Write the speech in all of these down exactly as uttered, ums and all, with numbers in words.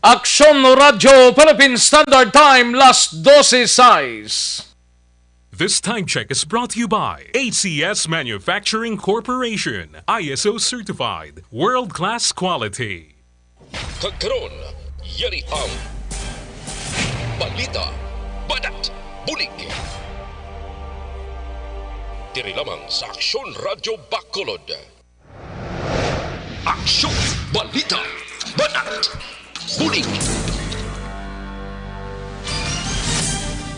Aksyon Radyo Philippine Standard Time, las dose sais. This time check is brought to you by A C S Manufacturing Corporation, I S O certified, world-class quality. Kag karon, yari ang balita, banat, bulig. Diri lamang sa Aksyon Radyo Bacolod. Aksyon, balita, banat, bulig.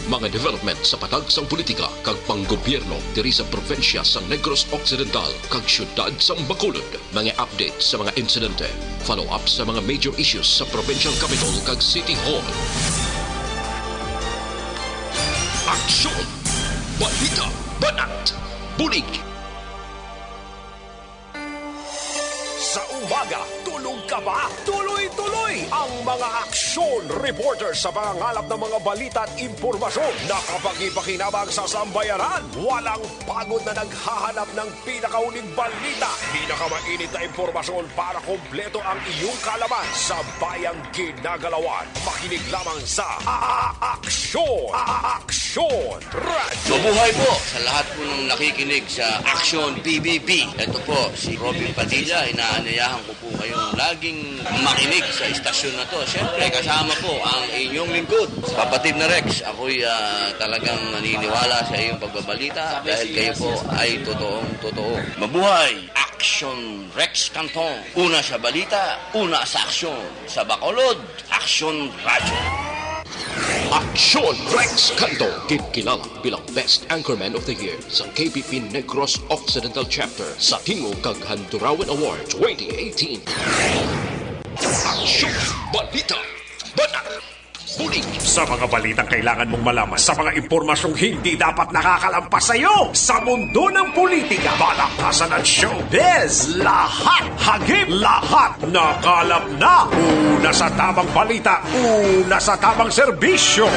Mga development sa patag sang politika kag panggobyerno diri sa probinsya sang Negros Occidental kag siyudad sang Bacolod. Mga update sa mga insidente, follow-up sa mga major issues sa provincial capital kag city hall. Aksyon, balita, banat, bulig. Sa umaga, tulog ka ba? Tuloy-tuloy ang mga aksyon reporter sa pangangalap ng mga balita at impormasyon na kapakipakinabang sa sambayanan. Walang pagod na naghahanap ng pinakauling balita, pinakamainit na impormasyon para kompleto ang iyong kaalaman sa bayang ginagalawan. Makinig lamang sa A-, A-, Aksyon! A-, A-, Aksyon! Radyo! Mabuhay po sa lahat po ng nakikinig sa Action P B B. Ito po si Robin Padilla. Inaanyayahan ko po kayong laging makinig sa istasyon na to. Siyempre, kasama po ang inyong lingkod, Kapatid na Rex. Ako'y, ah, talagang naniniwala sa iyong pagbabalita dahil kayo po ay totoong totoo. Mabuhay! Action Rex Canton. Una sa balita, una sa aksyon. Sa Bacolod, Aksyon Radyo. Aksyon Rex Canton, ginkilala bilang Best Anchorman of the Year sa K P P Negros Occidental Chapter sa Tingog kag Handurawan Award twenty eighteen. Aksyon, balita, banat, bulig. Sa mga balitang kailangan mong malaman, sa mga impormasyong hindi dapat nakakalampas sa iyo, sa mundo ng politika, balakasan at showbiz, lahat hagip, lahat nakalap na. Una sa tamang balita, una sa tamang serbisyo.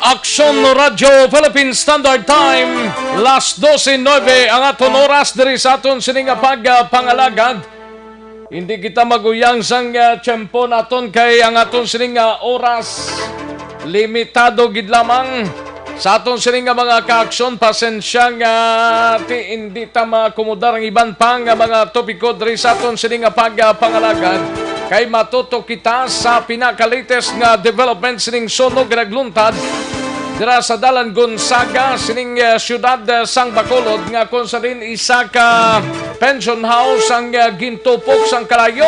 Aksyon Radyo Philippine Standard Time, las dose nuebe ang aton oras diri sa aton sining nga pagpangalagad. Hindi kita maguyang sang, ah, tiyempo naton kay ang aton sining nga oras limitado gid lamang. Sa aton sining nga mga kaaksyon, pasensya nga ti hindi ta maakomodar ang iban pa nga mga topiko diri sa aton sining nga pagpangalagad, kay matutok kita sa pinaka-latest nga development sining sunog nga nagluntad dira sa Dalan Gonzaga sining, eh, siyudad, eh, sang Bacolod, nga kung sa din isa ka pension house ang, eh, gintupok sang kalayo.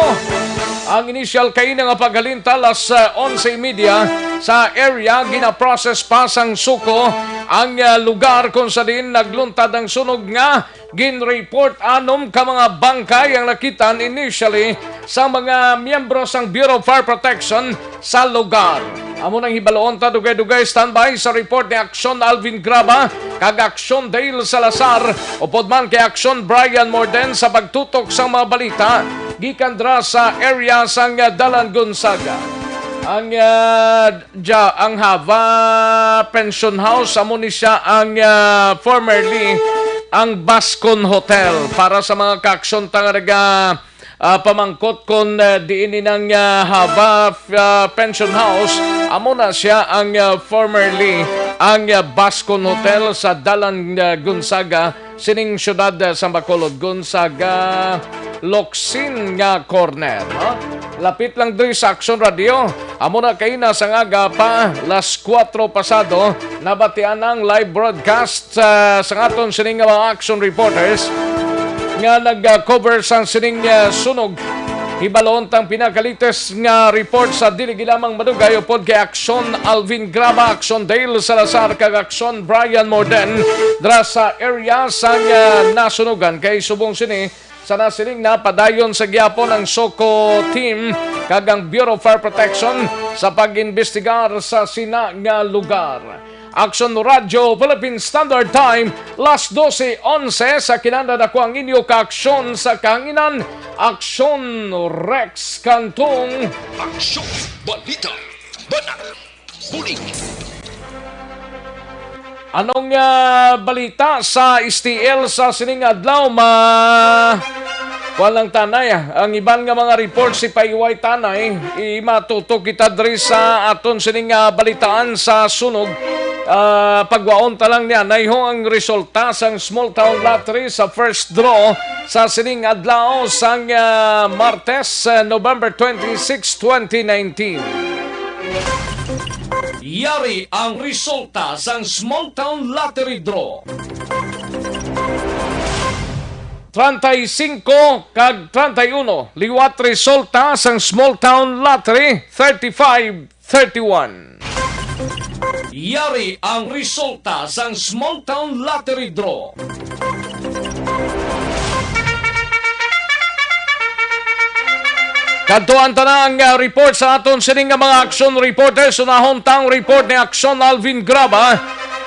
Ang initial kaina nga paghalintal alas, eh, onse y media sa area, ginaprocess pa sang SOCO ang, eh, lugar kung sa din nagluntad ang sunog nga ginreport anom ka mga bangkay ang nakitan initially sa mga miyembro sang Bureau of Fire Protection sa lugar. Amo nang hibaluon ta dugay-dugay. Standby sa report ni Aksyon Alvin Graba kag Aksyon Dale Salazar, upod man kay Aksyon Brian Morden sa pagtutok sang mga balita gikan dira sa area sang Dalan Gonzaga. Ang, ah, Dya, ang Hava Pension House, amo ni siya ang, ah, formerly ang Bascon Hotel. Para sa mga kaaksyon ta nga naga, ah, pamangkot kon, ah, diin ni nang, ah, Hava, ah, Pension House, amo na siya ang, ah, formerly ang, ah, Bascon Hotel sa Dalan, ah, Gonzaga, sining siyudad, ah, sa Bacolod, Gonzaga, Locsin nga corner, no? Lapit lang diri sa Aksyon Radio. Amo na kaina sang aga pa, las kuwatro pasado, nabatian ang live broadcast, ah, sa aton sining nga mga action reporters nga nag-cover sang sining, ah, sunog. Hibaluon tang pinakalites nga report sa dili gid lamang madugay upod kay Aksyon Alvin Graba, Aksyon Dale Salazar, kag Aksyon Brian Morden dira sa area sang, ah, nasunugan. Kay subong sini, sa nasiling na, padayon sa gihapon ang SOCO team kag ang Bureau of Fire Protection sa pag-imbestigar sa sina nga lugar. Aksyon Radyo Philippine Standard Time, las dose onse sa kinanda. Ako ang inyo kaaksyon sa kahanginan, Aksyon Rex Cantong. Aksyon, balita, banat, bulig. Anong, ah, balita sa S T L sa sining adlaw, ma-, Walang tanay, ah. Ang iban nga mga reports, ipaiway tanay, imatutok kita diri sa aton sining, ah, balitaan sa sunog. Ah, pagwaon ta lang niya, naiho ang resulta sang small town lottery sa first draw sa sining adlaw sang, ah, Martes, ah, November twenty-six, twenty nineteen. Yari ang resulta sang small town lottery draw. Treinta y cinco kag treinta y uno, liwat resulta sang small town lottery, thirty-five thirty-one. Yari ang resulta sang small town lottery draw. Kadtuan ta na ang, ah, report sa aton sining nga mga action reporters. Unahon tang report ni Action Alvin Graba,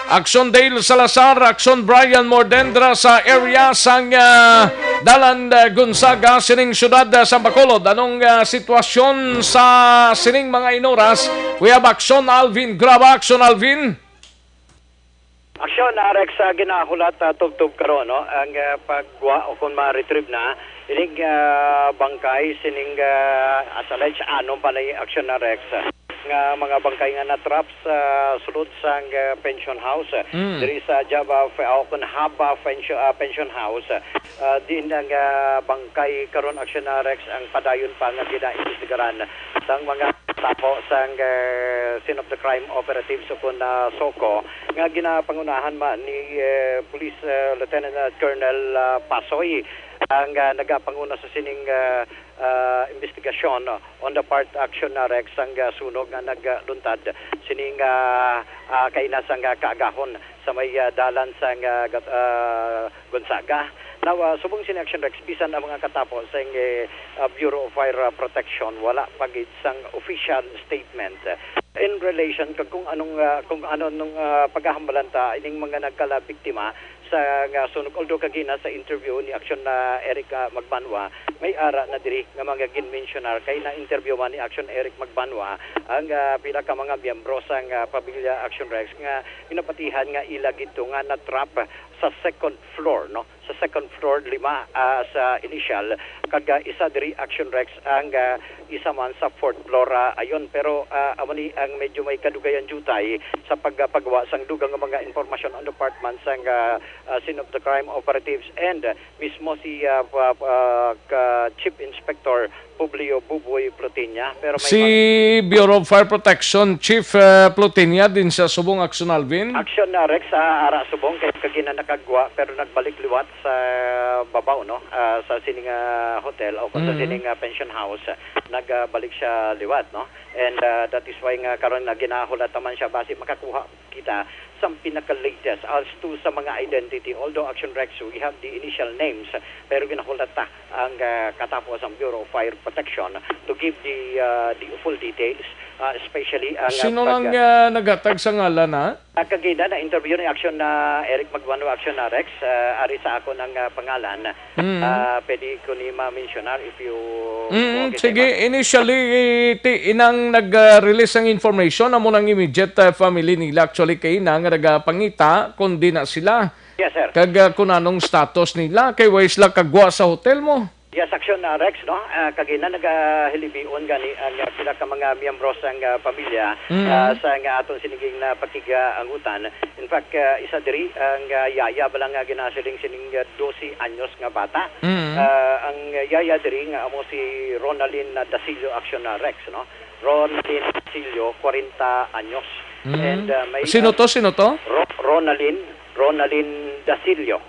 Action Dale Salazar, Action Brian Mordendra sa area sang, ah, Dalan, ah, Gonzaga sining siyudad, ah, sa Bacolod. Anong, ah, sitwasyon sa sining mga inoras? We have Action Alvin Graba, Action Alvin. Aksyon, ah, Rex, ah, ginahulat, ah, tubtob karon, no? Ang, ah, pagwa o kung ma-retrieve na ining, ah, bangkay sining, ah, as alleged, anom pa na yung aksyon na Rex nga mga bangkay nga na-trap sa sulod sang, ah, pension house, ah, Mm. diri sa Java Fe-, o kung Haba Pension, ah, Pension House, ah, diin ang, ah, bangkay karon aksyon na Rex ang padayon pa nga ginaimbestigaran sang mga tapo sang, ah, Scene of the Crime Operatives o kun, ah, SOCO nga ginapangunahan man ni, eh, Police, ah, Lieutenant, ah, Colonel, ah, Pasoy ang, ah, nagapanguna sa sining, ah, ah, investigasyon on the part action na Rex ang, ah, sunog nga nagluntad sining, ah, ah, kaina sang, ah, kaagahon sa may, ah, dalan sang, ah, Gat-, ah, Gonzaga. Now, ah, subong sini action Rex, bisan ang mga katapo sang, eh, ah, Bureau of Fire, ah, Protection wala pa gid sang official statement, ah, in relation kag kung anong, ah, kung ano nung, ah, paghahambalan ta ining mga nagkala biktima sa nga sunog. Although kagina sa interview ni Action na Eric, ah, Magbanwa, may ara na diri nga mga ginmensyonar kay na-interview man ni Action Eric Magbanwa ang, ah, pila ka mga miyembro sang, ah, pamilya Action Rex nga ginapatihan nga ila gid to nga na-trap sa second floor, no? Sa second floor, lima, ah, sa initial, kag, ah, isa diri Action Rex ang, ah, isa man sa fourth floor, ah, ayon. Pero, ah, amo ni ang medyo may kadugayan jutay sa pag-, pagwa sang dugang nga mga impormasyon on the part man sang, ah, ah, scene of the crime operatives and, ah, mismo si, ah, pa-, pa-, ka Chief Inspector Publio Buboy Plutinia. Pero may Si mga Bureau of Fire Protection Chief, ah, Plutinia din sa subong aksyon, Alvin? Aksyon na, Rex, ah, ara subong kay kagina nakagwa pero nagbalik liwat sa babaw, no? Ah, sa sining, ah, hotel o kung sa Mm. sining, ah, pension house, ah, nagbalik siya liwat, no? And, ah, that is why nga karon nga ginahulat naman siya basi makakuha kita sa pinaka-latest as to sa mga identity. Although Action Rex, we have the initial names, pero ginahulat ta ang, ah, katapo sang Bureau of Fire Protection to give the, ah, the full details, ah, especially ang, ah, Sino pag- lang, ah, naghatag sa ngalan, ha? Ah, kagina na interview ni Action na Eric Magbanwa, Action na Rex, ah, ari sa ako ng, ah, pangalan. Mm. Ah, pwede ko ni ma-mensionar if you Mm, okay, sige, diba? Initially, ti-, inang nag-, ah, release ang information, amo nang immediate, ah, family nila actually kay ina nga nagapangita kung di na sila. Yes, sir. Kag, ah, kung anong status nila, kay way sila kagwa sa hotel mo. Yes, Action, ah, Rex, no? Ah, kagina nagahilibion gani ang, ah, pila ka mga miyembro sang, ah, pamilya, Mm. ah, sa nga aton siniging na pakig-, ah, angutan. In fact, ah, isa diri ang, ah, yaya bala nga ginasiling sining, ah, dose anyos nga bata. Mm. Ah, ang yaya diri nga amo si Ronaldin, ah, Dasilio, Action, ah, Rex, no? Ronaldin Dasilio, kwarenta anyos. Mm. And, ah, may, Sino ah, to? Sino to? Ro-, Ronaldin, Ronaldin Dasilio.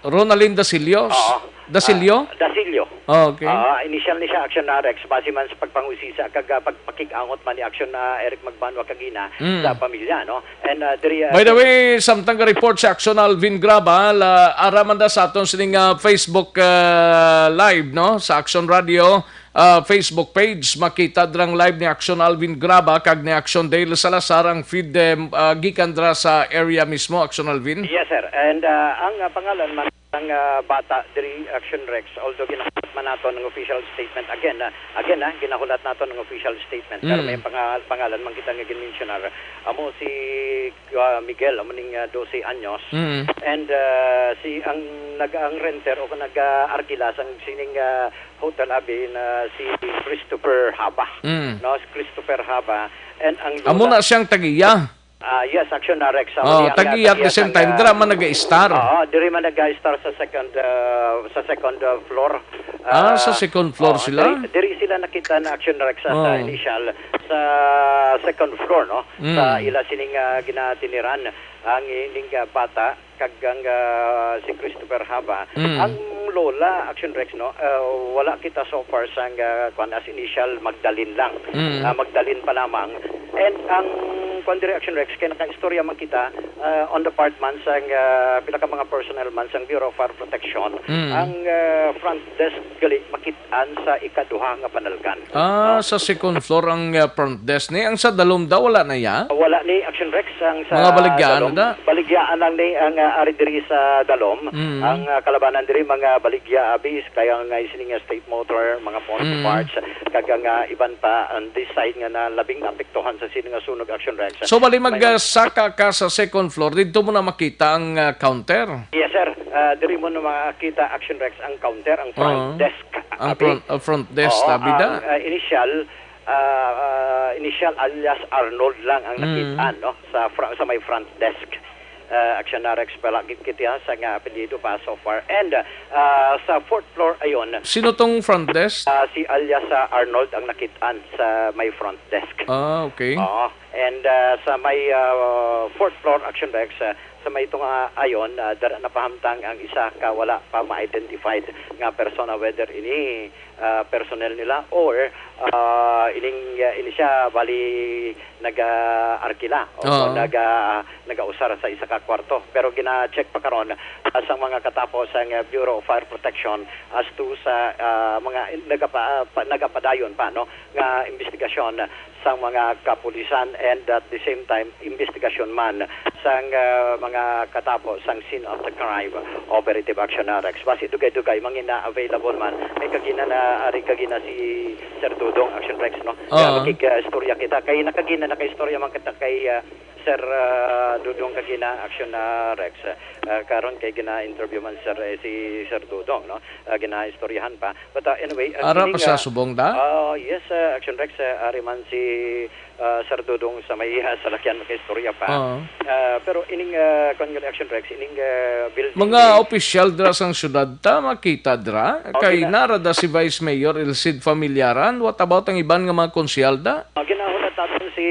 Ronaldin Dasilio? Oo. Dasilio? Ah, Dasilio. Oh, okay. Ah, initial ni siya, Action na Rex, base man sa pagpangusisa kag, ah, pagpakig-angot man ni Action na Eric Magbanwa kagina Mm. sa pamilya, no? And, ah, diri, ah, By the way, samtang ga-report si Action Alvin Graba, la, ara man da sa aton sining, ah, Facebook, ah, Live, no? Sa Action Radio, ah, Facebook page, makita drang live ni Action Alvin Graba kag ni Action Dale Salazar ang feed, eh, ah, gikan dra sa area mismo, Action Alvin? Yes, sir. And, ah, ang, ah, pangalan man Ang, ah, bata diri, Action Rex, although ginahulat man naton ang official statement, again, ah, again, ah, ginahulat naton ang official statement, pero Mm. may panga-, pangalan man kita nga ginmensyonar. Amo si, ah, Miguel, amo ning, ah, dose anyos. Mm. And, ah, si, ang nag-, ang renter o nag-aarkila sang sining, ah, hotel abi na si Christopher Haba. Mm. No, si Christopher Haba. And ang Amo lola na siyang tag-iya. Ah, yes, Action Rex. Amo Oh, ni ang, ah, tag-iya at the tag-iya same sang, time, ah, dira man nag-a-star. Oo, diri man nag-a-star sa second, ah, sa second, ah, floor. Ah, sa Ah, second floor oo, sila? Diri, diri sila nakita na Action Rex sa, sa Oh. initial, sa second floor, no? Sa Mm. ila sining, ah, ginatiniran ang ining, ah, bata kag ang, ah, si Christopher Haba. Mm. Ang lola, Action Rex, no? Ah, wala kita so far sang, ah, kwan, as initial, Magdalene lang. Mm. Ah, Magdalene pa lamang. And ang, kwan, diri, Action Rex, kay nakaistorya man kita, ah, on the part man sang, ah, pila ka mga personnel man sang Bureau of Fire Protection, Mm. ang, ah, front desk gali makit-an sa ikaduha nga panalgan. Ah, No? sa second floor ang, ah, front desk ni. Ang sa dalom daw, wala na ya? Wala ni, Action Rex, ang sa Mga baligyaan dalom. na da? Baligyaan lang ni ang, ah, ari diri sa dalom. Mm. Ang, ah, kalabanan diri, mga baligya, abis, kaya nga isining, ah, state motor, mga phone Mm. parts, kag ang, ah, iban pa, on this side nga na labing naapektuhan sa sini nga sunog, Action Rex. So, bali mag, May ah, saka ka sa second floor, didto mo na makita ang, ah, counter? Yes, sir. Ah, diri mo na makita, Action Rex, ang counter, ang front Oo. desk, Ang abi. front, ah, front desk, Oo, abi da? ang, ah, initial, ah, ah, initial alias Arnold lang ang Mm. nakit-an, no, sa fra-, sa may front desk. Ah, Action Rex pala gid kita sa nga apelyido pa so far. And, ah, sa fourth floor ayon, Sino tong front desk? ah, si alias, ah, Arnold ang nakit-an sa may front desk. Ah, okay. Oo. And, ah, sa may, ah, fourth floor, Action Rex, ah, sa may tunga ayon, ah, dara napahamtang ang isa ka wala pa ma-identified nga persona, whether ini, ah, personnel nila or, ah, ining, ah, ini siya bali nag-aarkila o Oo. naga-, nagausar sa isa ka kwarto. Pero gina-check pa karon, ah, sang mga katapo sang, ah, Bureau of Fire Protection as to sa, ah, mga in-, nagapa-, pa-, nagapadayon pa, no, nga investigasyon sang mga kapulisan and at the same time investigasyon man sang, ah, mga katapo sang scene of the crime operative, Action Rex. Basi dugay-dugay mangina available man. May kagina na, ari kagina si Sir Dudong, Action Rex, no? Oo. Kaya makig-, ah, istorya kita. Kay nakagina, nakaistorya man kita kay, ah, Sir, ah, Dudong kagina, Action, ah, Rex. Ah, karon kay gina-interview man, sir, eh, si Sir Dudong, no? Ah, ginaistoryahan pa. But, ah, anyway, ah, Ara pa sining, sa ah, subong da? Ah, yes, ah, Action Rex, ah, ari man si, ah, Sir Dudong sa may, ah, salakyan, makaistorya pa. Oo. Ah, pero ining, ah, kwan nga Action Rex, ining, ah, building Mga ni opisyal dira sang syudad ta, makita dira. Oh, Kay gina- nara da si Vice Mayor Elcid Familiaran. What about ang iban nga mga konsyal da? Ah, ginahulat naton si,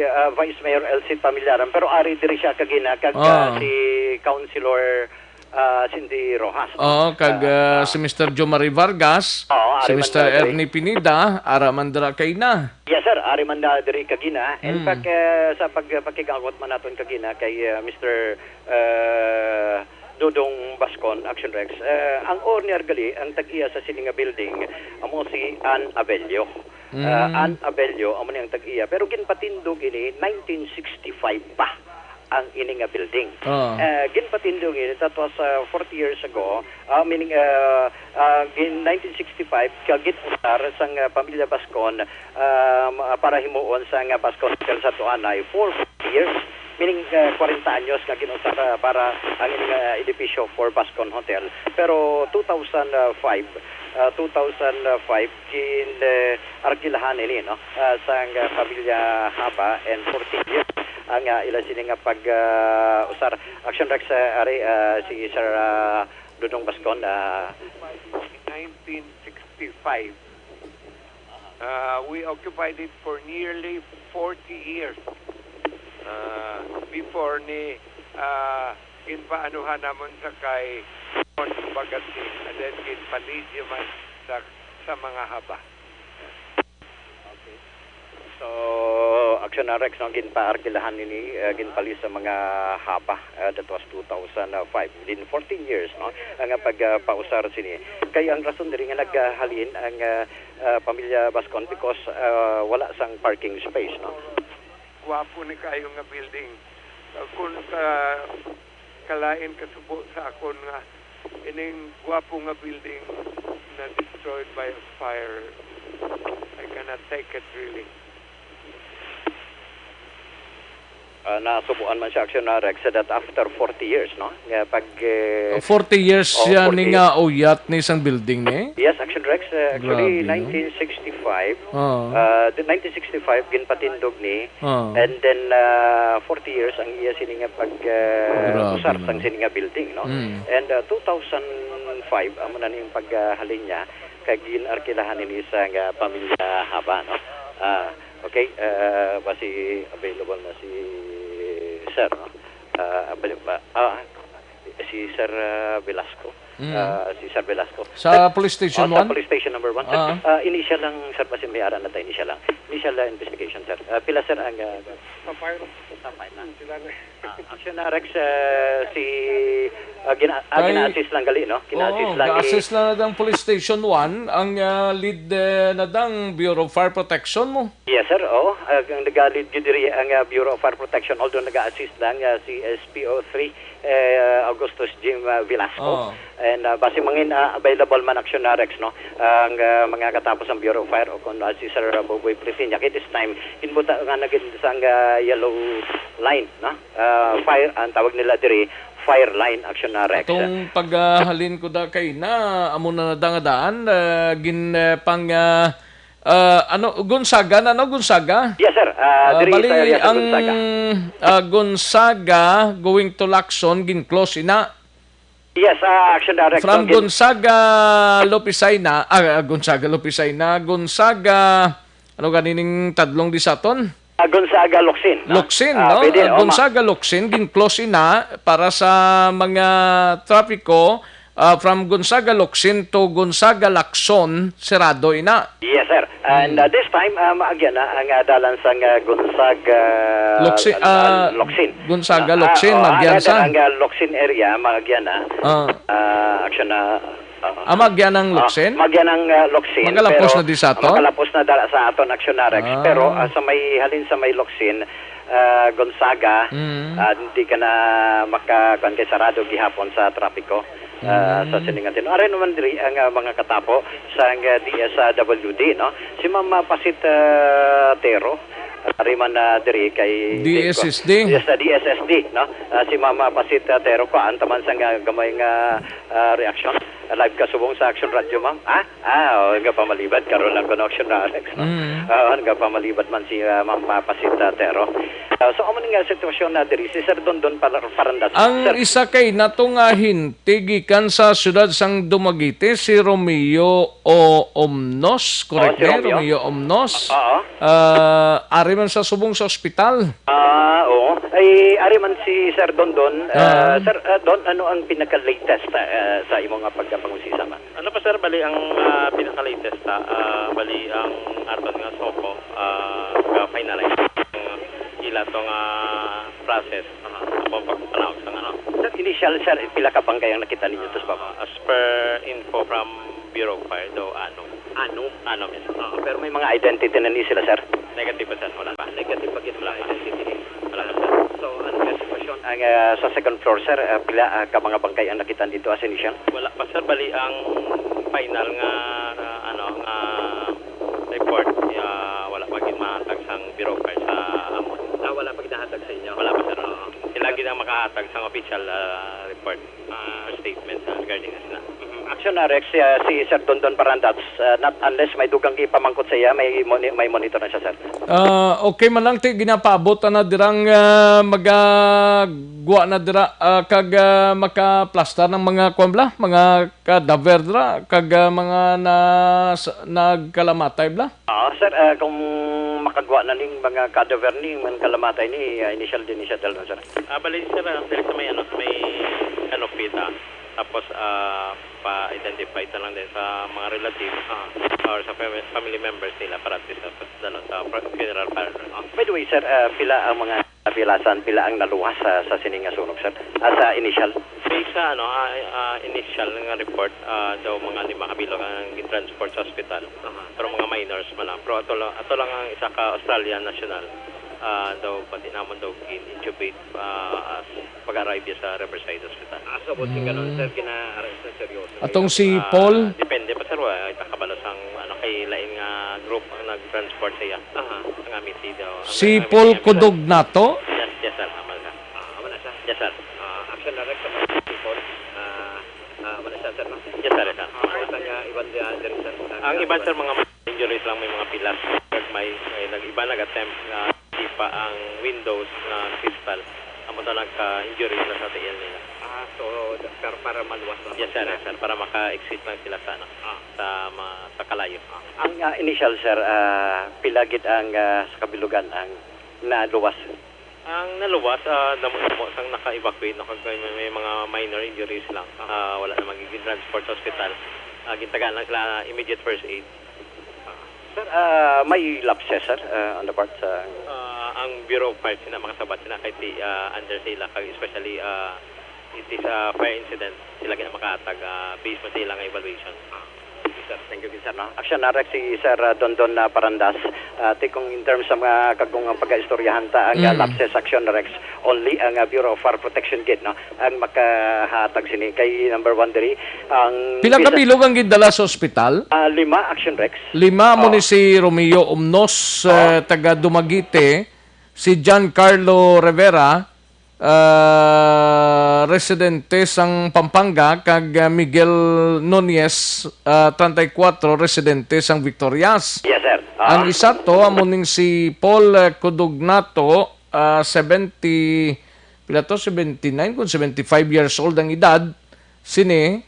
ah, Vice Mayor Elcid Familiaran, pero ari diri siya kagina kag, ah, Ah. si Councilor, ah, Cindy Rojas. Oo, kag, Ah, ah, ah. si Mister Jomari Vargas, Oo, si ari man Mister na diri. Ernie Pineda, ara man dira kay na. Yes, sir. Ari man na diri kagina. In Mm. fact, eh, sa pag-, pakig-awat man naton kagina kay, ah, Mister, ah, Dodong Bascon, Action Rex, eh, ang owner gali, ang tag-iya sa sini nga building, amo si Ann Abello. Ah, Mm. Ann Abello, amo ni ang tag-iya. Pero ginpatindog ini nineteen sixty-five pa ang ini nga building. Oo. Eh, ginpatindog ini, that was, ah, forty years ago. Ah, meaning, ah, ah, gin-, nineteen sixty-five, ka gin-usar sang, ah, pamilya Bascon, um, ah, para himuon sang, ah, Bascon Hotel sa Tuanay for forty years. Meaning, ah, kwarenta anyos nga gin-usar, ah, para ang ining, ah, edipisyo for Bascon Hotel. Pero two thousand five, ah, two thousand five, gin, eh, arkilahan ini, no? Ah, sang, ah, pamilya Haba and forty years ang, ah, ila sini nga pag, ah, usar. Action Rex, ah, ari, ah, si Sir, ah, Dodong Bascon, ah. Nineteen sixty-five. Uh, we occupied it for nearly forty years. Uh, before ni, uh, ginpaanuhan namon sa kay Bagatsi, and then ginpalidyo man sa, sa mga Haba. Okay. So, Action Rex, no, ginpaarkilahan nini, uh, ginpalis sa mga Haba, uh, that was two thousand five. Within fourteen years, no, ang pag, uh, pausar sini. Kay ang rason diri nga naghalin ang, uh, ah, pamilya Bascon because, ah, wala sang parking space, no? Gwapo ni kayo nga building. Ah, kung ka-, kalain kasubo sa akon nga ining gwapo nga building na destroyed by a fire. I cannot take it, really. Ah, nasubuan man siya, Action Rex, that after forty years, no? Nga pag, eh, Forty years Oh, siya forty ni nga uyat ni sang building ni. Yes, Action Rex. Uh, actually, Grabe, no? nineteen sixty-five, Oh. uh, the nineteen sixty-five, ginpatindog ni, Oh. and then uh, forty years ang iya sini nga pag uh, Grabe, usar no? sang sini nga building, no? Mm. And uh, two thousand five, amo na ning paghalin niya, kay ginarkilahan ini sa nga pamilya Haba, no? Ah, okay, uh, basi available na si Sir, no? Ah, available, ah, si Sir uh, Velasco. Mm. Ah, si Sir Velasco. Sa police station Oh, sa one? police station number one, sir. Ah. Ah, initial lang, sir, kasi may ara na tayo, initial lang. Initial uh, investigation, sir. Ah, pila, sir, ang uh, Sa fire, sa file na? sila na. Ah, Action Rex, uh, si uh, gina, uh, Kay- gina-assist lang gali, no? Gina-assist Oo, lang ni- ga-assist lang na dang police station one ang ah, lead eh, na dang Bureau of Fire Protection mo. Yes, sir. Oo. Uh, ang nag-lead gyud diri ang uh, Bureau of Fire Protection, although nag-assist lang uh, si S P O three, eh, Augustus Jim uh, Velasco. Oo. And uh, basi mangin uh, available man, Action Rex, no? Ang uh, mga katapos ang Bureau of Fire o kung uh, si Sir Boboy Plisinya. Kay this time, inbuta nga nagin sang uh, yellow line, no? Uh, fire, ang tawag nila diri, fire line, Action Rex. Atong paghalin ko da kay na amo na nadangadaan uh, gin uh, pang uh, uh, ano Gonzaga na no Gonzaga. Yes, sir. Uh, Ah, diri bali sa area sa ang Gonzaga. ah, Gonzaga going to Lacson gin-close ina. Yes, uh, Action Director. From Gin- Gonzaga Lopisaina, ah, Gonzaga Lopisaina, Gonzaga ano gani ning tadlong di sa aton? Ah, Gonzaga Locsin, no? Locsin, Ah, no? Pwede, Ah, oh, ma- Gonzaga Locsin gin-close ina para sa mga trapiko ah, from Gonzaga Locsin to Gonzaga Lacson, serado ina. Yes, sir. And Hmm. uh, this time, uh, maagyan na ang uh, dalan sang uh, Gonzaga Locsin, uh, ah, Locsin. Gonzaga Ah, Locsin, ah, maagyan ah, sa? Ang uh, Locsin area, maagyan na. Ah. Uh, action na. Uh, Ah, maagyan ang Locsin? Maagyan ang uh, Locsin. Makalapos Pero na di sa aton? Makalapos na dala sa aton, Action Rex. Ah. Pero uh, sa may halin sa may Locsin, uh, Gonzaga, Mm. uh, hindi ka na maka kuwan kay sarado gihapon sa trapiko. Uh, Mm. Sa sining nga tino. Ari naman diri ang uh, mga katapo sa uh, D S W D, no? Si Ma'am uh, Pasit uh, Tero, ari man uh, diri kay D S S D. Yes, sa D S S D, no? Uh, si Ma'am uh, Pasit uh, Tero, kuan taman sa nga gamay nga uh, reaction. Uh, live ka subong sa Action Radio, ma'am. Ah, ah, oh, nga pamalibad karon lang kuno, Action Rex, no? Mm. Ah, nga pamalibad man si uh, Ma'am uh, Pasit uh, Tero. Uh, so amo nga sitwasyon na diri si Sir Dondon Par- Parandas. Ang Sir, isa kay nato nga hinti gikan sa siyudad sang Dumaguete, si Romeo O. Omnos, correct Oo, si na? Romeo. Romeo Omnos. Oo. Ah, ari man sa subong sa ospital. Ah, oo. Ay, ari man si Sir Dondon. Ah. Uh, Sir uh, Don, ano ang pinaka-latest uh, sa imo nga pagkapangusisa man? Ano pa, sir, bali ang ah, pinaka-latest ta, ah, bali ang aton nga SOCO, ah, ga-finalize ang ila to nga process, ano, ako pagpanawag sa ano. Sir, initial, sir, pila ka bangkay ang nakita ninyo to sa baba? Ah, as per info from Bureau of Fire, daw ano. Ano? Ano, miss? Oo. Pero may mga identity na ni sila, sir? Negative pa, sir. Wala pa. Negative pa gid mga identity. Wala pa, sir. So, ano nga sitwasyon? Ang ah, sa second floor, sir, ah, pila ah, ka mga bangkay ang nakita dito as initial? Wala pa, sir. Bali, ang final nga, ah, ano, nga report, ah, wala pa gid mahatag sang Bureau of Fire sa amon. Ah, wala pa ginahatag sa inyo? Wala pa, sir. Oo. Sila gid ang makahatag sang official ah, report, ah, statement sa regarding na sila. Mhm. Action Rex, ah, si Sir Dondon Parandas, ah, not unless may dugang ipamangkot sa iya, may moni- may monitor na siya, sir. Ah, okay man lang ti ginapaabot na dirang ah, magagwa na dira ah, kag ah, makaplastar ng mga kuan bla, mga kadaver dira kag ah, mga na, s- nagkalamatay bla. Ah, sir, ah, kung makagwa na ning mga cadaver ni man kalamatay ni, ah, initial din siya dalon, sir. Ah, bali, sir, ah, diri sa may, ano, sa may kanupit, ah. Tapos, ah, pa-identify ta lang din sa mga relatives, ah, or sa fami- family members nila para at least, ah, dalon sa fu- funeral parlor, ah. By the way, sir, ah, pila ang mga napilasan, pila ang naluwas sa, sa sining nga sunog, sir? Ah, sa initial? Based sa, ano, ah, ah, initial nga report, ah, daw mga lima ka bilog ang gitransport sa ospital. Pero mga minors man lang. Pero ato lang, ato lang ang isa ka Australian national. Ah, daw, pati namon daw gin-intubate, ah, as pag-arrive niya sa Riverside Hospital. Ah, so, buting ganun, Mm. sir, gina-arrest na seryoso Atong nila. si Ah, Paul? Depende pa, sir, wa, itakabalo sang, ano, kay lain nga group ang nag-transport siya. Aha. Ang amity daw. Ang Si amity Paul niya, Kudog nato? Yes, yes, sir. Tama, sir. Ah, wala, sir. Yes, sir. Ah, action na rin sa mga people. Ah, ah, wala, sir, sir, no? Yes, sir, yes, sir. Ah, wala, sir, nga iban, ah, diri, sir. Ang iban, sir, mga injuries lang, may mga pilas. May, may nag-iba nag-attempt nga di pa ang windows nga crystal. Amo to nagka-injury na sa tiil nila. Ah, so, sir, para maluwas lang Yes, sir, sila. Yes, sir. Para maka-exit lang sila sa, ano, Ah. sa ma-, sa kalayo. Ah. Ang, ah, initial, sir, ah, pila gid ang, ah, sa kabilugan ang naluwas? Ang naluwas, ah, damo-damo sang naka-evacuate, no, kag may, may mga minor injuries lang. Ah, wala na magiging transport sa ospital. Ah, gintagaan lang sila immediate first aid. Sir, ah, may lapses, sir, ah, on the part sa Ah, ang Bureau of Fire sina makasabat sina kay ti, ah, under sa ila, kag especially, ah, it is a fire incident, sila gina makahatag, ah, based man sa ila nga evaluation. Sir, thank you, sir, no? Action na, Rex, si Sir, ah, Dondon na Parandas. Ah, ti kung in terms sa mga kagong ang pagkaistoryahan ta, ang, ah, Mm. lapses action, Rex, only ang, ah, Bureau of Fire Protection gid, no? Ang makahatag sini kay number one diri, ang Pila ka bisa bilog ang gindala sa ospital? Ah, lima, action, Rex. Lima mo Oh. ni si Romeo Umnos, Oh. eh, taga Dumaguete, si John Carlo Rivera, ah, residente sang Pampanga, kag, ah, Miguel Nunez, ah, treinta y cuatro, residente sang Victorias. Yes, sir. Ah. Ang isa to, amo ning si Paul, ah, Cudugnato, ah, seventy, pila to? Seventy-nine kun seventy-five years old ang edad. Sini,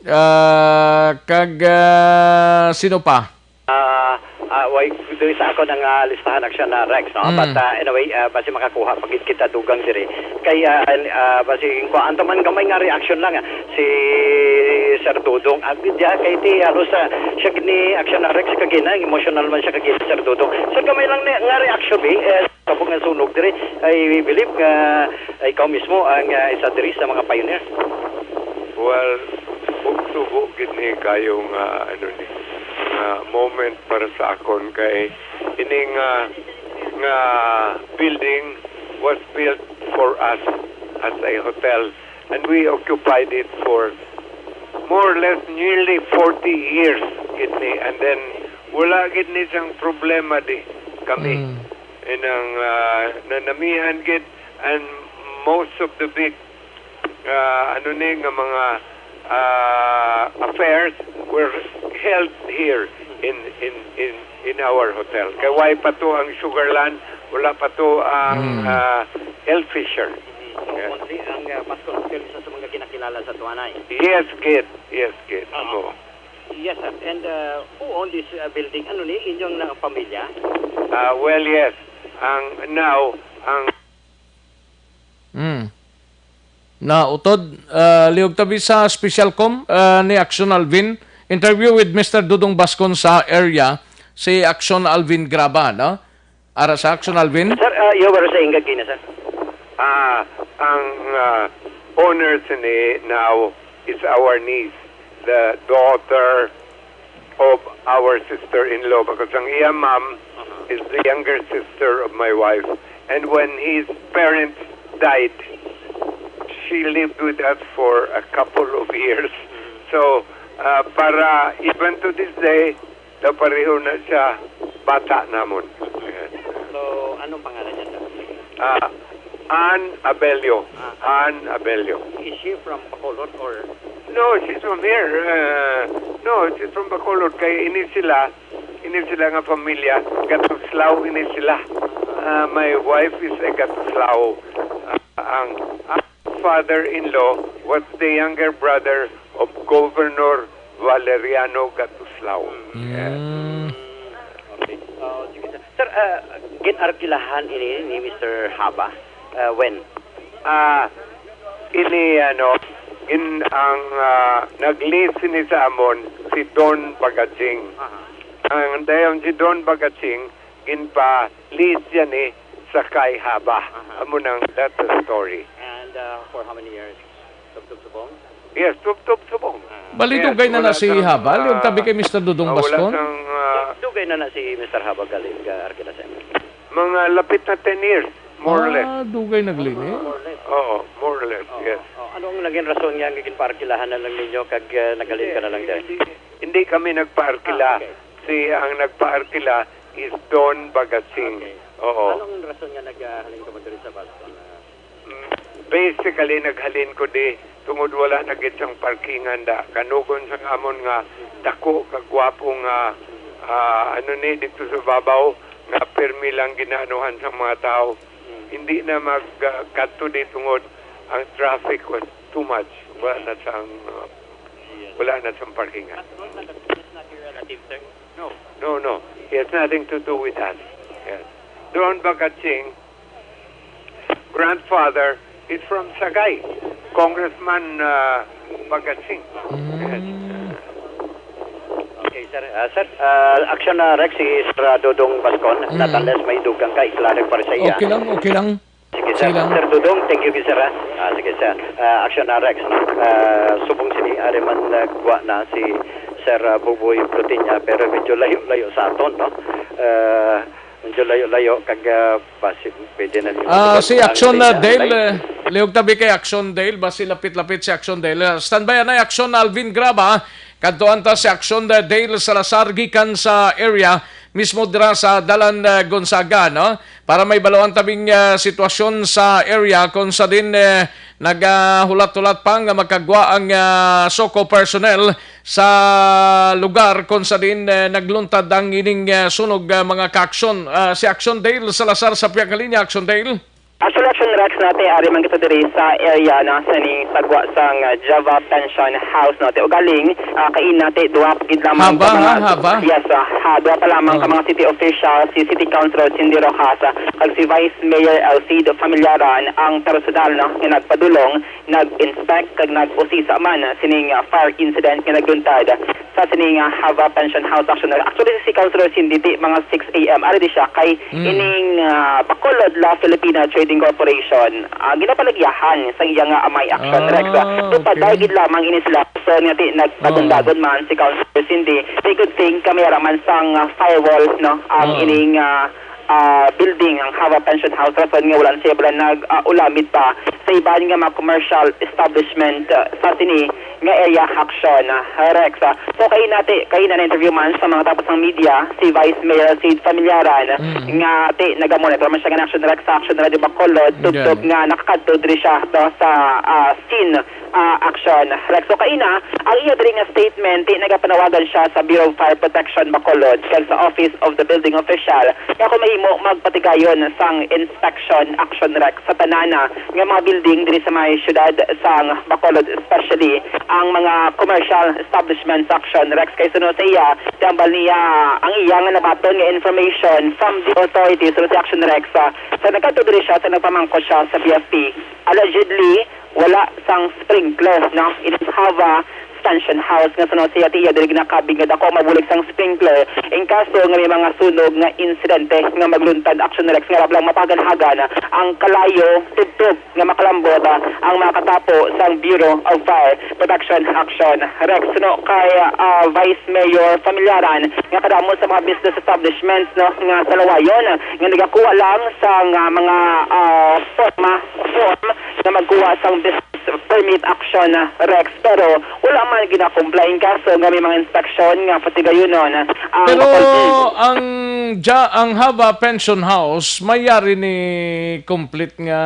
ah, kag, ah, sino pa? Ah, ah, way, diri sa ako nang, ah, listahan, action na, Rex, no? Mm. But, ah, anyway, ah, basi makakuha pa gid kita dugang diri. Kay, ah, an-, ah, basi kuhaan ta man gamay nga reaction lang, ah, si Sir Dudong. Abi diya kay ti halos, ah, siya gid ni action na, Rex, kagina, emotional man siya kagina, Sir Dudong. Sir, gamay lang ni, nga reaction, eh, eh, kabog nga sunog diri. I believe nga, ah, ikaw mismo ang, ah, isa diri sa mga pioneer. Well, subok-subok gid ni kayo nga, ano ni, nga moment para sa akon kay ini nga, nga building was built for us as a hotel, and we occupied it for more or less nearly forty years gid ni, and then wala gid ni sang problema di kami. Mm. Inang, ah, nanamihan gid, and most of the big, ah, ano ni nga mga, ah, affairs were held here in, in, in, in our hotel. Kay way pa to ang Sugarland, wala pa to ang, Mm. ah, El Fisher. Mm. So, Yeah. Only ang, ah, Bascon Hotel isa sa mga kinakilala sa Tuanay. Yes, kid. Yes, kid. Ah. Amo. Yes, sir. And, uh, who own this, uh, building? Ano ni inyong na pamilya? Ah, well, yes. Ang, now, ang Mm. Nautod, uh, liog tabi sa special com, uh, ni Action Alvin. Interview with Mister Dudong Bascon sa area, si Action Alvin Graba, no? Ara sa Action Alvin. Sir, uh, you were saying again, sir? Ah, ang, ah, owner sini now is our niece, the daughter of our sister-in-law, because ang iya mom Uh-huh. is the younger sister of my wife. And when his parents died, she lived with us for a couple of years. Mm-hmm. So, ah, para even to this day, daw pareho na siya bata namon. So, anong pangalan niya, sir? Ah, Ann Abelio. Ah. Ann Abelio. Is she from Bacolod or? No, she's from here. Uh, no, she's from Bacolod. Kay ini sila, ini sila nga pamilya, Gatuslao ini sila. Ah, my wife is a Gatuslao. Ah, ang, ang father-in-law was the younger brother of Governor Valeriano Gatuslao. Mm. Yeah. Mm. Okay. Oh, sige, sir. Sir, ah, gin-arkilahan ini ni Mister Haba, ah, when? Ah, ini, ano, in ang, ah, nag-lease ni sa amon si Don Bagaching. Aha. Ang dayon si Don Bagaching, ginpa-lease yan eh sa kay Haba. Aha. Amo nang, that's the story. And, uh, for how many years? Tubtob subong? Yes, tubtob subong. Ah. Bali, yes, dugay na na si Haba. Liog tabi kay Mister Dudong Bascon. Dugay na na si Mister Haba gali, uh, Arkila Sen. Mga lapit na ten years, more or less. Ah, dugay naglini. Oo, more or less, yes. Oh, ano ang naging rason nga ginpaarkilahan na lang ninyo kag, ah, naghalin ka na lang diri? Hindi, hindi kami nagpaarkila. Ah, okay. Si, ang nagpaarkila is Don Bagatsing. Okay. Oo. Anong rason nga naghalin ka mo diri sa Bascon? Mm, basically, naghalin ko di tungod wala na gid sang parkingan da. Kanugon sang amon nga dako kag gwapo nga, ah, ano ni, dito sa babaw, nga pirmi lang ginaanuhan sang mga tao. Mm. Hindi na mag, ah, kadto di tungod ang traffic was too much. Wala na sang, ah, wala na sang parkingan. But not your relative, sir? No. No, no. He has nothing to do with us. Yes. Don Bagatsing, grandfather is from Sagay. Congressman, uh, Bagatsing. Mm. Yes. Okay, sir. Ah, sir, ah, action na, Rex, si Sir, ah, Dodong Bascon. Mm. Not unless may dugang ka, i-clarify sa iya. Okay lang, okay lang. Sige, sir. Sige lang. Sir Dodong, thank you, sir, ah. Ah, sige, sir. Ah, action na, Rex, no? Ah, subong sini, ari man, ah, gwa na si Sir, ah, Buboy Plutiña, pero medyo layo-layo sa aton, no? Ah, medyo layo-layo, kag, ah, basi, pwede na nimo Ah, tubag si ang Action, ah, data Dale, online. Eh, liog tabi kay Action Dale, basi lapit-lapit si Action Dale. Ah, standby anay, Action Alvin Graba, kadtuan ta si Action, ah, Dale Salazar gikan sa area mismo dira sa Dalan, ah, Gonzaga, no? Para may baluan tabing, ah, sitwasyon sa area kung sa din, eh, nagahulat-hulat pa nga makagwa ang, ah, SOCO personnel sa lugar kung sa din, eh, nagluntad ang ining, ah, sunog, ah, mga ka-aksyon. Ah, si Action Dale Salazar sa pihak nga linya. Action Dale. Actually, Action Rex, nati ari man kita diri sa area na sa ning sagwa sang, ah, Java Pension House, no? Ti ugaling, ah, kaina ti duha pa gid lamang Haba, ka mga ha? Haba? Yes, ah, ha, duha pa lamang ka Oh. mga city officials, si City Councilor Cindy Rojas, ah, kag si Vice Mayor Alcido Familiaran ang personal, no, nga nagpadulong, nag-inspect kag nag-usisa man, ah, sining, ah, fire incident nga nagluntad sa sining, ah, Hava Pension House. Action. Actually, si Councilor Cindy, ti mga six A M, ari di siya kay Mm. ining, ah, Bacolod La Filipina Trading Corporation, ah, ginapalagyahan sa iya nga amay, Action Rex. Ah, Tupad okay. Dahil gid lamang ini sila. So, nga ti, nagpagundagod Oh. man si Councilor Cindy. Ti good thing kami ara man sang, ah, firewall, no? Ang Oh. ining, ah, ah, building, ang Hava Pension House, rason nga wala siya pala nag, ah, ulamit pa sa iban nga mga commercial establishment, ah, sa sini nga area, Action, ah, Rex. Ah, so, kaina ti, kaina na-interview man sa mga tapos ng media, si Vice Mayor Sid Familiaran, Mm. nga ti, nagamonitor man siya nga Action Rex sa Action Radio Bacolod, tubtob Yan. nga nakakadto diri siya, no, sa, ah, scene, ah, Action Rex. So, kaina, ang iya diri nga statement, ti, nagapanawagan siya sa Bureau of Fire Protection Bacolod kag sa Office of the Building Official nga kung mahimo, magpatigayon sang inspection, Action Rex, sa tanana nga mga building diri sa may siyudad sang Bacolod, especially ang mga commercial establishments, Action Rex. Kay suno sa iya, tambal niya ang iya nga nabaton nga information from the authorities, suno si Action Rex, ah, sa nagkadto diri siya sa nagpamangkot siya sa B F P. Allegedly, wala sang sprinkler, no? It is Hava Stanchion House nga suno siya, ti iya diri ginakabig nga dako mabulig sang sprinkler in kaso nga may mga sunog nga insidente nga magluntad, Action Rex, nga lablang mapaganhagan ang kalayo tubtob nga makalambot, ah, ang makatapo sang Bureau of Fire Protection, Action Rex. Suno kay, ah, Vice Mayor Familiaran nga kadamo sa mga business establishments, no, nga sa Lawayon nga nagakuha lang sa nga mga, ah, forma, form nga magkuha sang business permit, Action Rex, pero wala man ginakomply in kaso nga may mga inspeksyon nga patigayunon ang Pero Bacolod. ang ja-, ang Hava Pension House, may yari ni complete nga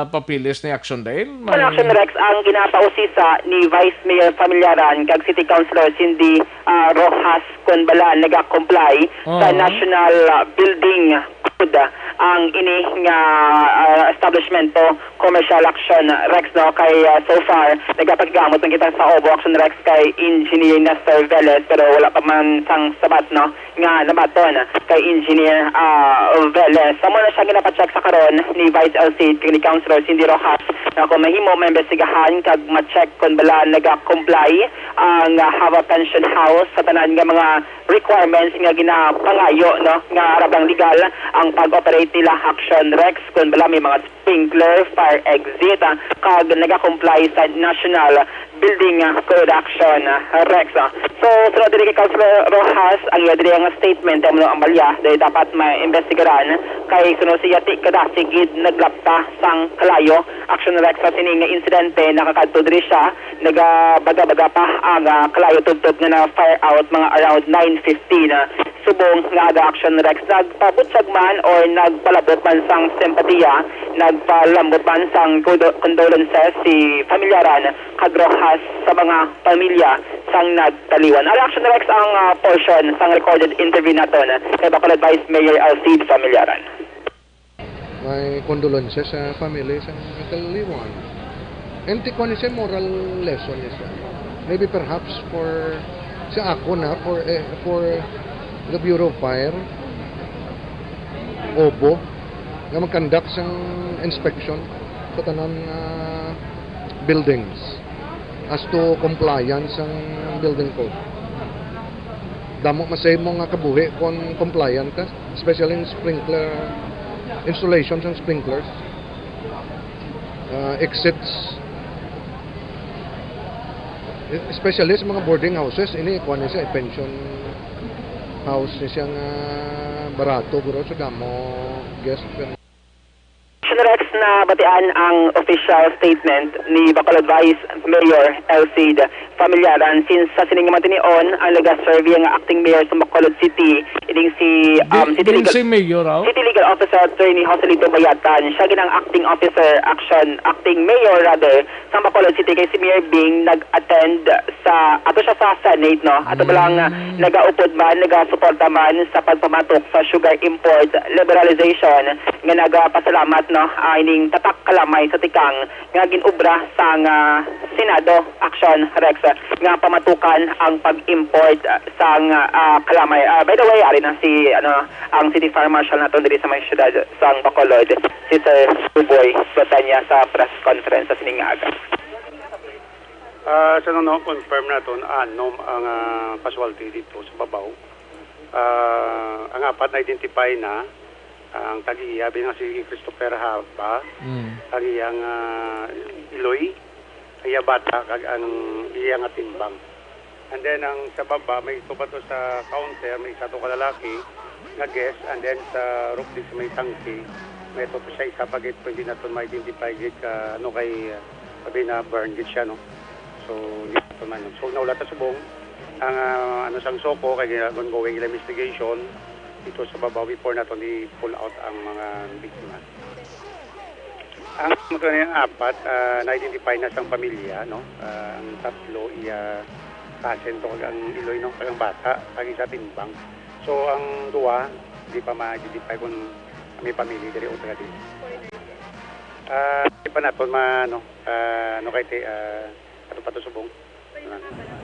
papeles ni Action Dale? May Action Rex, ang ginapausisa ni Vice Mayor Familiaran kag City Councilor Cindy, ah, Rojas, kung bala nagakomply sa Ah. National, ah, Building Code ang ini nga, ah, establishment to, commercial, Action Rex, no? Kay, ah, so far, nagapakigamot man kita sa obo, Action Rex, kay Engineer Nestor Velez, pero wala pa man sang sabat, no, nga nabaton kay Engineer, ah, Velez. Amo na siya ginapacheck sa karon ni Vice L C kag ni Councilor Cindy Rojas na kung mahimo, maimbestigahan kag ma-check kung bala naga-comply ang, ah, Hava Pension House sa tanan nga mga requirements nga ginapangayo, no, nga arabang legal ang pag-operate nila, Action Rex, kun bala may mga sprinkler, fire exit, ah, kag nagakomply sa National Building, ah, Code, Action, ah, Rex, ah. So, sunod diri kay Councilor Rojas, ang iya diri nga statement, amo ang balya, dili dapat maimbestigaran kay kuno siya ti kada sigid naglapta sang kalayo, Action Rex, sa sining insidente. Nakakadto diri siya, nagabaga-baga pa ang, ah, kalayo tubtob nga na-fire out mga around nine fifteen, ah, subong nga aga, Action Rex, nagpabutyag man or nagpalabot man sang simpatiya, nagpalambot man sang condo-, condolences si Familyaran kag Rojas sa mga pamilya sang nagtaliwan. Ari, Action Rex, ang, ah, portion sang recorded interview naton kay Bacolod Vice Mayor Alcide Familyaran. My condolences sa family sa nagtaliwan. And ti kuan ni siya, moral lesson ni siya. Maybe perhaps for, sa ako na, for, eh, for the Bureau of Fire, obo, nga mag-conduct sang inspection sa tanan nga buildings as to compliance sang building code. Damo masave mo nga kabuhi kung compliant ka, especially in sprinkler installation sang sprinklers, ah, exits, especially sa mga boarding houses. Ini kuan ni siya, pension house ni siya nga barato, guro, so damo guest. Action Rex, nabatian ang official statement ni Bacolod Vice Mayor Alcide Familyaran, since sa sining mga tinion ang nagaserve nga acting mayor sa Bacolod City, ining si, um, Di-, City din Legal, si Mayor, aw? City Legal Officer Attorney Joselito Bayatan. Siya gid ang acting officer, action, acting mayor rather, sa Bacolod City, kay si Mayor Bing nag-attend sa, ato siya sa Senate, no? Ato ba lang, ah, Mm. nagaupod man, nagasuporta man sa pagpamatok sa sugar import liberalization, nga nagapasalamat, no, ah, ining tatak kalamay sa tikang nga gin-obra sang, ah, Senado, Action Rex, nga pamatukan ang pag-import, ah, sang, ah, kalamay. Ah, by the way, ari na si, ano, ang City Fire Marshal naton diri sa may siyudad sang Bacolod, si Sir Buboy Batanya, sa press conference sa sining nga aga. Ah, sa nuno, confirm naton, anom ang, ah, casualty dito sa babaw. Ah, ang apat na-identify na, ang tag-iya, abi nga si Christopher Haba, Mm. ang iyang, ah, iloy, ang iya bata, kag ang iya nga timbang. And then, ang sa baba, may ito pa to sa counter, may isa to ka lalaki nga guest, and then sa roof di sa may tangke, may ito pa siya isa pa gid, pwede naton ma-identify gid ka, ano, kay, ah, abi na burn gid siya, no? So, di naton man. So, nahulat na subong ang, ah, ano, sang SOCO, kay ongoing ila investigation dito sa babaw before naton i-pull out ang mga biktima. Ang mga apat, ah, na-identify na sang pamilya, no? Ah, ang tatlo, iya cousin to, kag ang iloy, no? Kag ang bata, kag isa timbang. So, ang duha, di pa ma-identify kung may pamilya diri o taga diri. Ah, di pa naton ma-, ano, ah, ano kay ti-, ah, ato pa to subong.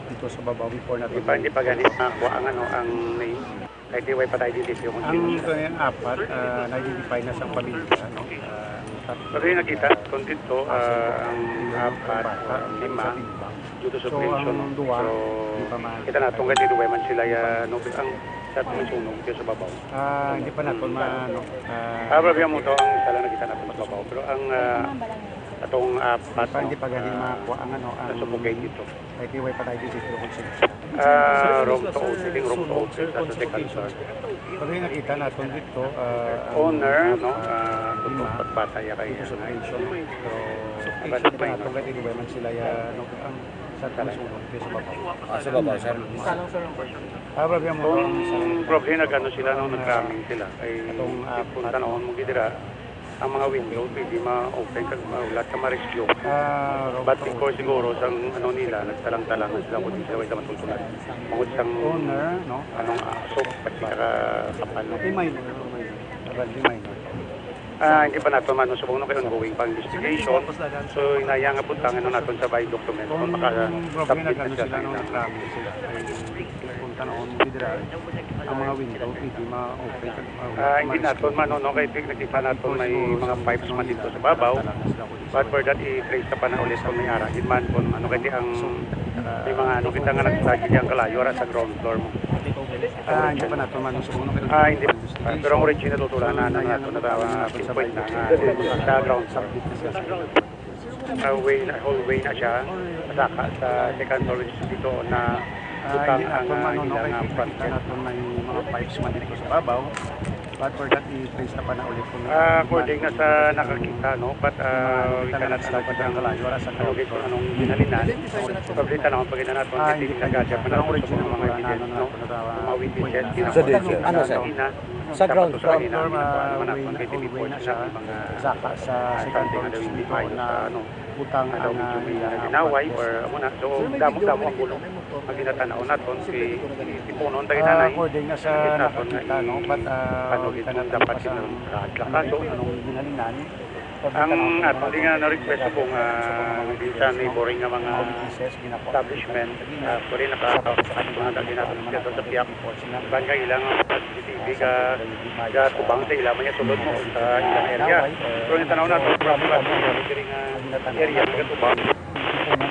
Dito sa babaw before na. Hindi pa, hindi pa gani makuha ang, ano, ang name. Kahit di way patay dito, yung Ang kung sino. Ito yung apat, ah, na-identify na sa pamilya, no? Ah, ang tatlo, Pero yung nakita, ah, kung dito, ah, ang apat, bata, lima, sa timbang. Due to So, suppression, ang no? duwa, So, di pa ma- kita natin kung dito way man sila, ya, no? Ang sa atin sunog dito sa babaw. Ah, hindi pa natin Hmm. ma-, ano, ah, Ah, grabe mo to, ang isa lang nakita natin sa babaw. Pero ang, ah, atong apat, Hindi pa, hindi pa gani ah, makuha ang, ano, ang nasuffocate dito. Ay, T Y pa tayo dito, pero kung sino. Ah, room two oh two, I think room two oh two, sa second floor. Pero yung nakita natin dito, ah, ang Owner, no? Ah, ah, lima, tutong pagpatay kay dito sa ano, operation. Pero, nakita natin kay T Y man sila, ya, no, ang sa Tara. Sunog, kaya sa babaw. Ah, sa babaw, sir. Ah, problema mo. Kung problem, nag-ano sila, no, nag-ramming sila. Ay, atong, ah, kung tanawon mo gid dira, ang mga window, pwede ma-open kag maulat ka ma-rescue. Ah, But because siguro, sang ano nila, nagtalang-talang na sila kung di sila way sa matultulan. Bangod sang Owner, no? Anong aso, pati kakapal, no? Di minor, minor. Di minor. Ah, hindi pa nato man, subong na kay ongoing pa ang investigation. So, inaya nga butangan na naton sa by document kung makasabit na siya sa ilang. Kung tanawon mo dira, ang mga window, pwede ma-open. Ah, hindi naton man, no, kay tig-, nakita naton may mga pipes man dito sa babaw. But for that, i-trace ka pa na ulit kung may ara. Yun man, kung ano, kasi ang, may mga ano, kita nga nag-study dyan kalayo, ara sa ground floor mo. Ah, hindi pa nato man gusto mo, pero Ah, hindi. Ah, pero ang original, tutulan na, na, na, na, na, pinpoint na, na, sa ground. Subject na siya. Ah, way na, hallway na siya. Saka sa second floor, which is dito na Ah, butang hindi ang, nato ah, man, no, ilang, kay ah, front kita gate. Nato may mga pipes man dito sa babaw. But for that, i-trace na pa na ulit kung Ah, according na sa nakakita, no? But, ah, yung mga kita na nakita natin, sa kalayo, wala sa kalayo, kung anong ginhalinan, probably ta na ang pagkita natin, Ah, hindi hindi pa nagkasya yun. Pa na Pero ang original mga evidence, no? Mga witnesses, Sa dito, ano, sir? Sa ground floor. Ground floor, ah, way na, way na siya. Saka sa second floor, dito na butang ang, ah, ginaway or amo na. So, damo-damo ang gulo. Ang ginatanaw naton si, si Punon, tayo Ah, nanay. According na sa nakita, no? But, ah, ano, kita itong natin dapat pa sa, sinunod sa kaso. Anong ginhalinan? Ang aton din nga na-request po nga di sa neighboring nga mga establishment, ah, pwede naka-, mga dati natin sa Piak. Ban ka ilang C C T V ka, ka tubang sa ilang mga sulod mo sa ilang area. Pero yung tanaw natin, problem natin, diri nga area nga tubang.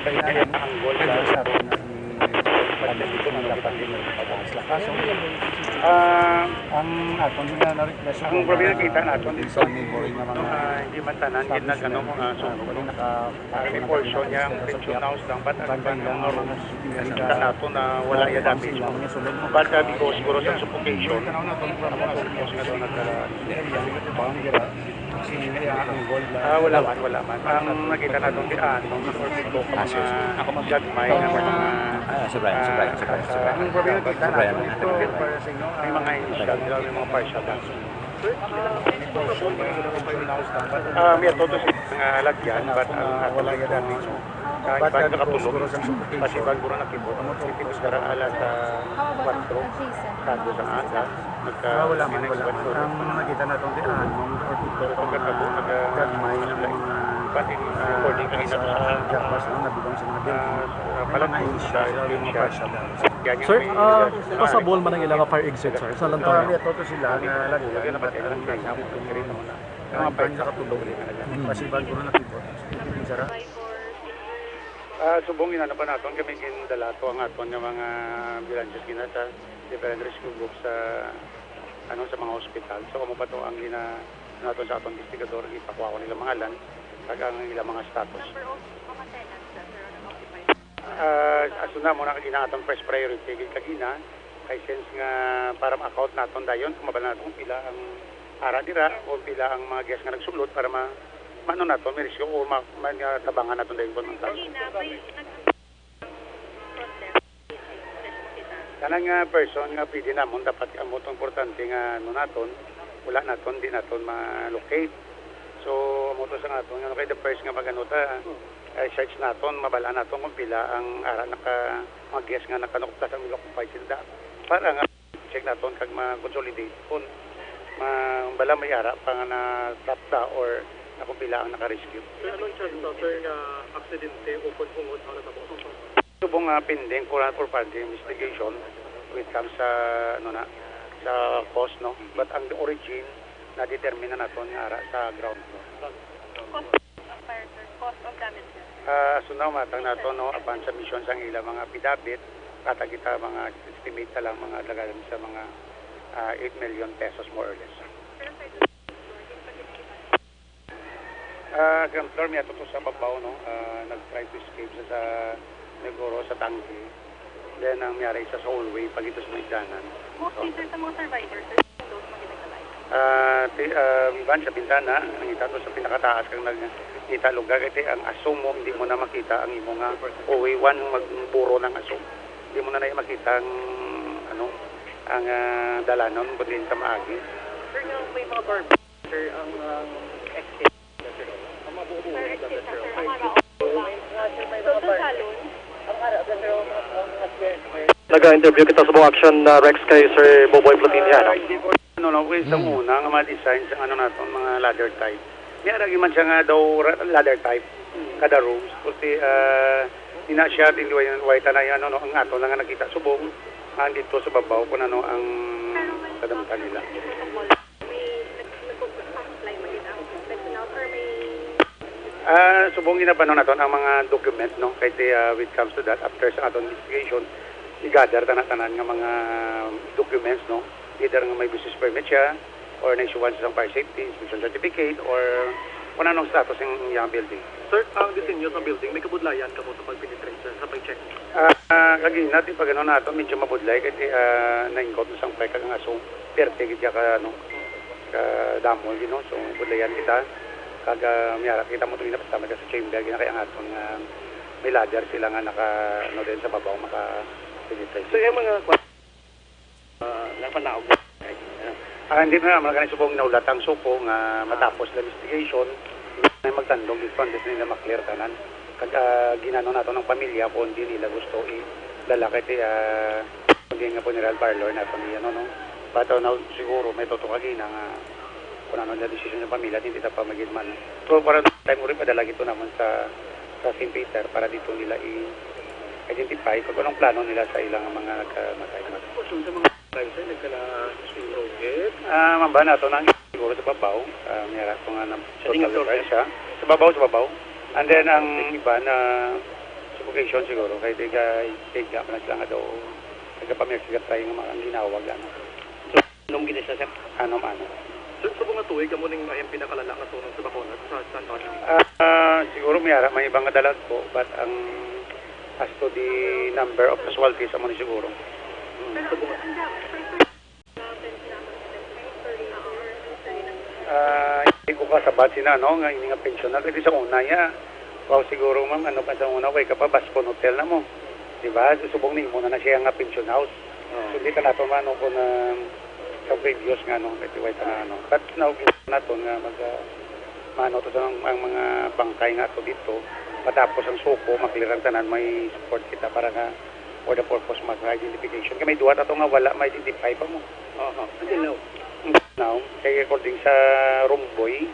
Kaya ang goal sa Ah, ang aton nga na-request ang problema kita naton dito, ah, hindi man tanan, hindi na ganun mga sunog, no? Ah, may portion niya ang pension house lang, but ang iba nga mga rooms, nakita nato na wala ya damage. But, ah, because siguro sa suffocation, ang mga sunog nga doon nagdala. Ah, wala man, wala man. Ang nakita natin, di, ah, itong mga gagmay na mga, Ah, si Brian, si Brian, si Brian, si Brian. Ang problema kita natin, may mga initial, may mga partial lang. Ah, may ato to sa mga lagyan, but ang ato wala yung damage. Ang iba nakatulog, kasi bago na nakibot, ang tipis kara alas, ah, kwatro, kago sa aga. Ah, wala man, wala man. Ang nakita natin, di, ah, nung pagkatabo, gagmay na mga, ah, according kanina sa Jabas, no, nabilang sa mga building. Ah, may mga initial, may mga partial damage. Sir, ah, possible man ang ilang fire exit, sir? Sa lantaw. Ah, may ato to sila, nga lagyan, but ang Ang iba nakatulog. Kasi bago na nakibot. Sara. Ah, subong ina na pa naton kami gindala to ang aton nga mga ambulansya gina sa different rescue groups sa, ano, sa mga hospital. So, kamo pa to ang gina-, naton sa aton investigador, ipakuha ko nila mga lan, kag ang ilang mga status. Number of mga tenants na, sir, ang occupied? Ah, aso na mo na kag ina atong first priority gid kag ina, kay since nga para ma-account naton dayon kung mabal naton kung pila ang ara dira o pila ang mga guest nga nagsulod para ma-, maano naton, may rescue o ma-, ma-, tabangan naton dayon kung ang taas. Kanang, ah, person nga pwede namon, dapat amo to importante nga ano naton, wala naton, di naton ma-locate. So, amo to sa naton, nga kay the first nga mag-ano ta, eh, search naton, mabal-an naton kung pila ang ara naka, mga guest nga naka-, naka-, naka-occupy sila. Para nga check naton kag ma-consolidate kung ma-, bala may ara pa nga na-trap ta or na kung pila ang naka-rescue. Sir, anong chance, sir, nga aksidente o kon hungod ang natabo? Subong nga pending for, for further investigation when it comes sa, ano na, sa cause, no? But ang origin, na-determine na naton nga ara sa ground floor. Cause of fire, sir. Cause of damage, sir. Ah, so now, matang nato, no, upon submission sang ila mga affidavit, kata kita mga estimate na lang, mga dalagan sa mga, ah, eight million pesos, more or less. Pero, sir, Ah, ground floor, may ato to sa babaw, no? Ah, nag-try to escape sa, sa, siguro sa tangke. Then, ang miyari sa, sa hallway, pag ito sa may danan. Mostly, sir, sa mga survivors, sir, those mga ginagalayan. Ah, ti-, ah, iban sa bintana, nangita to sa pinakataas kang nagkita lugar. Kaya ang aso mo, hindi mo na makita ang imo nga uwiwan, magburo ng aso. Hindi mo na na makita ang, ano, ang, ah, dalanon, kundi sa maagi. Sir, nga may mga barb- Sir, ang, ang exit. Ang mabubuhay na, sir. Ang araw. May, ah, sir, may mga bar-, ang araw, sir, ang, ang, ang, Nag-interview kita sa buong action, uh, Rex, kay Sir Boboy Platinia, no? Ano, no, kay sa una nga mga design sa ano naton, mga ladder type. May aragi man siya nga daw ra-, ladder type, kada rooms. Kasi, ah, ina siya, din way, way tanay, ano, no, ang ato na nga nakita subong, ang dito sa babaw, kung ano ang kadamtan nila. Ah, subong ginabanon naton ang mga document, no? Kay ti, ah, when it comes to that, after sa aton investigation, i-gather tanan-tanan nga mga documents, no? Either nga may business permit siya, or na-issuehan siya sang fire safety inspection certificate, or kung anong status ng iyang building. Sir, ang disenyo sa building, may kabudlayan kamo sa pag-penetrate, sir, sa pag-check? Ah, ah, kagina, ti pag ano nato, medyo mabudlay, kay, ah, naingkot na sang pay kag ang aso, perte gid siya ka, ano, ka damol, you know, so budlayan kita. Kag, ah, may ara kita mo tuloy na basta may sa chamber, gina kay ang aton nga may ladder sila nga naka, ano, din sa babaw, maka-penetrate. So, yung mga kwa-, ah, napanaog na. Ah, hindi na naman, kani subong nahulat ang suko nga matapos na investigation, na magtandog dito, unless nila ma-clear tanan. Kag, ah, ginano nato ng pamilya kung hindi nila gusto i-dala kay, ah, hindi nga funeral parlor nato ni, ano, no? But, uh, now, siguro, may tutukan gina nga kung ano na desisyon ng pamilya, hindi ta pa magid man. So, para time uri, padala gito naman sa, sa Saint Peter para dito nila i-identify kung anong plano nila sa ilang mga nagkamatay. Kung sa mga driver, nagkala-, Ah, mamba nato na siguro sa babaw. Ah, may ara ko nga na Sa tingin total floor, sir? Sa babaw, sa babaw. And then, ang iba na suffocation siguro, kay tiga, tiga pa na sila nga daw, nagkapamilya sila try nga mga ang ginawag, ano. So, anom gid siya, sir? Anom, anom. Sir, sa mga tuig, amo ning, ah, yung pinakalala nga sunog sa Bacolod, sa San Antonio? Ah, siguro may ara, may ibang nga dalag po, but ang, as to the number of casualties, amo ni siguro. Mm. Sa mga Ah, hindi ko kasabat sina, no, nga ini nga pensioner. Kasi sa una, ya, wow, siguro, ma'am, ano pa sa una, way ka pa, Bascon Hotel na mo. Di ba? Subong ni mo na na siya nga pension house. Oo. So, hindi ka nato, mano, kung, ah, sa previous nga, no, kasi way pa na, ano. But now, ginawa nato nga mag, ah, mano to sa ang, ang mga bangkay nga to dito. Matapos ang suko, maklear ang tanan, may support kita para nga for the purpose mag identification. Kay may duwa ato nga wala ma-identify pa mo. Aha. Until now? Now, kay according sa Romboy,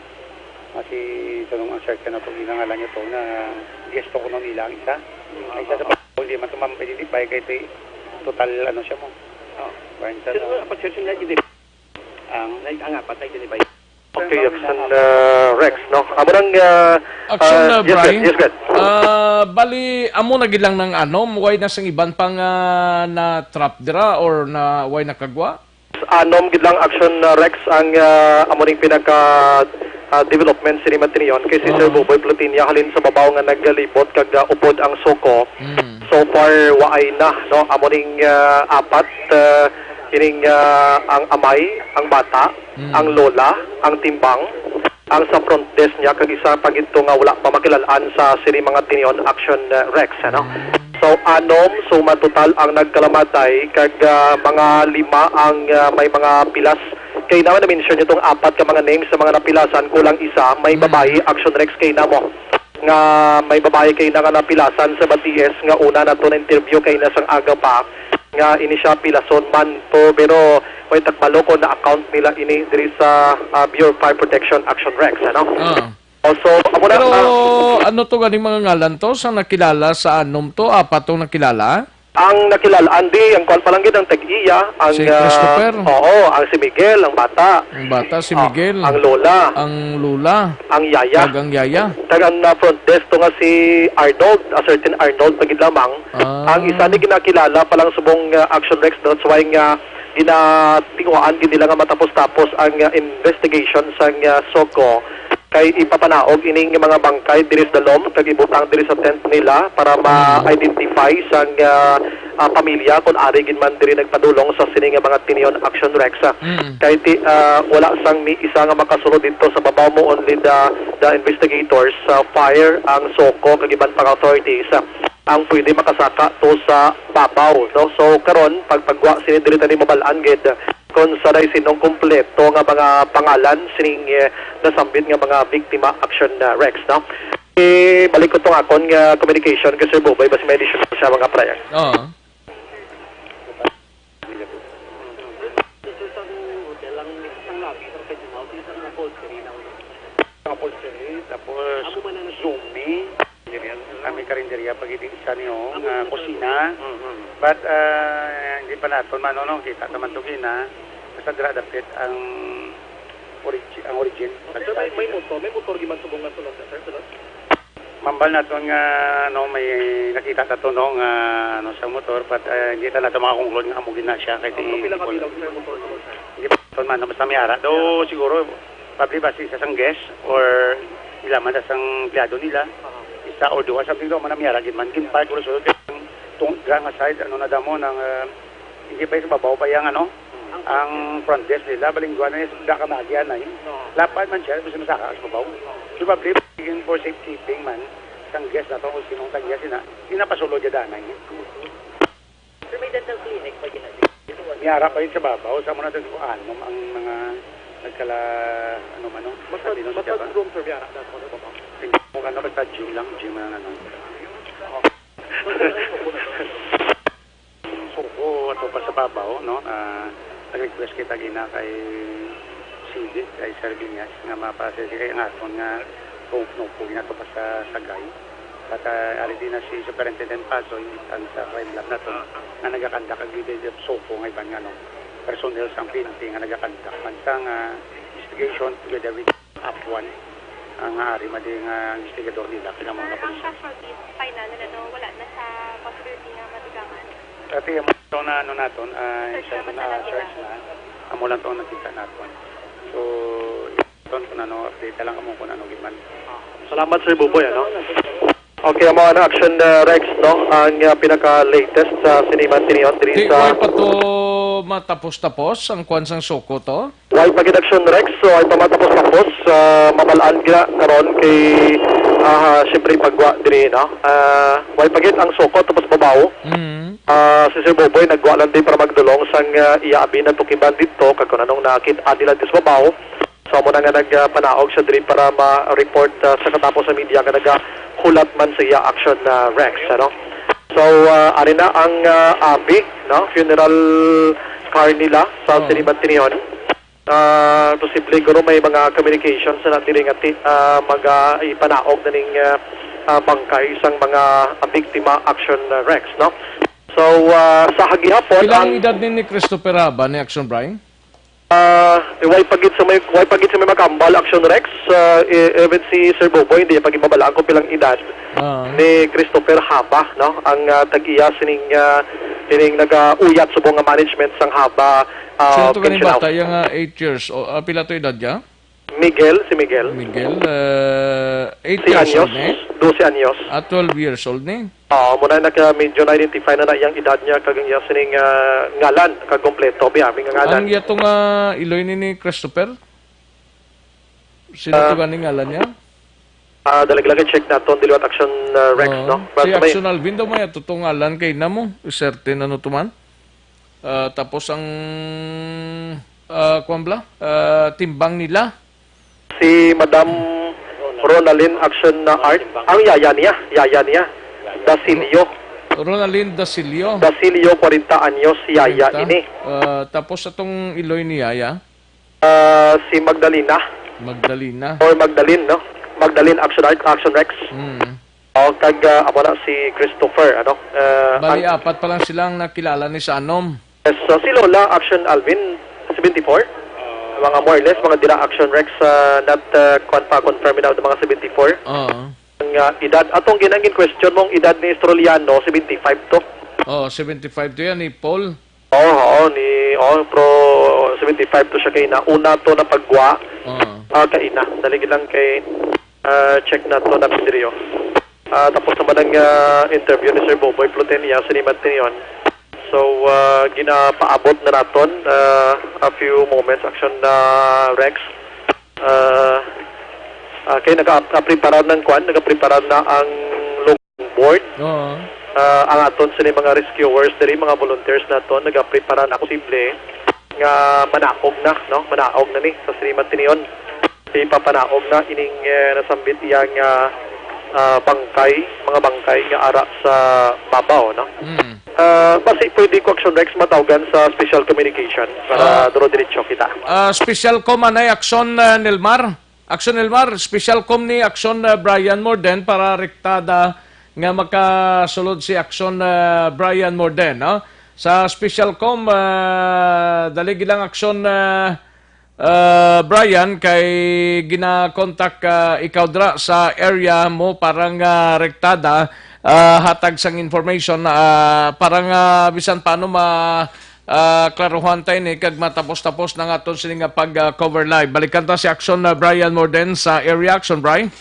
ah, si, sa nung ang search na itong ginangalan niyo to, na guest to kuno nila ang isa. Ang isa sa pa, hindi man to ma-identify kay ito total, ano siya mo. Oh. Burn siya. Sino na. Nga apat, sir, sino na-identify? Ang Nag-, ang apat na identify. Okay, Action, uh, Rex, no? Amo nang, uh, Action, uh, uh, yes, Bry. Sir. Yes, sir. Uh, bali, amo na gid lang ng ano, way na sang iban pang, uh, na-trap dira or na way nakagwa? Anom gid lang, Action, uh, Rex, ang, uh, amo ning pinaka, uh, development sini Matinion kay si Sir Oo. Buboy Plutinia halin sa babaw nga naglibot kag, uh, upod ang suko. Mm. So far, waay na, no? Amo ning, uh, apat, uh, kining, uh, ang amay, ang bata, Mm. ang lola, ang timbang, ang sa front desk niya, kag isa pa gid to nga wala pa makilal-an sa sini mga tinion, Action, uh, Rex, ano? Mm. So, anom, so matotal ang nagkalamatay, kag, uh, mga lima ang, uh, may mga pilas. Kay naman na-mention niyo tong apat ka mga names sa mga napilasan, kulang isa, may Mm. babayi, Action Rex, kay namo. Nga may babayi kay na nga napilasan sa Baties nga una nato na-interview kay na sang aga pa nga ini siya pilason man to, pero may takbalo ko na-account nila ini diri sa, ah, Bureau of Fire Protection, Action Rex, ano? Ah. Also, amo na, Pero ah, ano to ganing mga ngalan to sa nakilala sa anom to? Apat tong nakilala? Ang nakilala, Andy, ang kwan pa lang gid ang tag-iya, ang, Si ah, Christopher. Oo, ang si Miguel, ang bata. Ang bata, si Ah, Miguel. Ang lola. Ang lola. Ang yaya. Kag ang yaya. Kag ang, ah, front desk to nga si Arnold, a certain Arnold pa gid lamang. Ah. Ang isa ni ginakilala pa lang subong, ah, Action Rex, that's why nga ginatinguhaan gid nila nga matapos-tapos ang, ah, investigation sang, ah, SOCO. Kay ipapanaog ining mga bangkay diri sa dalom kag ibutang diri sa tent nila para Mm. ma-identify sang, ah, ah, pamilya kung ari gid man diri nagpadulong sa sini nga mga tinion, Action Rex, ah. Mm. Kay ti-, ah, wala sang may isa nga makasulod dito sa babaw mo, only the, the investigators, ah, fire, ang SOCO kag iban pang authorities, ah, ang pwede makasaka to sa babaw, no? So karon, pagpagwa sini diri tani mabal-an gid kung sa day sinong kompleto nga mga pangalan sining, eh, nasambit nga mga biktima, Action, uh, Rex, no? Eh, balik ko tong akon nga communication kay Sir Buboy, basi may additional siya, mga prior. Oo. Ang upholstery, tapos Zoomie. Diri ang, ang may karinderya pag hindi sa niyo, nga kusina. Mm-hmm. But, ah, hindi pa naton mano, no? Kita naman to gina. Basta dira dapit ang origi-, ang origin. Sir, may, may motor, may motor gid man subong nga sulod na, sir, sulod? Mambal naton nga, no, may nakita ta to, no, nga, ano, sa motor, but, ah, hindi ta nato makakonclude nga amo gid na siya kay di Ang pila ka bilang sa motor? Hindi pa man, basta may ara. Do siguro, probably ba si isa sang guest or ila man sang empleyado nila, isa or duha, something do man ang may ara gid man. Gin-park ko sulod kay ang tung-, dra nga side, ano na damo, nang, ah, hindi pa sa babaw pa yang, ano, ang front desk nila, balingguan na yung da ka maagian na yun. Lapad man siya, gusto masaka sa babaw. Probably, for safekeeping man, sang guest na to, kung sinong tagya sina, hindi na pasulod ya danay. Pero may dental clinic pa ginagawa. May ara pa yun sa babaw, sa muna sa kuan, ang mga nagkala, ano man, no? Massage, Sabi nun sa massage Japan. Room, sir, may ara na sa babaw. Hindi ko ano, basta gym lang, gym lang, ano. Suko ato pa sa babaw, no? Ah, nag-request kita gina kay C D, kay Sir Viñas, nga mapasisi kay ang aton nga kung no, kung ginato pa sa Sagay. At, ah, ari din na si Superintendent Pasoy, ang sa crime lab nato, nga nagakandak ang gibig suko nga iban nga, no, personnel sang P N P nga nagakandak man sang, ah, investigation together with Apuan, ang ari madi nga investigador nila, kinamang na Ang police. Casualties, final na, no? Wala na sa possibility nga matugangan? Dati yung ito na ano naton, ah, Search isa naman na talaga. Search na, amo lang to ang nakita naton. So, ito kung ano, update na lang kamo kung ano giman. Salamat, Sir Buboy, ano? Okay, ang mga na-action, uh, Rex, no? Ang, uh, pinaka-latest sa siniman tinion diri Di, sa way pa to matapos-tapos ang kwan sang suko to? Way pa gid action, Rex, so way pa matapos-tapos. Uh, mabalaan gina karon kay, ah, siyempre, pagwa diri, no? Uh, way pa gid ang suko tapos babaw. Mm. Ah, si Sir Boboy nagwa lang din para magdulong sang, ah, iya abi natukiban dito, kag kung anong nakit-an nila dito sa babaw. So, amo na nga nagpanaog siya diri para ma-report, ah, sa katapos sa media nga nagahulat man sa iya action na Rex, ano? So, ah, ari na ang, ah, abi, no? Funeral car nila sa Oo. Siniman tinion. Ah, posible guro may mga communications na diri nga ti-, ah, maga-, ipanaog na ning, ah, ah, bangkay sang mga, ah, biktima action, ah, Rex, no? So, ah, sa hagihapon, Pila ang ang edad ni, ni Christopher Haba ni Action Brian? Ah, way pa gid sa may, way pa gid sa may makambal, Action Rex. Ah, e-, even si Sir Boboy, hindi pa gid mabalaan kung pilang edad Ah. ni Christopher Haba, no? Ang, ah, tag-iya sining, ah, sining nagauyat subong nga management sang Haba, ah, Sino to ganing Pension bata? House. Yang, ah, eight years old. Ah, pila to edad niya? Miguel, si Miguel. Miguel, ah, eight Si years Anyos, old ni? Doce anyos. Ah, twelve years old ni? Oo, muna na ka medyo na-identify na na iyang edad niya, kag ang iya sining, ah, ngalan, kag kompleto, biya, aming ngalan. Ang iya to nga iloy ni, ni Christopher? Sino Ah. to ganing ngalan niya? Ah, dali lang i-check naton, dili what action, ah, Rex, Oo. no? Si But may Action Alvin daw may ato to ngalan kay na mo, certain ano to man. Ah, tapos ang, ah, kuwan bala? Ah, timbang nila. Si Madam Ronalyn Action na Art. Ang yaya niya, yaya niya. Dasilio. Ronalyn Dasilio. Dasilio, kwarenta anyos, yaya Kwarenta. ini. Ah, tapos atong iloy ni yaya? Ah, si Magdalena. Magdalena. Or Magdalene, no? Magdalene Action Art, Action Rex. Mm. O, kag, ah, amo na si Christopher, ano? Ah, Bali, ang apat pa lang sila ang nakilala ni sa anom. Yes, so si Lola Action Alvin, seventy-four. Mga more or less, mga dira Action Rex, ah, not, ah, kwan pa, confirm na mga seventy-four. Oo. Ang, ah, edad, atong ginang in question mong edad ni Stroliano, seventy-five to. Oo, seventy-five to yan, ni Paul. Oo, oo, ni, oo, pero seventy-five to siya kay na. Una to na pagwa, Oo. ah, kay na. Dali lang kay, ah, check na to na Pedro. Ah, tapos naman ang, ah, interview ni Sir Boboy Plutenia sa Limantinyon. So, ah, ginapaabot na naton, ah, a few moments, action na Rex. Ah, ah, kay naka-, nakapreparar ng kwan, nakapreparar na ang board. Oo. Ah, ang aton sini mga rescuers diri, mga volunteers naton, nagaprepara na posible nga manaog na, no? Manaog na ni sa Sri Mantinion. Ipapanaog na ining, eh, nasambit iya nga, ah, bangkay, mga bangkay nga ara sa babaw, no? Mm. Ah, basi pwede ko, Action Rex, matawgan sa special communication para Ah. duro-diretso kita. Ah, special com, anay, Action, ah, Nilmar? Action Elmar, special com ni Action, uh, Brian Morden para rektada nga makasulod si Action, uh, Brian Morden, no? Sa special com, uh, dali lang Action, uh, Uh, Brian, kay gina-contact, uh, ikaw dra sa area mo para nga rektada, uh, hatag sang information, uh, para nga bisan paano ma uh, klaruhan ta ini kag matapos-tapos na nga aton sini nga pag, uh, cover live. Balikan ta si Action, uh, Brian Morden sa area. Action, Brian.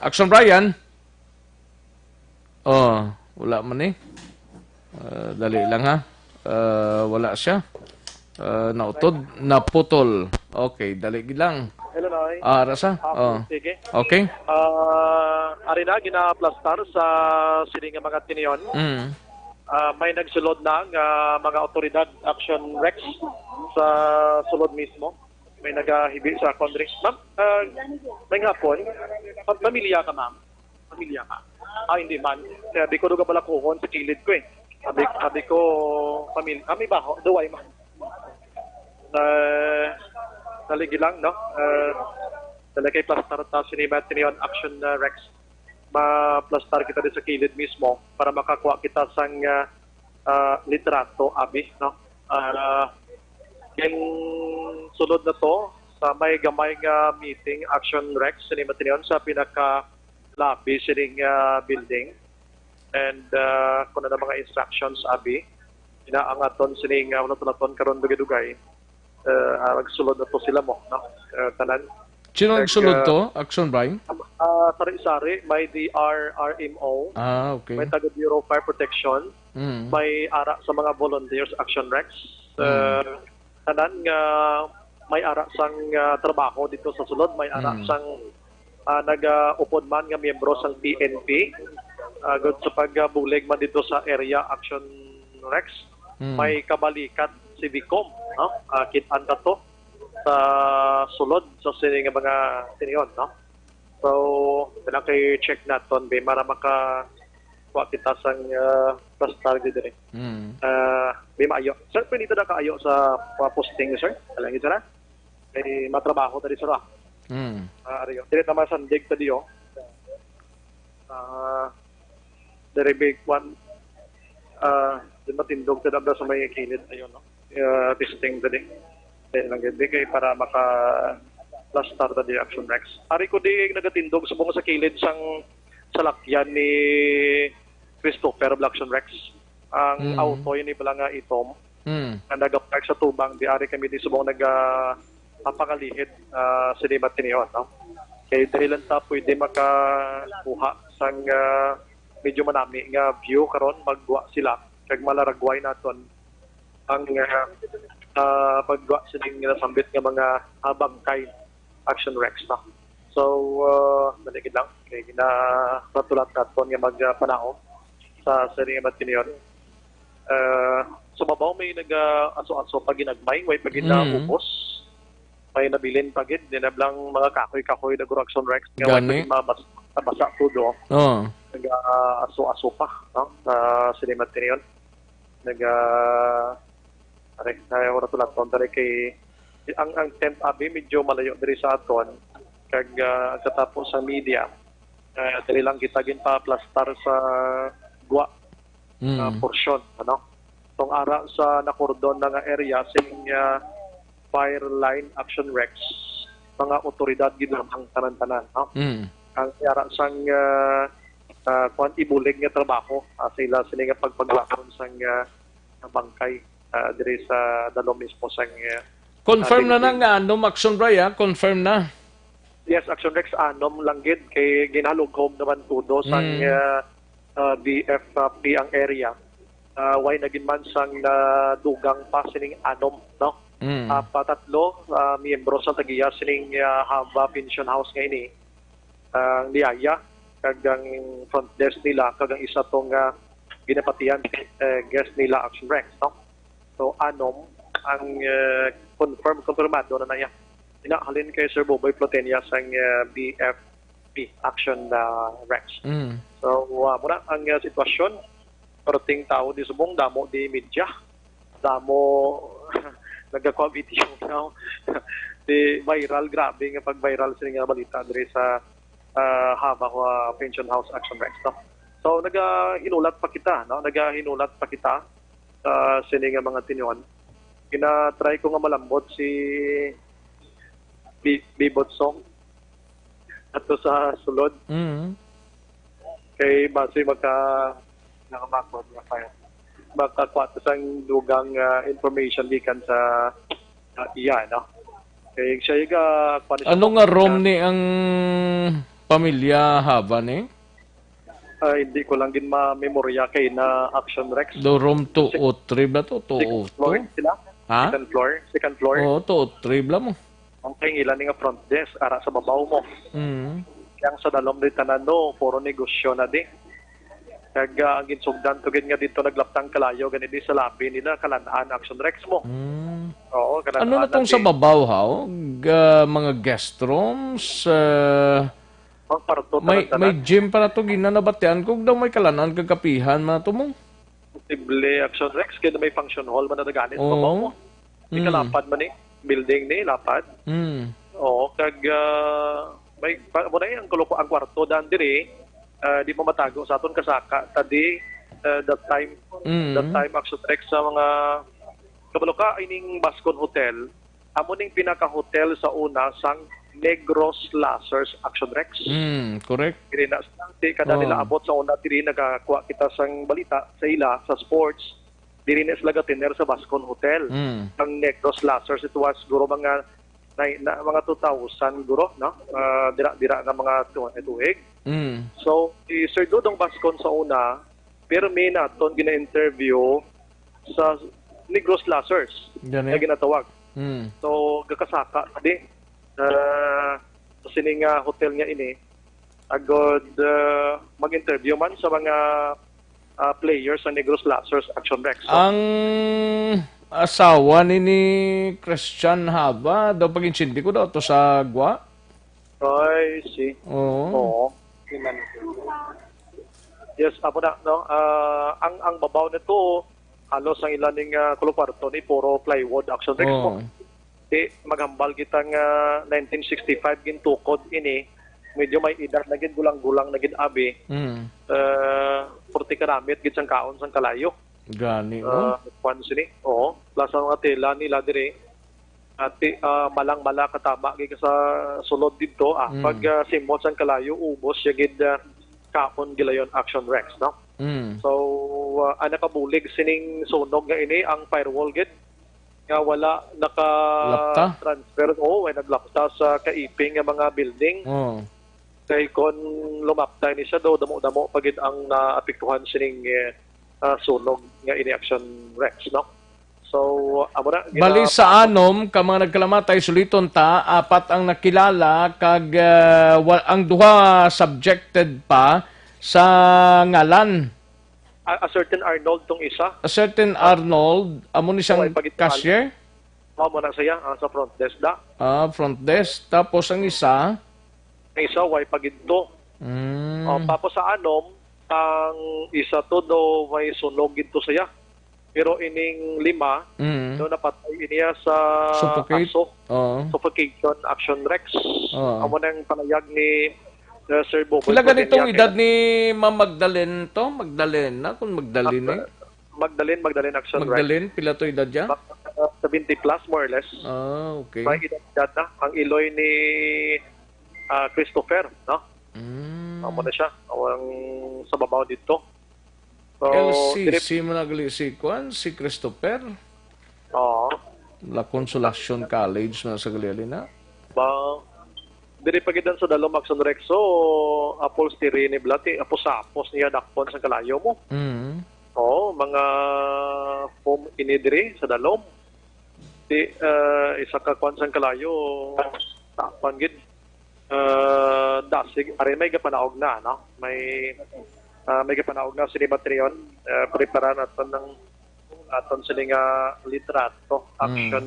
Action, Brian. Oh, wala man ni. Uh, dali lang, ha. Uh, wala siya. Uh, nautod, naputol. Okay, dali lang. Hello, Noy. Ah, rasa? Ah, oh, sige. Okay. Ah, ari na, ginaplastar sa sini nga mga tinion. Mm. Ah, may nagsulod na nga mga otoridad, Action Rex, sa sulod mismo. May nagahibi sa akon diri. Ma'am, ah, may hapon. Pa-, pamilya ka, ma'am? Pamilya ka? Ah, hindi man. Sabi ko, duga pala kuhon sa kilid ko eh. Sabi, sabi ko, pamilya. Kami ba? Duway man. Uh, naligi lang, no? Uh, dala kay plastar ta sini ba tinion Action, uh, Rex. Ma-plastar kita di sa kilid mismo para makakuha kita sang, uh, uh, litrato, abi, no? Uh, yung sunod na to, sa may gamay nga meeting, Action Rex, sini ba tinion sa pinaka lobby sining, ah, building. And, ah, kung ano mga instructions, abi, ina ang aton sining, ah, ulat-ulaton karon dugay-dugay. Ah, ah, magsulod na to sila mo, no? Ah, tanan. Sino Nag, nagsulod ah, to? Action Brian? Ah, sari-sari, may D R R M O, Ah, okay. may taga Bureau of Fire Protection, Mm. may ara sa mga volunteers, Action Rex. Mm. Ah, tanan nga may ara sang, ah, trabaho dito sa sulod, may ara Mm. sang, ah, nagaupod man nga miyembro sang P N P, ah, gud sa pagbulig man dito sa area Action Rex. Mm. May kabalikat si Vicom, no? Ah, kit-an ta to sa sulod sa sini nga mga tinion, no? So, kailangan kay check naton, be, para maka kuha kita sang, ah, plastar diri. Mm. Ah, di maayo. Sir, pwede ta na kaayo sa mga posting, sir? Alam niyo, sir, ah? May matrabaho ta di, sir, ah. Mm. Ah, ariyo. Dili ta masandig ta diyo. Ah, diri big one. Ah, di matindog ta dabda sa may kilid. Ayun, no? Ah, testing ta di. Dili lang gid. Di kay para maka plastar ta di Action Rex. Ari ko di nagatindog subong sa kilid sang salakyan ni Christopher Blackson Rex. Ang Mm. auto ini pala nga itom Mm. nga nagapark sa tubang, di ari kami di subong naga, ah, pangalihid, ah, sa libat tinion, no? Kay diri lang ta pwede makakuha sang, ah, medyo manami nga view karon, magwa sila kag malaragway naton ang, ah, ah, pagwa sining nasambit nga mga, ah, bangkay. Action Rex, no? So, uh, dali gid lang. Kay ginatulat naton nga magpanaog sa sining nga mga tinion. Uh, sa babaw may nag-aso-aso pa ginagmay, way pa gid Mm. naubos. May nabilin pa gid, di na lang mga kahoy-kahoy na guro Action Rex nga way pa Gani. gid mabas-, mabasa todo. Oh. Nag-aso-aso pa, no? Sa sining mga tinion. Nag, ah, are, na wala to lang, dali kay ang, ang tent abi medyo malayo diri sa aton, kag, ah, ang katapo sa media, ah, diri lang kita ginpa-plastar sa gwa nga Mm. porsyon, ano? Tong ara sa nakordon na nga area sing, ah, fire line Action Rex, mga otoridad gid lamang tanan-tanan, no? Mm. Ang ara sang, ah, ah, kuwan, ibulig nga trabaho, ah, sa ila sini nga pagpaglaon sang, ah, bangkay, ah, diri sa dalom mismo sang, ah, Confirm ah, na na building. Nga anom, Action Bray, ah? Confirm na. Yes, Action Rex, anom lang gid kay ginalughom naman todo sang, Mm. ah, ah, D F P ang area. Ah, way na gid man sang nadugang pa sining anom, no? Mm. Ah, patatlo, ah, miyembro sa tagiya sining, ah, Hava Pension House nga ini. Ang niyaya, kag ang front desk nila, kag ang isa to nga ginapatihan, eh, guest nila, Action Rex, no? So, anom ang, eh, confirm, konfirmado na na iya. Ina, halin kay Sir Boboy Plotenia sang, eh, B F P, Action, ah, Rex. Mm. So, ah, muna ang, ah, sitwasyon. Perting tao di subong, damo di media. Damo nagkakuha video now. Di viral, grabe nga pag-viral sini nga balita diri sa, ah, Hava, ah, Pension House Action Rex, no? So, nagahinulat pa kita, no? Nagahinulat pa kita sa sini nga mga tinion. Gina-try ko nga malambot si Bi-, Bibot Song ato sa sulod. Mm. Kay basi maka-, nakamakod nga fire. Makakuha ta sang dugang, ah, information gikan sa, sa iya, no? Kay siya yung, ah, kuha ni siya Ano nga room ni ang pamilya Hava ni? Ah, hindi ko lang din ma-memorya kay na Action Rex. Do room two oh three ba to? Second floor two oh two? Sila? Ha? Second floor? Second floor? Oo, two oh three bala mo. Ang kaingilan ni nga front desk, ara sa babaw mo. Mm. Yang sa dalom di tanan, no, puro negosyo na di. Kag, ah, ang ginsugdan to gid nga dito naglaptang kalayo, gani di sa labi nila, kalan-an Action Rex mo. Mm. Oo, kalan-an Ano na na tong sa di. babaw, haw? Ga, mga guest rooms, ah, Ang parto may, tanan-tanan. may gym pa na to, gina nabatian ko, daw may kalan-an kag kapihan man to mo. Posible Action Rex, kaya may function hall man na ganit Oo. babaw mo. Di Mm. kalapad man eh. Building ni, lapad. Mm. Oo, kag, ah, may, pa, mo na eh, ang, kuluko, ang kwarto dan diri, ah, di mo matago sa aton kasaka, ta di, ah, that time, Mm. that time Action Rex sa mga, kabalo ka, ining Bascon Hotel, amo ning pinaka-hotel sa una sang Negros Lasers Action Rex. Mm, correct. Diri na, di kada Oh. nila abot sa una, diri nagakuha kita sang balita sa ila, sa sports, diri na sila gatiner sa Bascon Hotel. Mm. Ang Negros Lasers, it was, siguro, mga, na, na, mga two thousand, guro, no? Ah, dira, dira nga mga tu-, tuig. Mm. So, si Sir Dodong Bascon sa una, pirmi naton gina-interview sa Negros Lasers Gani. nga ginatawag. Mm. So, gakasaka di, ah, sa sini nga hotel nga ini, agod, ah, mag-interview man sa mga, ah, players sa Negros Lasers Action Rex. So, Ang asawa ni, ni Christian Haba, daw pag-insindi ko daw to sa gwa. I see. Oo. Oo. Yes, amo na, no? Ah, ang, ang babaw nito, halos ang ila ning, ah, kuluwarto ni puro plywood Action Rex mo. Oo. Di, maghambal kita nga nineteen sixty-five gintukod ini, medyo may edad na gid, gulang-gulang na gid abi. Mm. Ah, purti karamit gid sang kaon sang kalayo. Gani, no? Ah, kwan sini. Oo. Plus ang mga tela nila diri. Ati, ah, malang-mala katama gid sa sulod didto. Ah, Mm. pag, ah, simot sang kalayo, ubos siya gid, ah, kaon gilayon Action Rex, no? Mm. So, ah, ang nakabulig sining sunog nga ini, ang firewall gid, nga wala Lapta? naka-transfer, o, ay naglapta sa kaiping nga mga building. Oh. Kay kon lumapta ni siya, daw damo-damo pa gid ang naapektuhan sining, eh, ah, sunog nga ini Action Rex, no? So, amo na, Bali gina- sa anom ka mga nagkalamatay, suliton ta, apat ang nakilala, kag, ah, wa-, ang duha subjected pa sa ngalan. A, a certain Arnold tong isa. A certain Arnold, amo ni siyang May pagituan. cashier? Mao mo na siya, ah, sa front desk da. Ah, front desk. Tapos ang isa? Ang isa, way pa gid to. Mm. Oh, tapos sa anom, ang isa to do may sunog gid to siya. Pero ining lima, Mm. do napatay niya sa Suffocate? aso. Oo. Suffocation Action Rex. Oo. Amo nang panayag ni, uh, Sir Boboy Pila ganitong Cordeniaque. edad ni Ma'am Magdalene to? Magdalena, kung Magdalene. Mag-, Magdalene, Magdalene Action Rex. Magdalene, pila to edad niya? Mag-, uh, seventy plus, more or less. Ah, okay. May edad na. Ang iloy ni, ah, Christopher, no? Mm. Amo na siya. Ang sa babaw dito. So, L C C dire- mo na gali si Kwan, si Christopher. Oo. La Consolacion College na sa gali na. Ba, dire pa gid sa dalom Action Rex, so, upholstery ni Blati, apos-apos niya dakpon sa kalayo mo. Mm. Oo, mga foam ini diri sa dalom. Di, ah, isa ka kwan sang kalayo, tapan gid. Ah, dasig, ari may gapanaog na, no? May, ah, may gapanaog na sini Batreon. Ah, prepara naton ng aton sini nga litrato, Mm. action,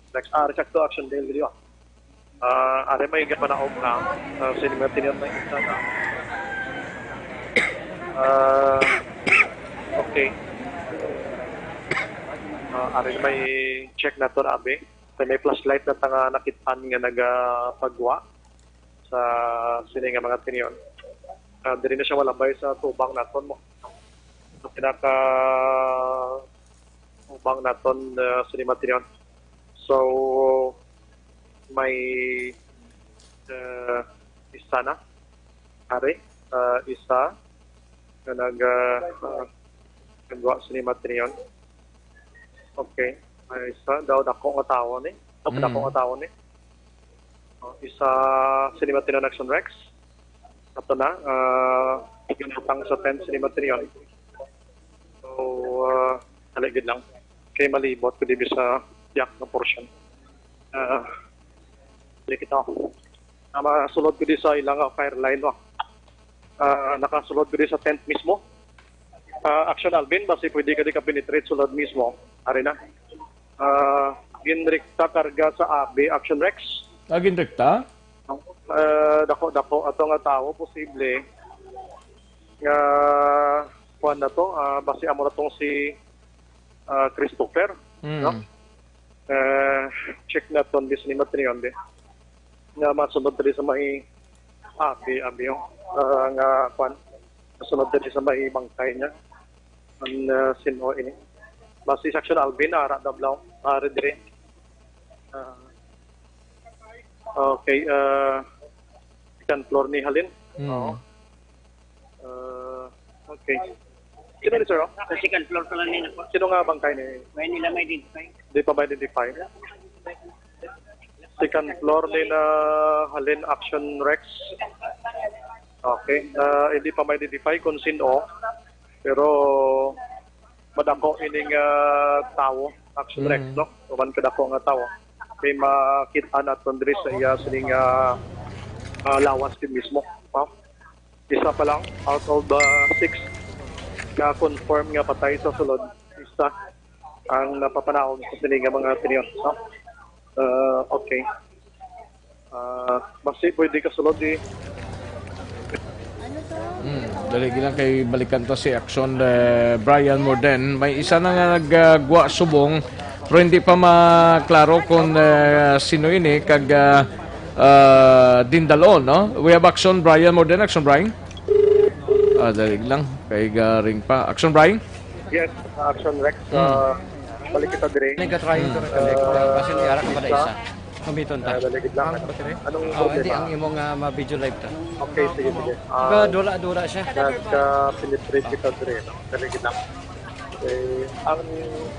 next, ah, exacto, action day video. Ah, ari may gapanaog na, ah, sini Batreon na isa na. Ah, okay. Ah, ari may check naton, abi. Kay may flashlight na ta nga nakit-an nga nagapagwa sa sini nga mga tinyon. Ah, diri na siya malabay sa tubang naton mo. Sa pinaka Ubang naton, uh, sini matinion. So, may, uh, isa na. Ari, uh, isa na nag, uh, uh, nagwa sini matinion. Okay. May isa. Daw dako nga tawo ni. Daw Mm. dako nga tawo ni. Oh, isa sini matinion Action Rex. Ato na, uh, ginutang sa tent sini matinion. So, uh, dali gid lang. Kay malibot ko dibi sa yak nga portion. Uh, dali kita. Ah, masulod ko di sa ilang, ah, fire line, no? Ah, nakasulod ko di sa tent mismo. Ah, Action Alvin, basi pwede ka di ka penetrate sulod mismo. Ari na. Ah, ginrekta karga sa abi, Action Rex. Ah, ginrekta? Ah, dako-dako ato nga tawo, posible nga kuwan na to, ah, basi amo na tong si, ah, Christopher, Mm. no? Eh, check naton di sini matinion di. Nga masunod diri sa may abi, abi, oh. Ah, nga, kwan, masunod diri sa may bangkay niya. Ang, ah, sin-o ini. Basi sa Action Alvin, ara dablaw, ara diri. Ah, okay, ah, second floor ni Halin. Mm. Oo. Ah, okay. Sino ni sir, oh? Sa second floor pa lang nila po. Sino nga bangkay ni? May nila may identify. Di pa ma-identify. Second floor ni na Halin Action Rex. Okay. Ah, hindi pa ma-identify kung sino. Pero madako ining, ah, tawo, Action Rex, Mm. no? Uban kadako nga tawo. Kay makita naton diri sa iya sining, ah, ah, lawas din mismo. No? Isa pa lang out of, ah, six nga confirm nga patay sa sulod. Isa ang napapanaog sa sini nga mga opinion, no? Ah, okay. Ah, basi pwede ka sulod, eh. Hmm, dali lang kay balikan to si Action, eh, Brian Morden. May isa na nga nagagwa subong, pero hindi pa maklaro kung, eh, sino ini kag, ah, ah, Dindalon, no? We have Action Brian Morden. Action Brian? Ah, dali lang. Kay garing pa. Action Brian? Yes, Action Rex. Hmm. Ah, balik kita dire. Nag-try to reconnect. Ah, kasi may arak pa na isa. Kumiton ta. Ah, dali lang. Anong Oh, hindi, problema? Ang imong, ah, ma-video live ta. Okay, sige, sige. Ah, dula-dula siya. Nagka-penetrate kita dire, no? Dali lang. Eh, ang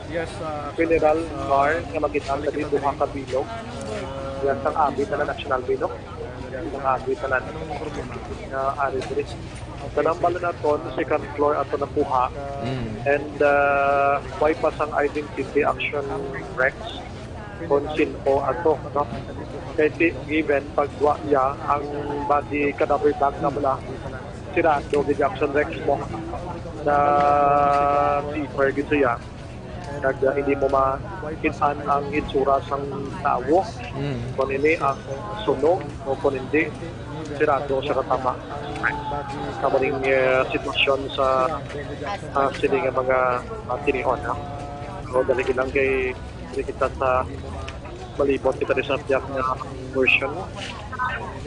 Yes, ah, funeral ah, car nga makita sa dito, duha ka bilog. Yan, sang abi tanan, Action Alvin, no? Yan, sang abi tanan. Anong problema? Nga ari diri. Sa nambal naton, second floor ato nakuha. Mm. And, uh, way pa sang identity, Action Rex, kung sin-o ato, no? Kay ti-, given pag wa niya ang body cadaver bag na bala, sirado gid, Action Rex, mo na zipper gid siya. Kag, uh, hindi mo makit-an ang itsura sang tawo. Mm. Kung ini ang sunog o kung hindi, sirado siya katama. Kamo ning, uh, sitwasyon sa, uh, sini nga mga, uh, tinion, ha? So, dali lang kay, dali kita sa malibot kita di sa tiyak nga version.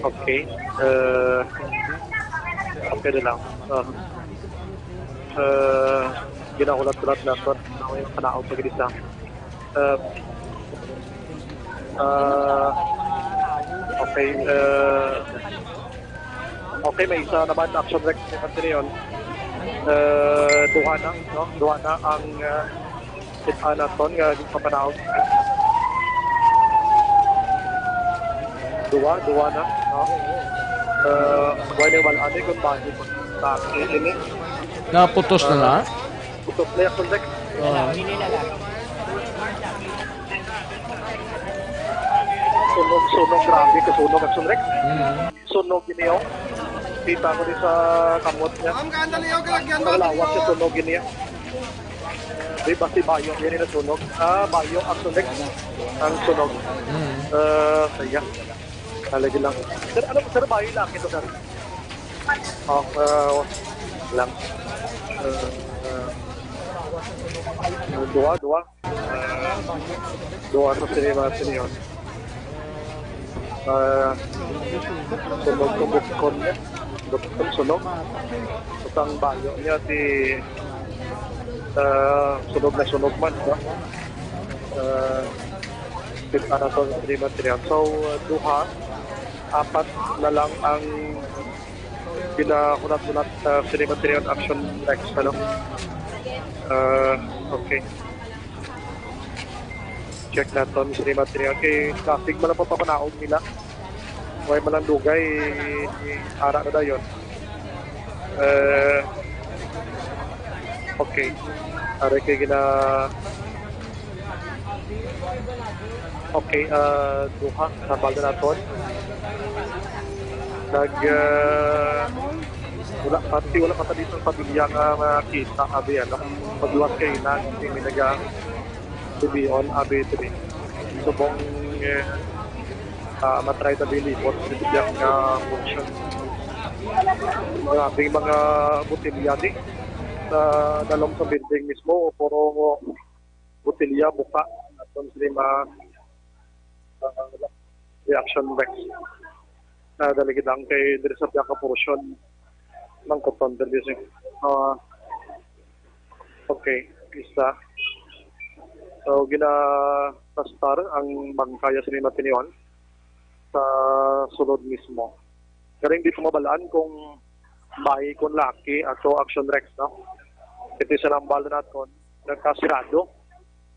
Okay. Uh, okay na lang. Uh, uh, ginahulat-hulat naton. Ano yung panaog pag isa? Uh, uh, okay. Uh, okay, may isa naman, Action Rex, yung kanto na yun. Uh, duha na, no? Duha na ang, uh, kita naton nga gipapanaog. Duha, duha na, no? Uh, wala wala ani kung bakit sa ini. Naputos na na? Putos na yung contact. Oo. Sunog, sunog, grabe, kasunog ang sunog. Mm. Sunog ini, oh. Kita ko di sa kamot niya. Ang lawas sa sunog ini, ah. Di ba si Bayo, yan yung sunog. Ah, Bayo, ang sunog. Ang sunog. Mm. Ah, saya. Talaga lang. Sir, ano, sir, Bayo lang ito, sir. Oh, ah, lang. Ah, ah, duwa, duwa. Ah, duwa sa sini, mga senior. Ah, sunog ko, buskon niya. Buskon, sunog. Utang Bayo niya, si Ah, sunog na sunog man, no? Ah, kita na to sa material. So, duha, apat na lang ang pinahunat-hunat sa Cinema Trion Action Rex, ano? Ah, okay. Check naton, Cinema Trion. Kay traffic man ang papapanaog nila. Way man lang dugay, ara na dayon. Eh, okay. Are kay gina Okay, ah, duha, nabal na naton. Nag, ah, wala pa, ti-, wala pa ta dito ang pamilya nga makita, abi, ano. Pagluwas kay inan, ti may naga, subion, abi, ti may subong, eh, ah, matry ta din libot, sa bigyan nga function. Grabe yung mga botelya di sa dalom sa building mismo, puro botelya, buka, aton sila ma-, ah, reaction Rex. Na dali gid lang kay diri sa piyaka portion ng Coton diri sa, ah, okay, isa. So, ginaplastar ang bangkaya sa Matinion sa sulod mismo. Pero hindi ko mabalaan kung bayi, kung laki ato Action Rex, no? Ito sa nambal naton, nagkasirado.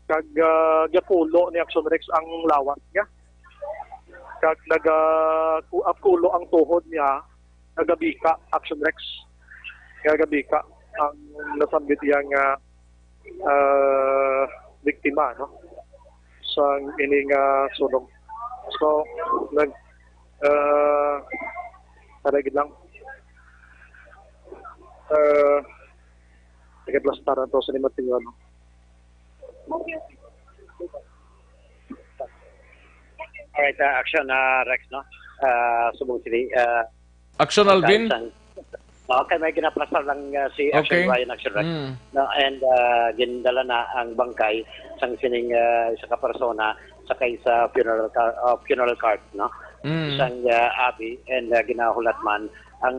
Kag, ah, gakulo ni Action Rex ang lawas niya. Kag naga-, ku-, ah, kulo ang tuhod niya, nagabika, Action Rex. Nagabika ang nasambit iya nga, ah, biktima, no? Sa ini nga sunog. So, nag, ah, tara gid lang. Ah, nagaplastar na to sa lima tingnan, no? Alright, ah, action, ah, Rex, no? Ah, subong sini, ah, Action, Alvin? Sang, okay, may ginaplastar lang, ah, si Action Okay. Ryan, Action Rex. Mm. No, and, ah, gindala na ang bangkay sang sining, ah, isa ka persona sakay sa funeral car, ah, funeral cart, no? Mm. Sang, ah, abi, and, ah, ginahulat man ang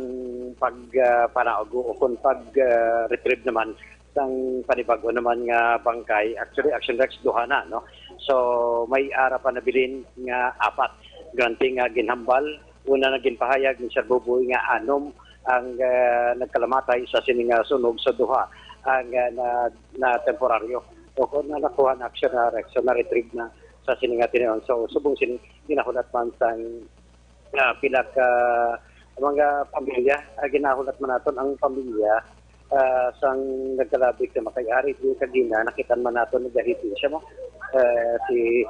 pag, ah, panaog o kung pag, ah, retrieve naman sang panibago naman nga bangkay. Actually, Action Rex, duha na, no? So, may ara pa nabilin nga apat. Granting nga ginhambal, una na ginpahayag ni Sir Buboy nga anom ang, ah, nagkalamatay sa sini nga sunog, sa duha ang, ah, na, na temporaryo. O kung na nakuha na Action Rex, so na-retrieve na sa sini nga tinion. So, subong sini, ginahulat man sang, ah, pila ka mga pamilya, ah, ginahulat man naton ang pamilya, ah, sang nagkalabig sa Makay-ari, di kagina, nakitan man naton nagahiti siya mo. Ah, si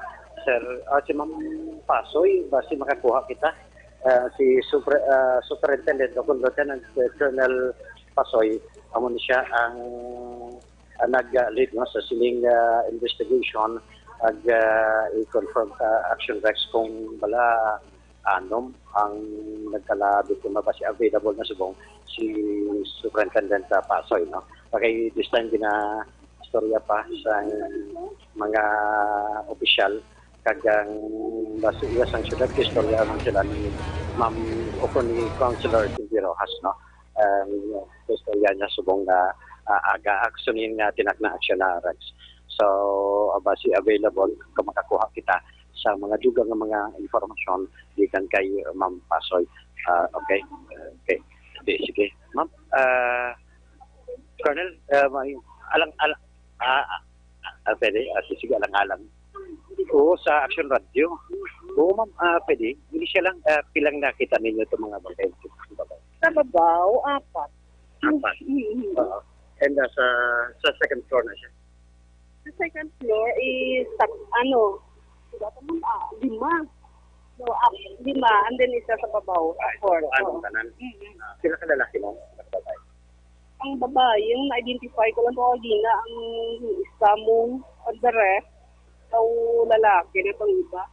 Sir, ah, si Ma'am Pasoy, basi makakuha kita. Ah, si Supre-, ah, Superintendent o kung Lieutenant, eh, Colonel Pasoy, amo ni siya ang, ah, nag-lead, no, sa sining, ah, investigation. Ag, ah, i-confirm sa Action Rex kung bala anom ang nagkalabi kung mabasi available na subong si Superintendent, ah, Pasoy, no? Okay, this time gina-istorya pa sa mga opisyal kag ang basi iya sang syudad, istorya man sila ni Ma'am o kung ni Councilor Cindy Rojas, no? Ang istorya niya subong nga, ah, aga aksunin nga tinakna aksyon na Rex. So, ah, basi available kung makakuha kita sa mga dugang nga mga impormasyon gikan kay Ma'am Pasoy. Ah, okay. Okay. Sige, sige. Ma'am, ah, Colonel, ah, may alang, alang, ah, ah, ah, pwede? Ah, sige, alang-alang. Oo, sa Action Radio. Oo, ma'am, ah, pwede. Hindi siya lang, ah, pilang nakita ninyo itong mga bangkay. Sa babaw, apat. Apat. Mm-hmm. Oo. And, ah, sa, sa second floor na siya. Sa second floor is, tap-, ano, ah, lima. So, up, lima, and then isa sa babaw, Ah, four. So, anong Oo. tanan? Mm-hmm. Ah, sila ka lalaki mo? Babae? Ang babae, yung na-identify ko lang po kanina, ang isa mo, ang the rest, so, lalaki na itong iba.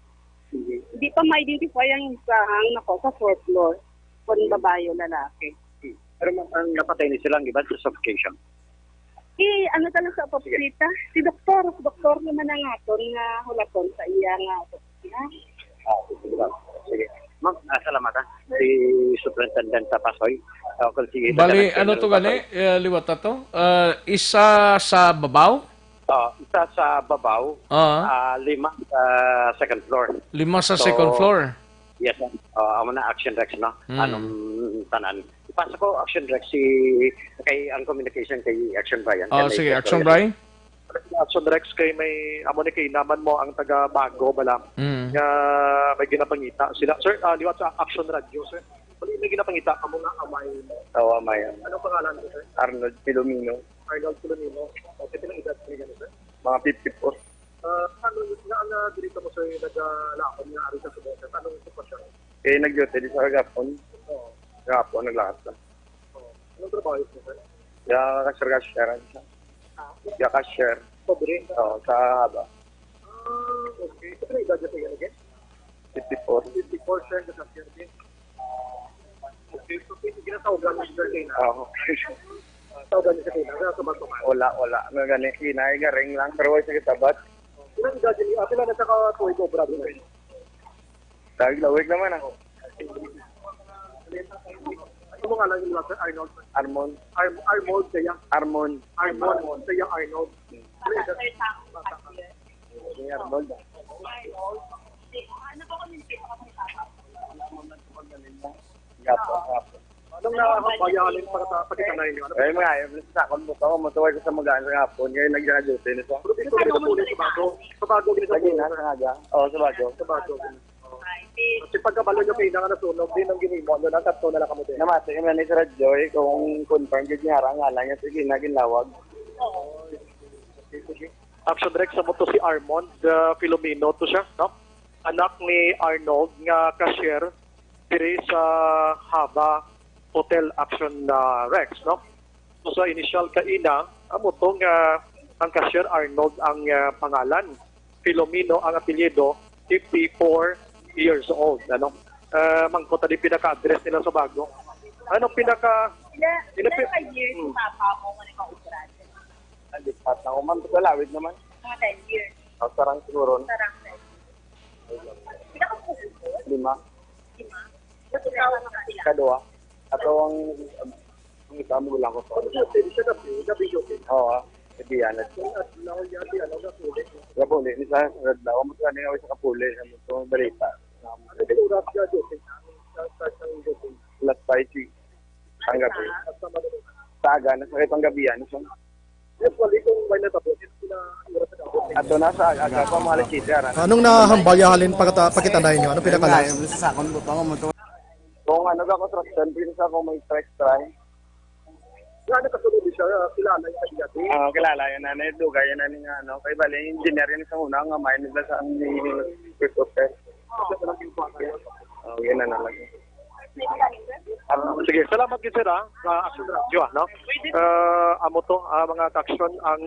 Sige. Hindi pa ma-identify ang isa, ang nako, sa fourth floor, kung babae o lalaki. Pero ma-, ang napatay ni silang iba sa suffocation? Eh, ano talaga sa autopsy ta? Si doktor, si doktor naman ang aton nga hulaton sa iya nga autopsy. Ah, sige. Sige. Ma'am, ah, salamat, ah. Si Superintendent Tapasoy. Ah, kung si Bali, Lieutenant ano Colonel to gani? Tapasoy. Eh, liwat na to? Ah, isa sa babaw? Oh, isa sa babaw, Ah. ah, lima sa second floor. Lima sa So, second floor? Yes, sir. Ah, amo na, Action Rex, no? Hmm. Anong tanan? Ipasa ko, Action Rex, si, kay, ang communication kay Action Brian. Oh, Kay sige, may Action Brian. Action Rex, kay may, amo ni, kay naman mo ang taga Bago bala Mm. nga may ginapangita sila. Sir, ah, liwat sa Action Radio, sir. Bali, may ginapangita kamo nga amay. Oo, amay. Anong pangalan mo, sir? Arnold Filomeno. Arnold Filomeno. Okay, pila edad mo, sir? Mga fifty-four. Ah, ano, nga, nga, diri ka mo, sir, nagalaom nga ari sa Subo, sir? Anong sitwasyon? Eh, nag-duty di sa kagapon. Oo. Kagapon, naglakas na. Oo. Anong trabaho mo, sir? Ya, cashier, cashier, ano siya? Ah. Ya, cashier. Pobre? Oo, sa Haba. Ah, okay. Sa pila edad niya, sir, again? Fifty-four. Fifty-four, sir, sa cashier din. Okay, so, ginatawgan mo, sir, kayo na? Oo. Tawgan niyo sa kayo na, sa Bato, man? Wala, wala. Nga gani, inay, garing lang, pero wala sa kitabat. Ilang edad niyo? Ah, pila na siya ka tuig obra, sir? Taglawig naman ako. Ano mo nga lang yung mga Arnold? Armon. Arm-, Arnold, kaya? Armon. Armon, kaya Arnold. Hmm. Ano yung Arnold, ah? Gapo, gapo. Anong nakakambayahalin para sa pagkitanay niyo? Ano? Eh, mga, eh, sa akon buto, mutuway ko sa magaan sa hapon, ngayon nagdala duty na siya. Pero dito, dito po, sa Bago. Sa Bago, dito po. Lagi na, sa aga. Oo, sa Bago. Sa Bago. Kasi pagkabalo nyo kayo na nga nasunog, di nang ginimo, ano lang, katto na lang kamo din. Namati kami ni Sir Joy kung confirm gid niya ra ang ngalan niya, sige na, ginlawag. Oo. Action Rex, amo to si Armond, uh, Filomeno to siya, no? Anak ni Arnold nga cashier diri sa Haba Hotel, Action, uh, Rex, no? So, sa initial kaina, amo to nga ang cashier Arnold ang, uh, pangalan, Filomeno ang apelyido, fifty-four years old, ano? Uh, mangkot, ano yung pinaka-address nila sa Bago? Ano pinaka- Ilan, ina-, ilan ka years hmm. Papa mo nga nakaubra? Lipat na ako, ma'am. Sa Lawig naman. Mga ten years. Oh, sarang siguro, no? Sarang ten years. Pila ka po? Lima. Lima? Sa Lawig na sila? Kadua. Ato ang, ang isa mo lang ko. Ang duty, siya gabi, gabi duty. Oo, ah. Gabi yan. Kung adlaw yan, di ano, kapuli. Kapuli, ni sa adlaw, mo sa kanila, sa kapuli, sa mga balita. Ano yung oras ka duty? Ang start ng duty? Alas sais. Ang gabi. Sa aga na sa kitang gabi yan. So, usually, kung may natapos, yun sila ang oras na tapos. Ato na sa aga pa, mga alas siyete, ara. Anong nahambal ya halin pakita-, pakita na inyo? Anong pinakalas? Ay, sa sakon, buto mo to. Kung ano ka, construction, pwede sa kung may strike, strike. Nga, nakasunod siya, kilala yung kanya, eh. Ah, kilala yun, nanay. Dugay yun, nanay, nga, ano. Kay bali, engineer yun sa una, nga may nila sa ang Christopher. Siya na lang yung kuha kayo. Oh, yun na lang. Ano, sige, salamat gid, sir, ha, sa Action Radyo, ha, no? Ah, amo to, ah, mga ka-action, ang,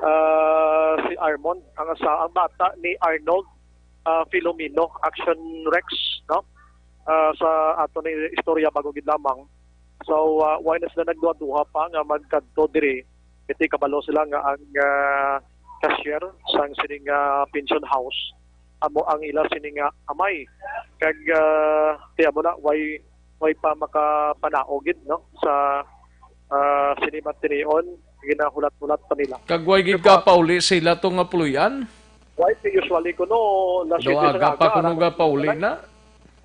ah, si Armond, ang asa, ang bata ni Arnold, ah, Filomeno, Action Rex, no? Ah, sa ato ni istorya bago gid lamang. So, ah, why na sila nagduha-duha pa nga magkadto diri? Iti kabalo sila nga ang, ah, cashier sang sining, ah, pension house amo ang ila sini nga amay. Kag, ah, tiyan mo na, way, way pa makapanaog gid, no, sa, ah, sini matinion, ginahulat-hulat pa nila. Kag way gid ka pauli sila to nga puloy-an? Way, usually kuno, alas siyete sa aga pa kuno aga, ga pauli na.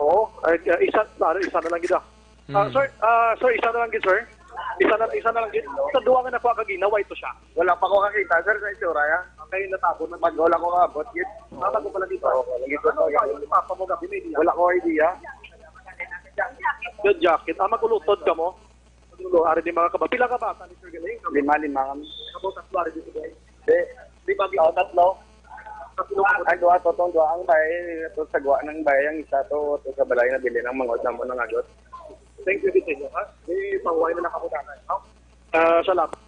Oo, ay, ah, isa, pare, isa na lang gid, ah. Ah, hmm. Sir, ah, sir, isa na lang gid, sir. Isa na, isa na lang gid. Sa duwa nga nakuha kagina, way to siya. Wala pa ko kakita, sir, sa itsura, ya. Okay, natabo na. Pag wala ko kaabot, gid. Ah, bago pala dito. Oo, wala gid. Ano ba yung papa mo gabi, may idea? Wala ko idea. Yung jacket. Ah, mag-ulutod ka mo? Ano, ari di mga kaba-, pila ka bata ni Sir Galing? Lima, lima kami. Kamo tatlo ari dito, guys. Di, di ba, oh, tatlo. Tatlo. Ang duha to, tong duha ang bay, to sa guwa ng bay, ang isa to, to sa balay na bilin ang mangot na mo ng agot. Thank you, Vicenyo, ha? Di, pahuway na lang ako, tatay, no? Ah, salamat.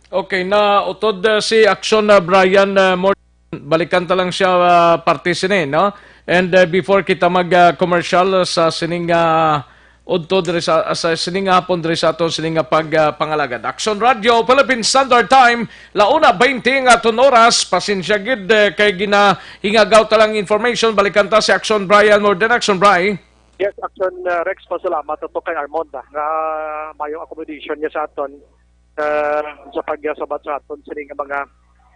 Okay, na utod, uh, si Action, uh, Brian, uh, Morgan. Balikan ta lang siya, uh, parte sini, no? And, uh, before kita mag, uh, commercial sa sining, uh, Udto diri sa, sa sining nga hapon diri sa aton sining nga pag, ah, pangalagad. Action Radio, Philippine Standard Time, la una veinte nga aton oras. Pasensya gid, eh, kay ginahingagaw ta lang information. Balikan ta si Action Brian Morden. Action Bri. Yes, Action, uh, Rex, pasalamat ato kay Armond, ah, nga mayong accommodation niya sa aton, uh, sa pagsabat sa aton sini nga mga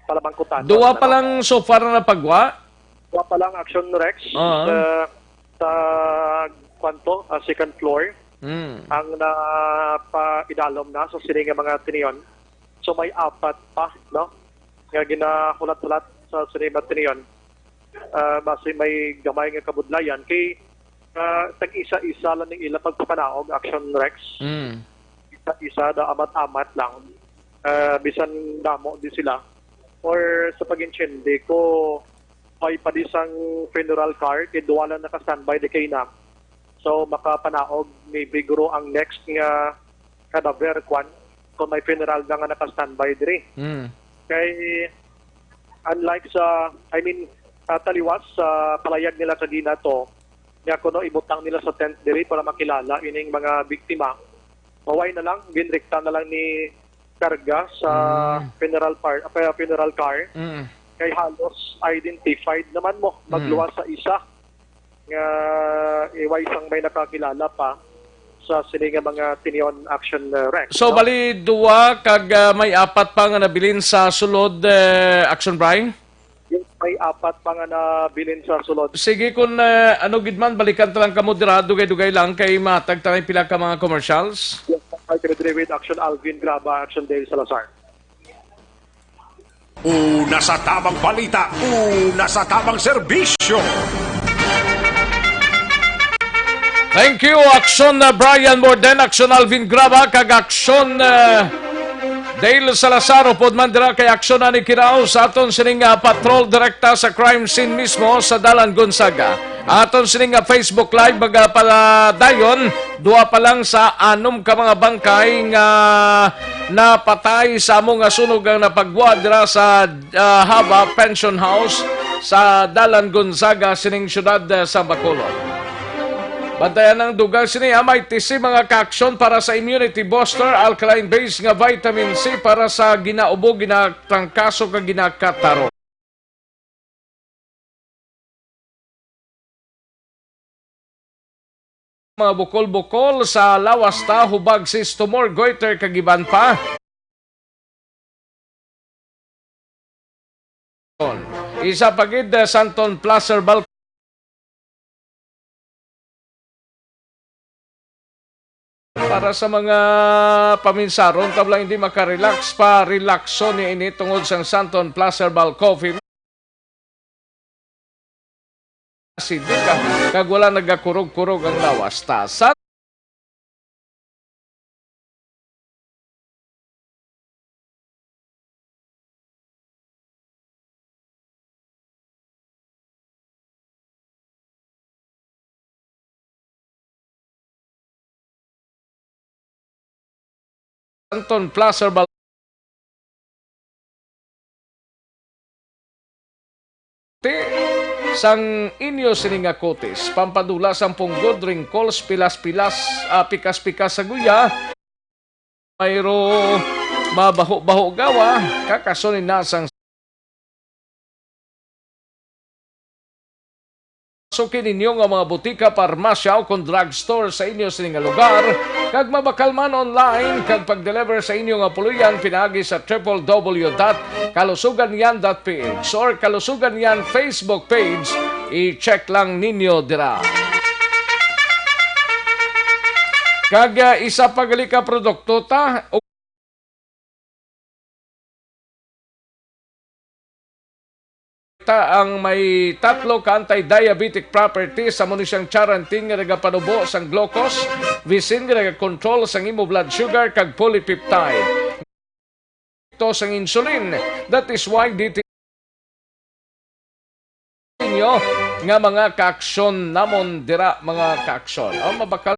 palamangkutan. Duwa pa lang so far na napagwa? Duwa pa lang, Action Rex, ah, sa, sa, kwanto, ah, second floor, mm, ang napaidalom na sa sini nga mga tinion. So may apat pa, no, nga ginahulat-hulat sa sini nga mga tinion. Ah, basi may gamay nga kabudlayan kay, ah, tag-isa-isa lang ning ila pagpapanaog, Action Rex. Mm. Isa-isa, da amat-amat lang. Ah, bisan damo di sila. Or sa pag-intindi ko, may pa di sang funeral car, kay duwa lang naka-standby di kay na. So, makapanaog, maybe guro ang next nga cadaver, kwan, kung may funeral na nga naka-standby diri. Mm. Kay, unlike sa, I mean, ah, taliwas sa palayag nila kagina to, nga kuno ibutang nila sa tent diri para makilala ining mga biktima. Maway na lang, ginrekta na lang ni karga sa, mm, funeral par-, ah, funeral car. Mm. Kay halos identified naman mo, mm, magluwas sa isa nga iway sang may nakakilala pa sa sini nga mga tinion, Action, uh, Rex, so, no? Bali, duwa kag, ah, may apat pa nga nabilin sa sulod, eh, Action Bri? Yes, may apat pa nga nabilin sa sulod. Sige, kung, eh, ano gid man, balikan ta lang kamo dira, dugay-dugay lang kay matag ta lang pila ka mga commercials. Yes, I agree with Action Alvin Graba, Action Dale Salazar. Una sa tamang balita, una sa tamang serbisyo. Thank you, Action, uh, Brian Morden, Action Alvin Graba, kag Action, uh, Dale Salazar, upod man dira kay Action Ani Kirao sa aton sining, uh, patrol direkta sa crime scene mismo sa Dalan Gonzaga. Aton sining nga Facebook Live, magapadayon, duwa pa lang sa anom ka mga bangkay nga napatay sa amo nga sunog ang napagwa dira sa, ah, Haba Pension House sa Dalan Gonzaga sining siyudad, ah, sa Bacolod. Bantayan ang dugang sini, ah, may tisi mga kaaksyon para sa immunity booster, alkaline base nga vitamin C para sa ginaubo, ginatrangkaso, kag ginakataro. Mga bukol-bukol sa lawas ta, hubag, cyst, tumor, goiter, kag iban pa. Isa pa gid, uh, Santon Plus Herbal Para sa mga paminsaron, tablang hindi makarelax, pa-relaxo niya ini tungod sang Santon Plus Herbal Coffee. Acidic, ah, kag wala nagakurog-kurog ang lawas. Ta, sa Anton Placer Bal-, Ti-, sang inyo sini nga kutis, pampadula sang punggod, wrinkles, pilas-pilas, ah, pikas-pikas sa guya, mayro mabaho-baho gawa, kakason na sang suki ninyo nga mga butika, parmasya, o kon drugstore sa inyo sini nga lugar, kag mabakal man online kag pag-deliver sa inyo nga puloy-an pinaagi sa triple W dot kalusugan yan dot P H or Kalusugan Yan Facebook page, i-check lang ninyo dira. Kag, ah, isa pa gali ka produkto ta, ta ang may tatlo ka anti-diabetic properties, amo ni siyang Charantin nga nagapanubo sang glucose, Visin nga nagakontrol sang imo blood sugar, kag polypeptide. Ito sang insulin. That is why dito ninyo nga mga kaaksyon namon dira, mga kaaksyon. Ang mabakal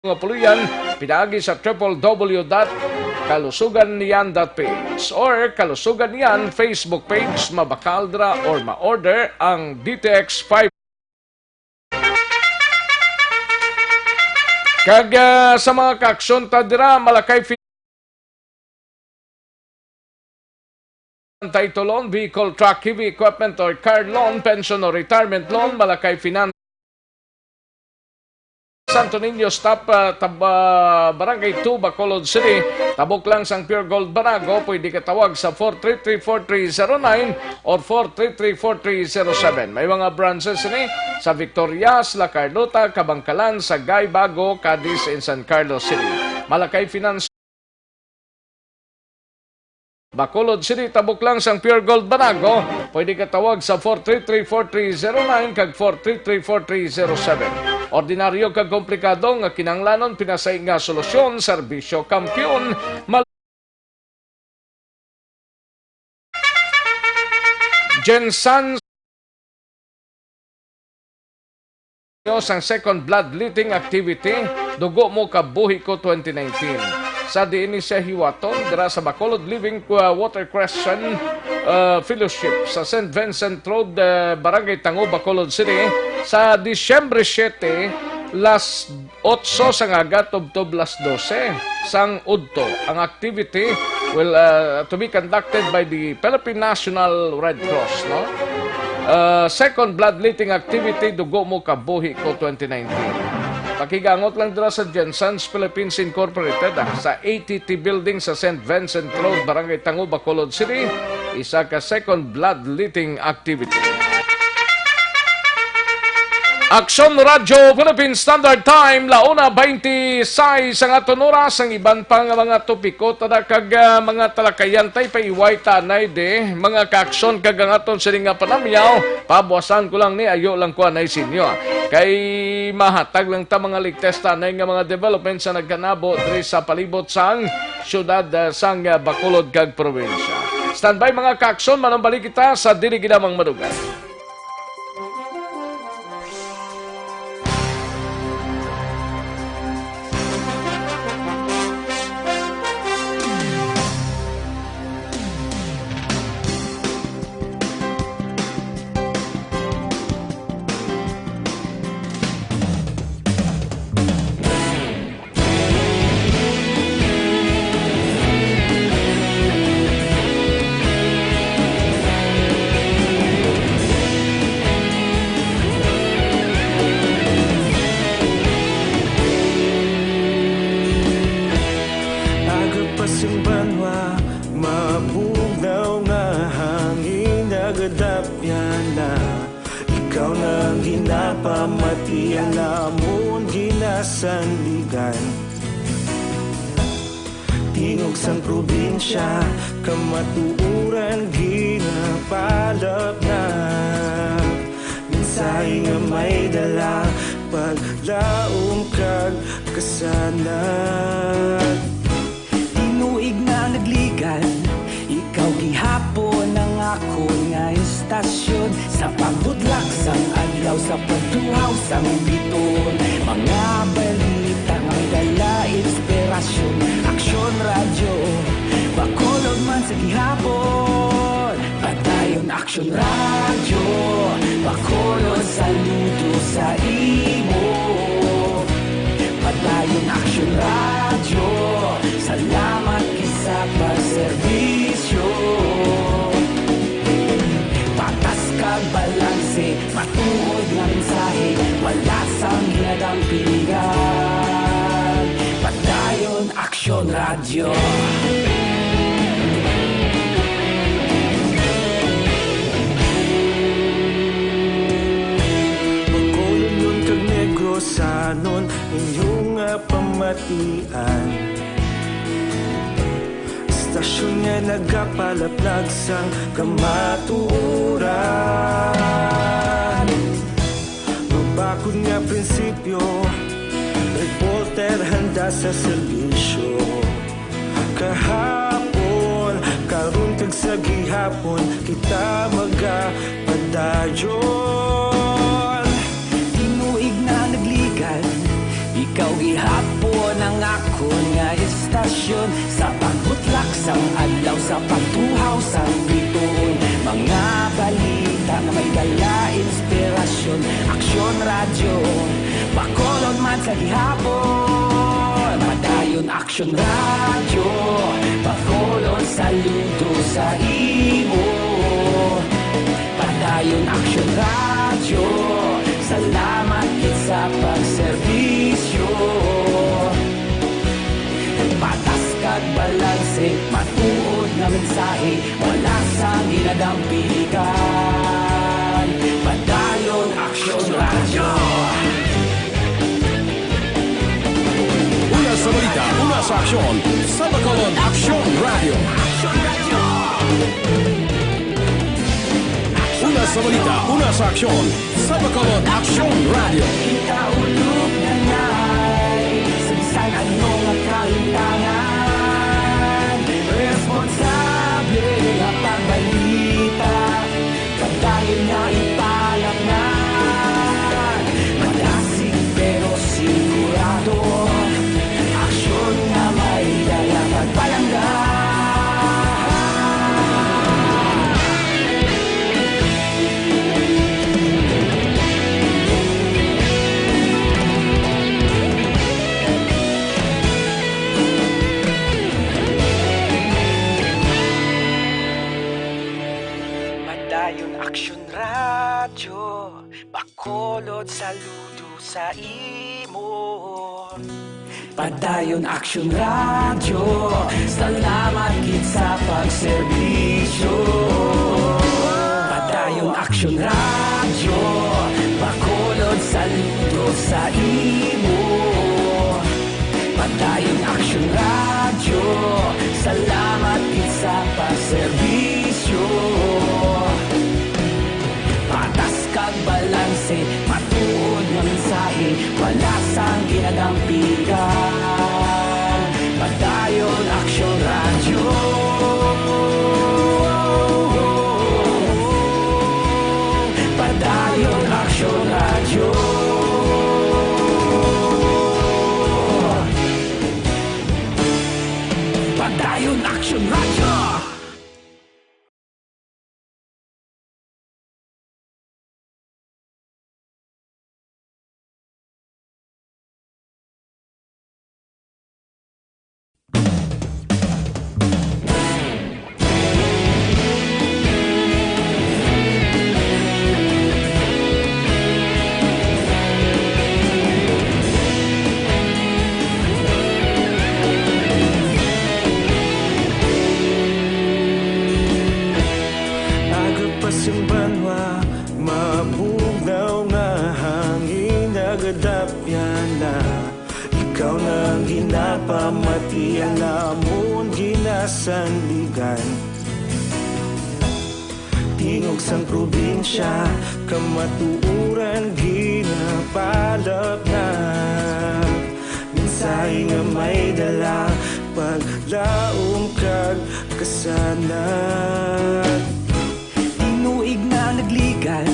nga puloy-an pinaagi sa triple W dot kalusugan yan dot P H or Kalusugan Yan Facebook page, mabakal dira or ma-order ang D T X five. Kag, ah, sa mga kaaksyon ta dira, Malakay Fi-, title loan, vehicle, truck, heavy equipment, or car loan, pension or retirement loan, Malakay Finance. Santo Niño Stop, ah, Tab-, ah, Barangay two, Bacolod City. Tabok lang sang Pure Gold Banago, pwede ka tawag sa four three three four three zero nine or four three three four three zero seven. May mga branches ni sa Victorias, La Carlota, Kabangkalan, Sagay, Bago, Cadiz, and San Carlos City. Malakay Finance. Bacolod City, tabok lang sang Pure Gold Banago. Pwede ka tawag sa four three three four three zero nine kag four three three four three zero seven. Ordinaryo kag komplikado nga kinahanglanon, pinasay nga solusyon, serbisyo kampiyon, mal-, Jensan sang second bloodletting activity, Dugo Mo Kabuhi Ko twenty nineteen. Sa diin ni siya hiwaton, dira sa Bacolod Living, uh, Water Christian, uh, Fellowship sa Saint Vincent Road, uh, Barangay Tango, Bacolod City, sa Disyembre siete, las otso sang aga tubtob las dose sang udto. Ang activity will, uh, to be conducted by the Philippine National Red Cross, no? Uh, second bloodletting activity, Dugo Mo Kabuhi Ko twenty nineteen. Pakigangot lang dira sa Jensen's Philippines Incorporated, ah, sa A T T Building sa Saint Vincent Road, Barangay Tango, Bacolod City, isa ka second bloodletting activity. Aksyon Radyo Philippine Standard Time, la una twenty-six ang aton oras. Ang iban pa nga mga topiko, tada kag, ah, mga talakayan, tay paiway tanay de, mga kaaksyon kag ang aton sini nga panamyaw, pabuasan ko lang ni, ayo lang ko anay sinyo. Kay mahatag lang ta mga ligtas tanay nga mga development sa nagkanabo diri sa palibot sang syudad, ah, sang, ah, Bacolod kag probinsya. Standby mga kaaksyon, manumbalik kita sa dili ginamang madugay. Aga pa sing banwa, mabugnaw nga hangin nagadapyan na. Ikaw na ang ginapamatian namon, ginasandigan. Tingog sang probinsya, kamatuoran ginapalapnat. Mensahe nga may dala, paglaom kag kasanag. Tinuig na nagligan, ikaw gihapon ang akon nga istasyon. Sa pagbutlak sang adlaw, sa pagtuhaw sang bituon, mga balita nga may dala inspirasyon. Aksyon Radyo, Bacolod man sa gihapon. Padayon Aksyon Radyo, Bacolod, saludo sa imo. Padayon Aksyon Radyo, salamat gid sa pagserbisyo. Patas kag balanse, matuod nga mensahe, wala sang ginadampingan. Padayon Aksyon Radyo. Bacolodnon kag Negrosanon, inyo nga pamatian. Istasyon nga nagapalaplag sang kamatuoran. Mabakod nga prinsipyo, reporter handa sa serbisyo. Kahapon, karon kag sa gihapon, kita magapadayon. Tinuig na nagligan, ikaw gihapon ang akon nga istasyon. Sa pagbutlak sang adlaw, sa pagtuhaw sang bituon, mga balita nga may dala inspirasyon. Aksyon Radyo, Bacolod man sa gihapon. Action Radyo, Bacolod, saludo sa imo. Padayon Action Radyo, salamat gid sa pagserbisyo. Patas kag balanse, matuod nga mensahe, wala sang ginadampigan. Padayon Action Radyo. Una sa balita, una sa aksyon, sa Bacolod Action Radio. Una sa balita, una sa aksyon, sa Bacolod Action Radio. Kita ulog na ngay, sa bisan ano nga kaintangan, responsable nga pagbalita. Padayon nga ipalapnan, madasig pero sigurado, aksyon nga may dala pagpalangga. Padayon Aksyon Radyo, Bacolod, saludo sa imo. Padayon Aksyon Radyo, salamat gid sa pagserbisyo. Padayon Aksyon Radyo, Bacolod, saludo sa imo. Padayon Aksyon Radyo, salamat gid sa pagserbisyo. Patas kag balanse, matuod nga mensahe, wala sang ginadampigan. Padayon Aksyon Radyo. Padayon Aksyon Radyo. Padayon Aksyon Radyo. Aga pa sing banwa, mabugnaw nga hangin, nagadapyan na. Ikaw na ang ginapamati, ang amon ginasandigan. Tingog sang probinsya, kamatuoran ginapalapnag. Mensahe nga may dala, paglaom kag kasanag. Tinuig na nagligad,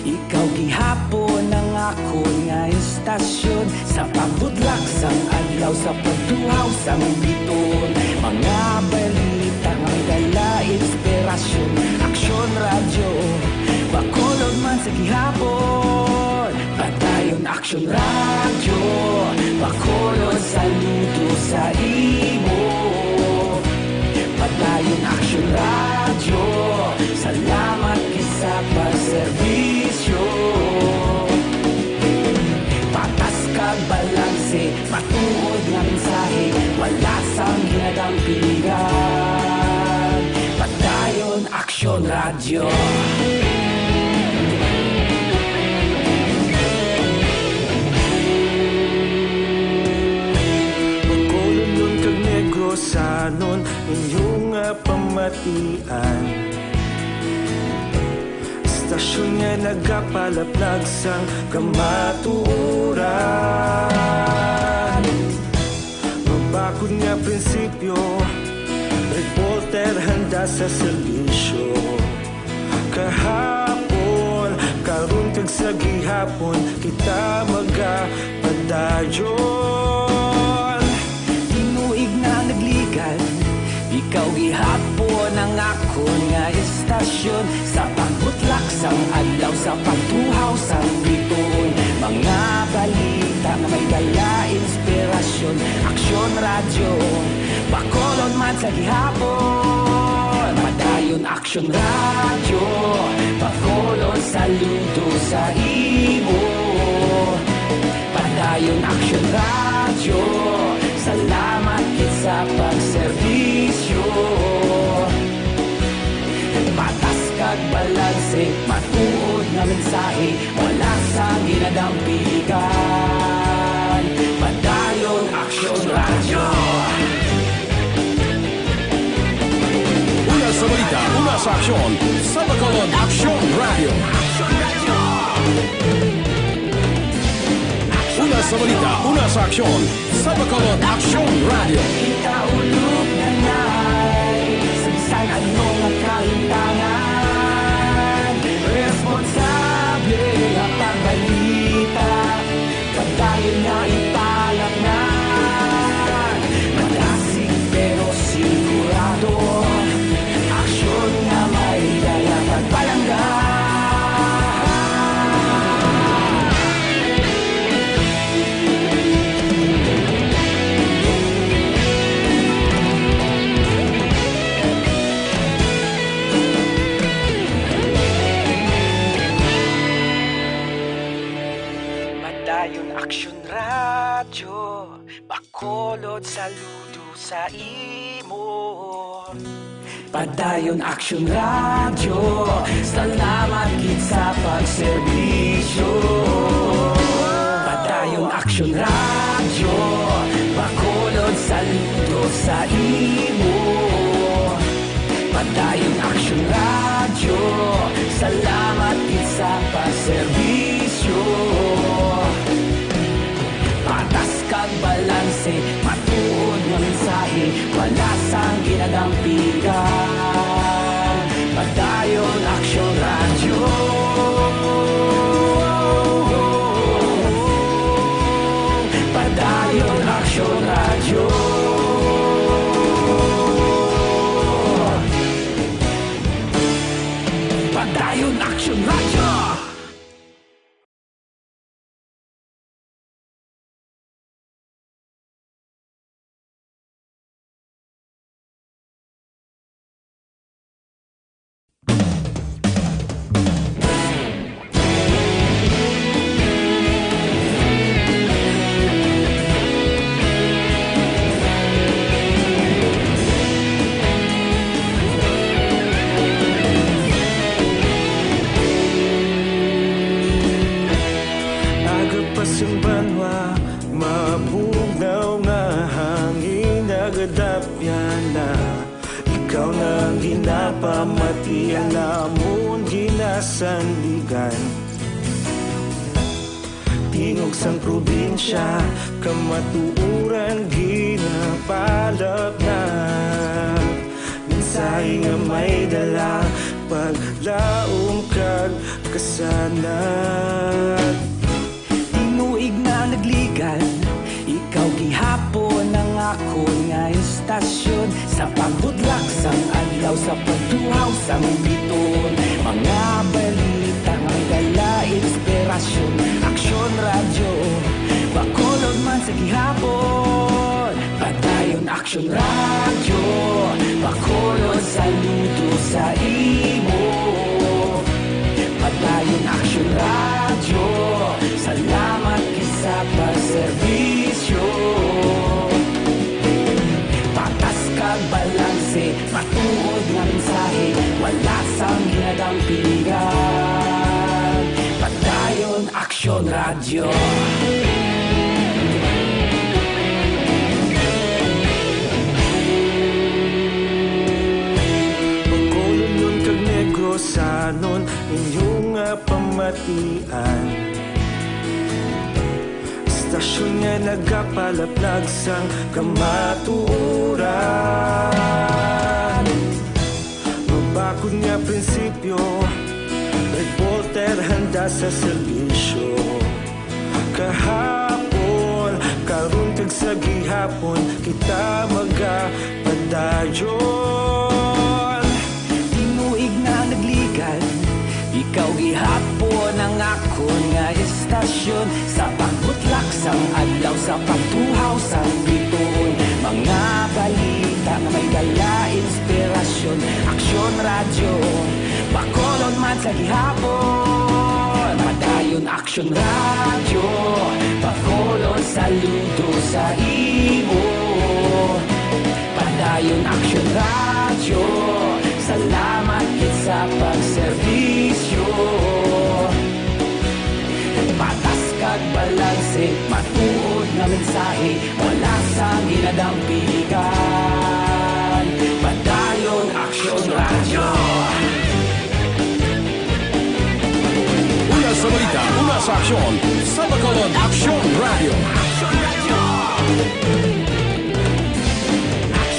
ikaw gihapon ang akon nga estasyon. Sa pagbutlak sang adlaw, sa pagtuhaw sang bituon, mga balita nga may dala inspirasyon. Aksyon Radyo, Bacolod man sa gihapon. Padayon Aksyon Radyo, Bacolod, saludo sa imo. Padayon Aksyon Radyo, salamat gid sa pagserbisyo. Patas kag balanse, matuod nga mensahe, wala sang ginadampigan. Padayon Aksyon Radyo. Bacolodnon kag Negrosanon, inyo nga pamatian. Estasyon nga nagapalaplag sang kamatuoran. Mabakod nga prinsipyo, reporter handa sa serbisyo. Kahapon, karon kag sa gihapon, kita magapadayon. Tinuig na nagligad, ikaw gihapon ang akon nga estasyon. Sa pagbutlak sang adlaw, sa pagtuhaw sang bituon, mga balita nga may dala inspirasyon. Aksyon Radyo, Bacolod man sa gihapon. Padayon Aksyon Radyo, Bacolod, saludo sa imo. Padayon Aksyon Radyo, salamat gid sa pagserbisyo. Patas kag balanse, matuod nga mensahe, wala sang ginadampigan. Padayon Aksyon Radyo. Una sa balita, una sa aksyon, sa Bacolod Aksyon Radyo. Una sa balita, una sa aksyon, sa Bacolod Aksyon Radyo. Ikaulog na ngay, sa bisan ano nga kahintangan, responsable nga pagbalita, padayon nga ipalaknag. Madasig pero sigurado, aksyon nga may dala kag palangga. Padayon Aksyon Radyo, Bacolod, saludo sa imo. Padayon Aksyon Radyo, salamat gid sa pagserbisyo. Padayon Aksyon Radyo, Bacolod, saludo sa imo. Padayon Aksyon Radyo, salamat gid sa pagserbisyo. Patas kag balanse, matuod nga mensahe, wala sang ginadampigan. Padayon Aksyon Radyo. Padayon Aksyon Radyo. Padayon Aksyon Radyo. Aga pa sang banwa, mabugnaw nga hangin nagadapyan na. Ikaw na ang ginapamatian namon ginasandigan. Tingog sang probinsya, kamatuoran ginapalapnag. Mensahe nga may dala, paglaom kag kasanag. Tinuig na nagligad, ikaw gihapon ang akon nga istasyon. Sa pagbudlak sang adlaw, sa pagtuhaw sang biton, mga balita nga may dala inspirasyon. Aksyon Radyo, Bacolod man sa gihapon. Padayon Aksyon Radyo, Bacolod, saludo sa imo. Padayon Aksyon Radyo, salamat gid sa pagserbisyo. Patas kag balanse, matuod nga mensahe, wala sang ginadampigan. Padayon Aksyon Radyo. Bacolod kag Negrosanon, inyo nga pamatian. Istasyon nga nagapalaplag sang kamatuoran. Mabakod nga prinsipyo, reporter handa sa serbisyo. Kahapon, karon kag sa gihapon, kita magapadayon. Tinuig na nagligad, ikaw gihapon ang akon nga istasyon. Sa pagbutlak sang adlaw, sa pagtuhaw sang Gihapon, Padayon Aksyon Radyo, Bacolod, saludo sa imo. Padayon Aksyon Radyo, salamat gid sa pagserbisyo. Patas kag balanse, matuod nga mensahe, wala sang ginadampigan. Padayon Aksyon Radyo. Una sa balita, una sa aksyon, sa Bacolod Aksyon Radyo.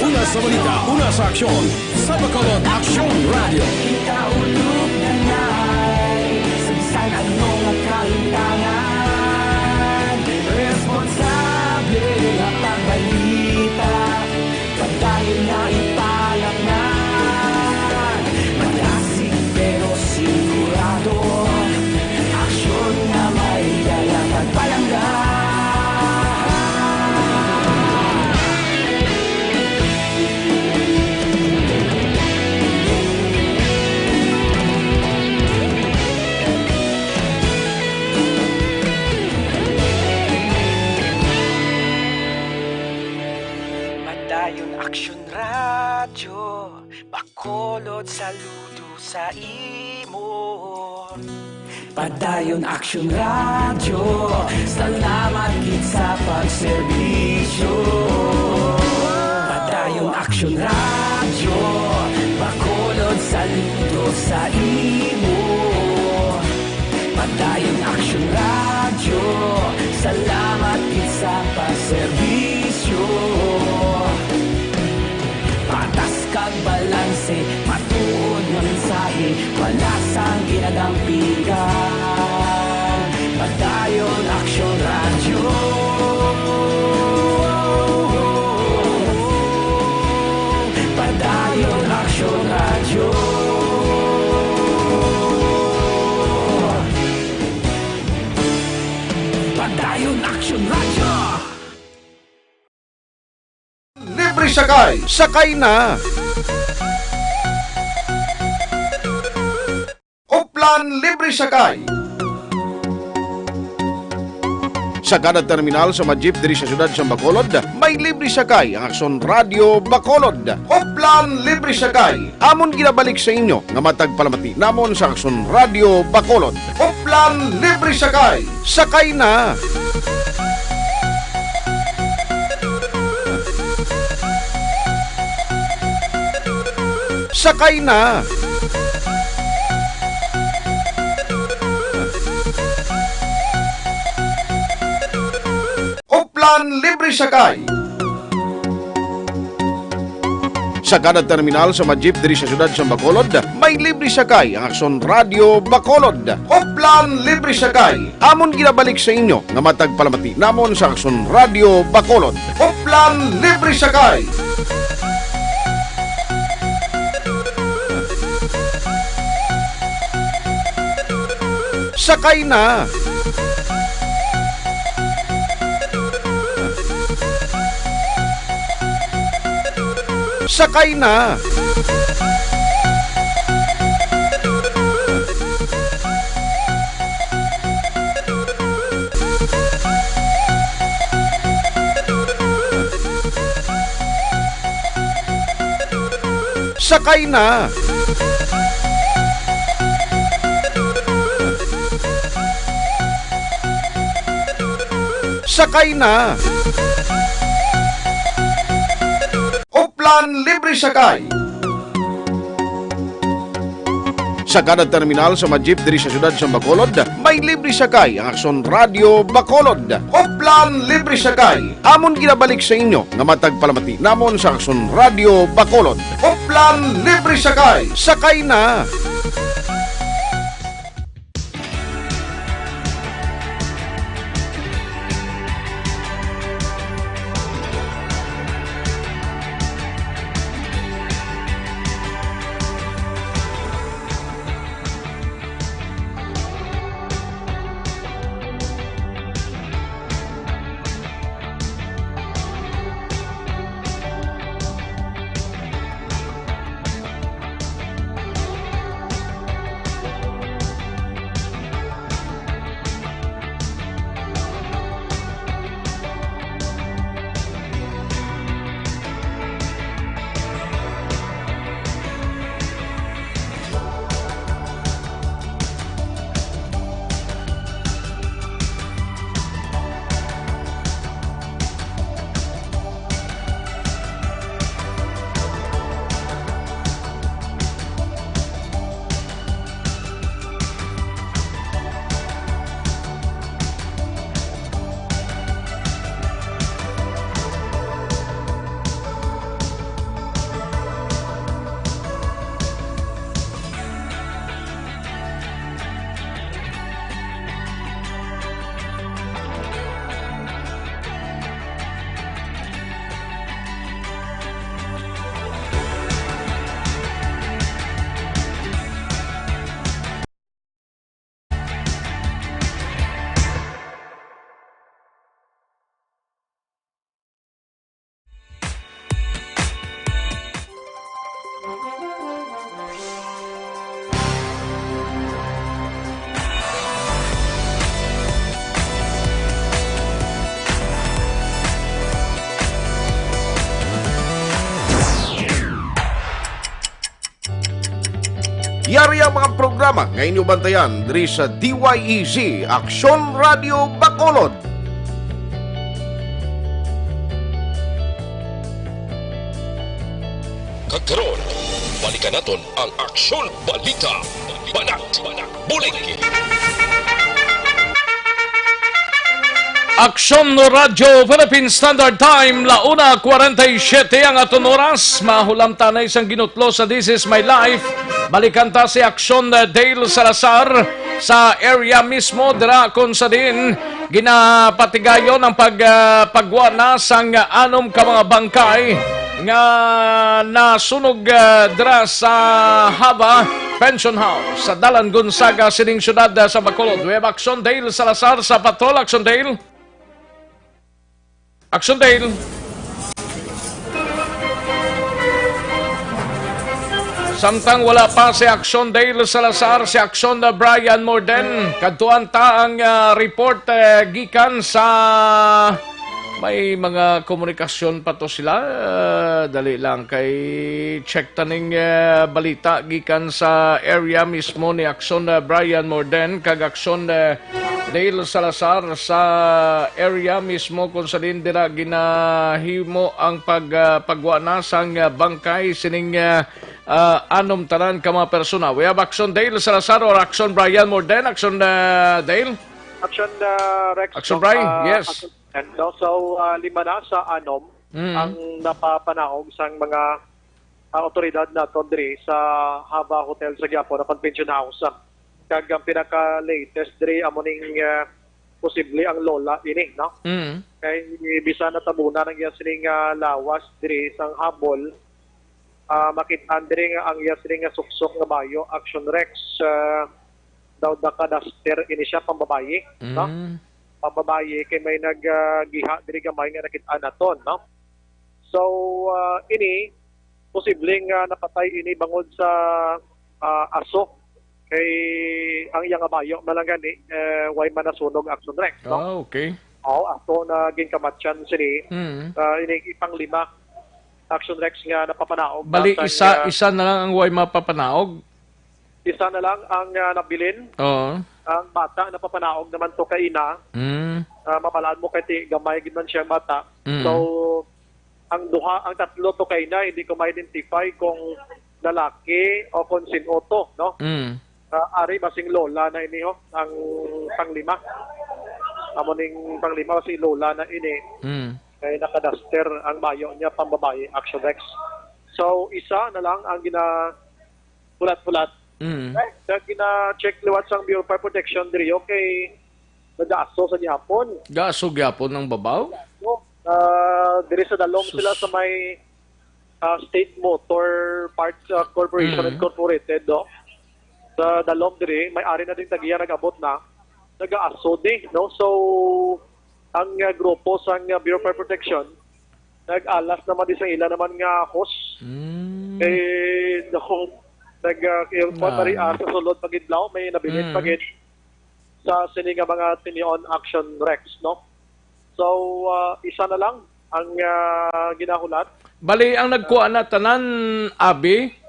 Una sa balita, una sa aksyon, sa Bacolod Aksyon Radyo. Kita ulog na ngay, sa bisan ano nga kahintangan, responsable nga pagbalita, padayon na ipalaknag. Malasig pero sigurado, aksyon nga may dala kag palangga. Padayon Aksyon Radyo, Bacolod, saludo sa imo. Padayon Aksyon Radyo, salamat gid sa pagserbisyo. Padayon Aksyon Radyo, Bacolod, saludo sa imo. Padayon Aksyon Radyo, salamat gid sa pagserbisyo. Patas kag balanse, matuod nga mensahe, wala sang ginadampigan. Padayon Aksyon Radyo. Padayon Aksyon Radyo. Padayon Aksyon Radyo. Libre sakay. Sakay na. Oplan libre sakay. Sa kada terminal sa mga jeep diri sa siyudad sa Bacolod, may libre sakay ang Aksyon Radyo Bacolod. Oplan libre sakay. Amon ginabalik sa inyo nga matag palamati namon sa Aksyon Radyo Bacolod. Oplan libre sakay. Sakay na. Sakay na. Oplan libre sakay. Sa kada terminal sa mga jeep diri sa siyudad sa Bacolod, may libre sakay ang Aksyon Radyo Bacolod. Oplan libre sakay. Amon ginabalik sa inyo nga matag palamati namon sa Aksyon Radyo Bacolod. Oplan libre sakay. Sakay na. Sakay na. Sakay na. Sakay na. Oplan libre sakay. Sa kada terminal sa mga jeep diri sa siyudad sa Bacolod, may libre sakay ang Aksyon Radyo Bacolod. Oplan libre sakay. Amon ginabalik sa inyo nga matag palamati namon sa Aksyon Radyo Bacolod. Oplan libre sakay. Sakay na. Yari ang mga programa nga inyo bantayan diri sa D Y E Z, Aksyon Radio Bacolod. Kag karon, balikan naton ang Aksyon Balita. Banat, Bulig. Aksyon Radyo Philippine Standard Time, la una cuarenta y siete ang aton oras. Mahulam tanay sang ginutlo sa This Is My Life. Balikan ta si Aksyon, uh, Dale Salazar sa area mismo dira kung sa diin ginapatigayon ang pag, uh, pagwa na sang anom ka mga bangkay nga nasunog, uh, dira sa Hava Pension House sa Dalan Gonzaga sining siyudad, uh, sa Bacolod. We have Aksyon Dale Salazar sa Patrol. Aksyon Dale. Aksyon Dale. Samtang wala pa si Aksyon Dale Salazar, si Aksyon na Brian Morden, kadtuan ta ang, ah, report, eh, gikan sa, may mga komunikasyon pa to sila. Ah, dali lang kay check taning, eh, balita gikan sa area mismo ni Aksyon, eh, Brian Morden kag Aksyon, eh, Dale Salazar sa area mismo kung sa diin dira ginahimo ang pag, ah, pagwa na sang, ah, bangkay sining, ah, ah, anom tanan ka mga persona. We have Aksyon Dale Salazar or Aksyon Brian Morden. Aksyon, ah, Dale? Aksyon, ah, Rex, Aksyon no? Brian, Ah, yes. Aksyon, no? So, ah, lima na sa anom Mm. ang napapanaog sang mga, ah, otoridad naton diri sa Hava Hotel sa Quiapo na Convention House. Kag ang pinaka-latest diri amo ning, ah, posible ang lola ini, no? Mm. Kay bisan natabunan ang iya sining, ah, lawas diri sang habol, ah, makit-an diri nga ang iya sining nga suksok nga bayo, Action Rex, ah, daw nakadaster ini siya, pambabayi, no? Mm. Pambabayi kay may nag, ah, giha diri gamay nga nakit-an naton, no? So, ah, ini, posibleng, ah, napatay ini bangod sa, ah, aso. Kay ang iya nga bayo man lang gani, eh, way man nasunog, Action Rex, no? Ah, okay. Oo, aso na ginkamatyan sini. Mm. Ah, ini ipanglima, Action Rex, nga napapanaog Bali, na sa isa, iya isa na lang ang way mapapanaog? Isa na lang ang, ah, nabilin. Oo. Ang bata napapanaog naman to kay ina. Mm. Ah, mabalaan mo kay ti-, gamay gid man siya bata. Mm. So, ang duha, ang tatlo to kay ina, hindi ko ma-identify kung lalaki o kung sin-o to, no? Mm. Ah, ari ba sing lola na ini, ho? Ang panglima. Amo ning panglima, si lola na ini. Mm. Kay nakadaster ang bayo niya, pambabayi, Action Rex. So, isa na lang ang gina-, hulat-hulat. Mm. Kag gina-check liwat sang Bureau of Fire Protection diri, okay, nag-aso sa gihapon. Gaso gyapon ang babaw? So, ah, diri sa dalom Sus. sila sa may, ah, State Motor Parts, ah, Corporation Mm. Incorporated, no? Sa dalom diri, may ari na din tagiya nag-abot na. Nag-aso di, no? So, ang, ah, grupo sang, ah, Bureau of Fire Protection, nag-alas naman di sa ila naman nga hose. Mm. Eh, no, nag, ah, yung Nah. pari, ah, sa sulod pagidlaw, may nabilin Mm. pagid sa sini nga mga tinion, Action Rex, no? So, ah, isa na lang ang, ah, ginahulat. Bali, ang nagkuha na tanan, abi?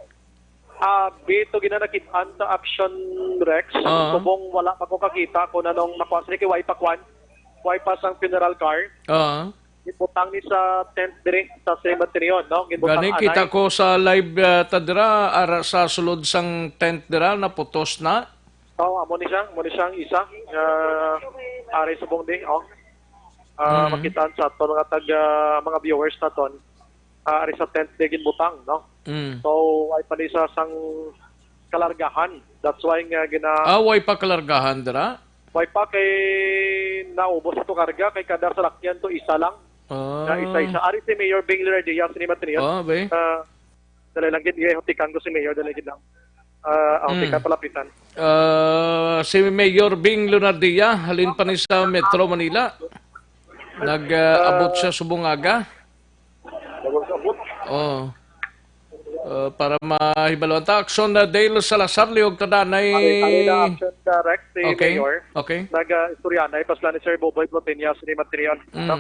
Abi to ginanakit-an sa Action Rex. Ah. Subong wala pa ko kakita kung anong makuha. Sige, way pa kwan. Way pa sang funeral car. Ah. Gibutang ni sa tent diri sa cemetery, no? Gibutang Gani, anay. Kita ko sa live, ah, ta dira, ara sa sulod sang tent dira, naputos na. Oh, amo ni siya, amo ni siyang isa. Ah, ari subong di, oh. Ah, Mm. makitaan sa aton mga tag, ah, mga viewers naton. Ah, ari sa tent di ginbutang, no? Mm. So, ay pa ni sa sang kalargahan. That's why nga gina- Ah, way pa kalargahan dira? Way pa kay naubos to karga, kay kada salakyan to isa lang. Ah. Na isa-isa. Ari si Mayor Bing Leonardia, sini man tiniyon. Ah, be. Ah, dali lang gid, eh, hutikan ko si Mayor, dali gid lang. Ah, ang Mm. hutikan palapitan. Ah, si Mayor Bing Leonardia, halin pa ni sa Metro Manila. Nag, ah, abot siya subong aga. Abot, abot. Oh. Ah, para mahibaluan ta, Action na Dale Salazar, liog ta danay. Ari, ari na Action, uh, Rex, si Okay. Mayor. Okay. Nag, ah, istorya na, ipasla ni Sir Boboy Plotenia, sini man tiniyon. Mm. No?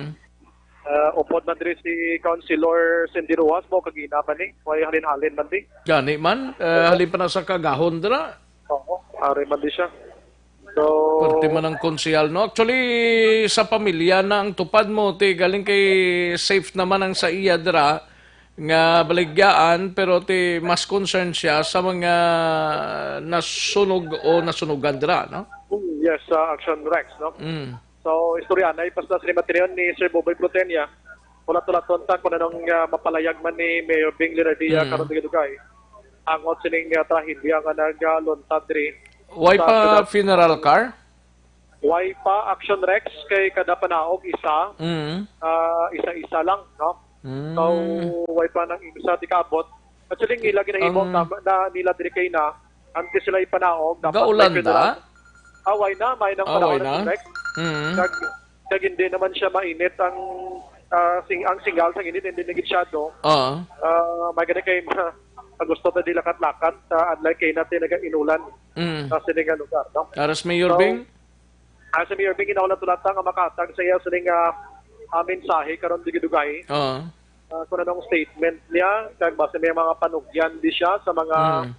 Ah, upod man diri si Councilor Cindy Rojas, mo kagina man ni, way halin-halin man di. Gani man, eh, halin pa na sa kagahon dira. Oo, ari man di siya. So, Perti man ang konsehal, no? Actually, sa pamilya na ang tupad mo, ti galing kay safe naman ang sa iya dira nga baligyaan, pero ti mas concern siya sa mga nasunog o nasunugan dira, no? Mm, yes, sa Action Rex, no? Mm. So, istorya na ipas na sa lima tinion ni Sir Boboy Plutenia. Hulat-hulaton ta kung anong, ah, mapalayag man ni Mayor Bing Leonardia Mm. karon dugay-dugay. Angot sining, ah, trahedya nga nagaluntad diri Way sa pa syudad. Funeral car? Way pa Action Rex kay kada panaog isa, Mm. ah, isa-isa lang, no? Mm. So, way pa nang isa di kaabot. Actually, ang ila ginahimo Ang na, na nila diri kay na, antes sila ipanaog, dapat may Gaulanda? funeral. Ah, way na, may nang Ah, panaog way na na? Action Rex. Mm. Kag, kag hindi naman siya mainit ang, ah, sing-, ang singal sa init, hindi na gid siya do. Oo. Ah, may gani kay ma-, gusto ta di lakat-lakat, ah, unlike kay natin nagainulan Mm. sa sini nga lugar, no? Aras Mayor So, Bing? Ah, si Mayor Bing, ginahulat-hulata nga makatag sa iya sining, ah, ah, mensahe karon dugay-dugay. Oo. Ah, kung anong statement niya, kag base may mga panugyan di siya sa mga, Mm.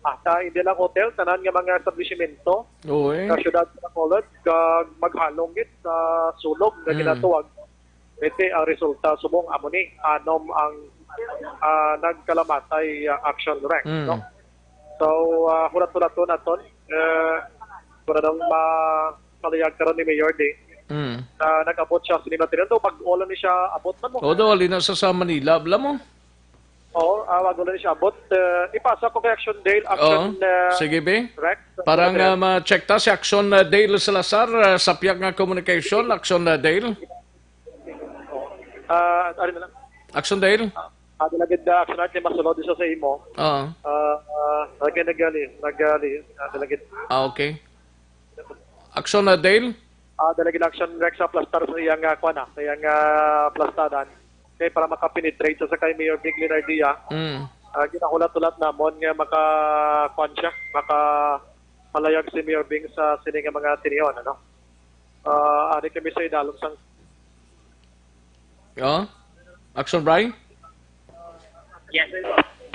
ah, sa hindi lang hotel, tanan nga mga establishmento Oo, eh. sa siyudad sa Bacolod, kag maghalong gid sa sunog nga Mm. ginatawag. Iti ang resulta subong amo ni anom ang, ah, nagkalamatay, ah, Action Rex, Mm. no? So, ah, hulat-hulaton naton, eh, kung anong ma-, malayag karon ni Mayor Di, Mm. na nag-abot siya sa lima tinion. Bag-o lang ni siya abot man mo. O, do, ali na sa, sa Manila, bala mo? Oo, ah, bag-o lang ni siya abot. Eh, ipasa ko kay Action Dale, Action, Oo. eh, Sige, be. Rex. Para nga ma-check ta si Action, eh, Dale Salazar, eh, sa pihak nga communication, Action, eh, Dale. Ah, ano na lang? Action Dale? Ah, ah, Delegate, ah, Action Art, masulod isa sa imo. Oo. Ah, ah, nag-, nagali, nagali, ah, Delegate. Ah, okay. Action na, Dale? Ah, Delegate Action Rex sa plastar sa iyang, ah, kuwan na, sa iyang, ah, plastadan. Okay, para makapenetrate sa kay Mayor Big Leonardia. Mm. Ah, ginahulat-hulat namon nga maka, kuwan siya, maka malayag si Mayor Bing sa sini nga mga tinion, ano? Ah, ari kami sa idalom sang Oh? Action, Bry? Yes, sir.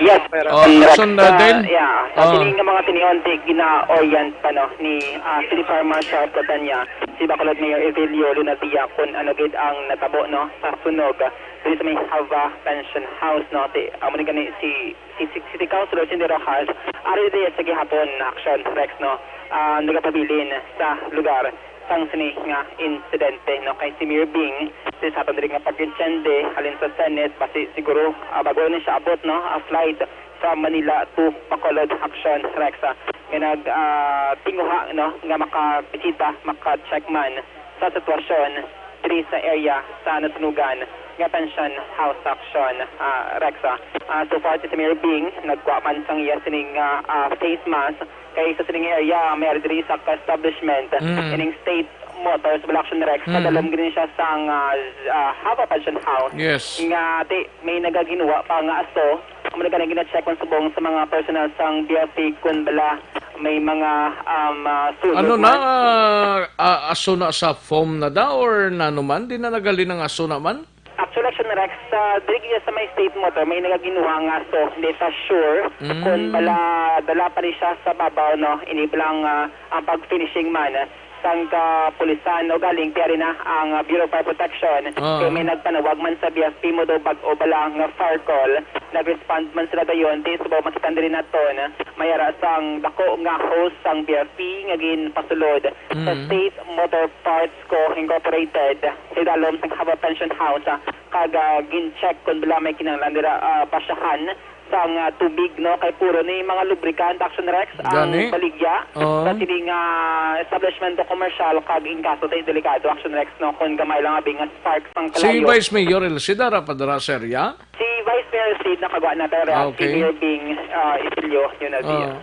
Yes. Oh, um, action, uh, sa, Dale? Yeah, sa Oh. Sining nga mga tinion, di gina-orient pa, no, ni, ah, City Fire Marshal Platania, si Bacolod Mayor Evelio Lunadia, kung ano gid ang natabo, no, sa sunog, ah, diri sa may Hava Pension House, no, ti, amo ni gani si, si, si City Councilor Cindy Rojas, ari diya sa gihapon, Action Rex, no, ah, nagapabilin sa lugar sang sini nga insidente, no? Kay si Mayor Bing, sa aton diri nga pag-intindi, halin sa Senate, basi siguro, ah, bago ni siya abot, no? A flight from Manila to Bacolod, Action Rex, ah, nga nag, ah, tinguha, no? Nga makabisita, maka-check man sa sitwasyon diri sa area sa nasunugan nga Pension House, Action, ah, Rex, ah. Ah, so far, si Mayor Bing, nagkuha man sang iya sining, ah, ah, face mask, kay sa sining area, may ari diri sa establishment, Mm. ining State Motors, bala, Action Rex, Mm. padalom gid siya sang, ah, ah, Hava Pension House. Yes. Nga, ti, may nagaginwa pa nga aso, amo na gani gina-check man subong sa mga personnel sang B F P kung bala may mga, um, ah, sunog Ano na, man. Ah, ah, aso na sa foam na da or nano man? Di na nagali ng aso na man? Actually, Action Rex, sa diri gid sa may State Motor, may nagaginuha nga, so hindi pa sure Mm. kung bala dala pa rin siya sa babaw, no? Ini pa lang, ah, ang pag-finishing man sang kapulisan, no? Galing, kaya rin na ang, ah, Bureau of Fire Protection. Ah. Kaya may nagpanawag man sa B F P mo daw bag-o bala nga fire call. Nag-respond man sila dayon. Di subaw makita diri naton, may ara sang dako nga hose sang B F P nga ginpasulod sa Mm. State Motor Parts Co. Incorporated. Sa idalom sang Hava Pension House, ah, kag, ah, gin-check kung bala may kinahanglan dira, ah, pasyahan sang, ah, tubig, no? Kay puro ni mga lubricant, Action Rex, ang Gani? baligya Oo. sa sining, ah, establishment o commercial, kag in kaso tay delikado, Action Rex, no? Kung gamay lang abi nga spark sang Si kalayo. Vice Mayor Elcida ra pa dira sa area? Si Vice Mayor Sid nakagwa na, pero Ah, si okay. Mayor Bing, ah, Isilio, yun na siya. Ah.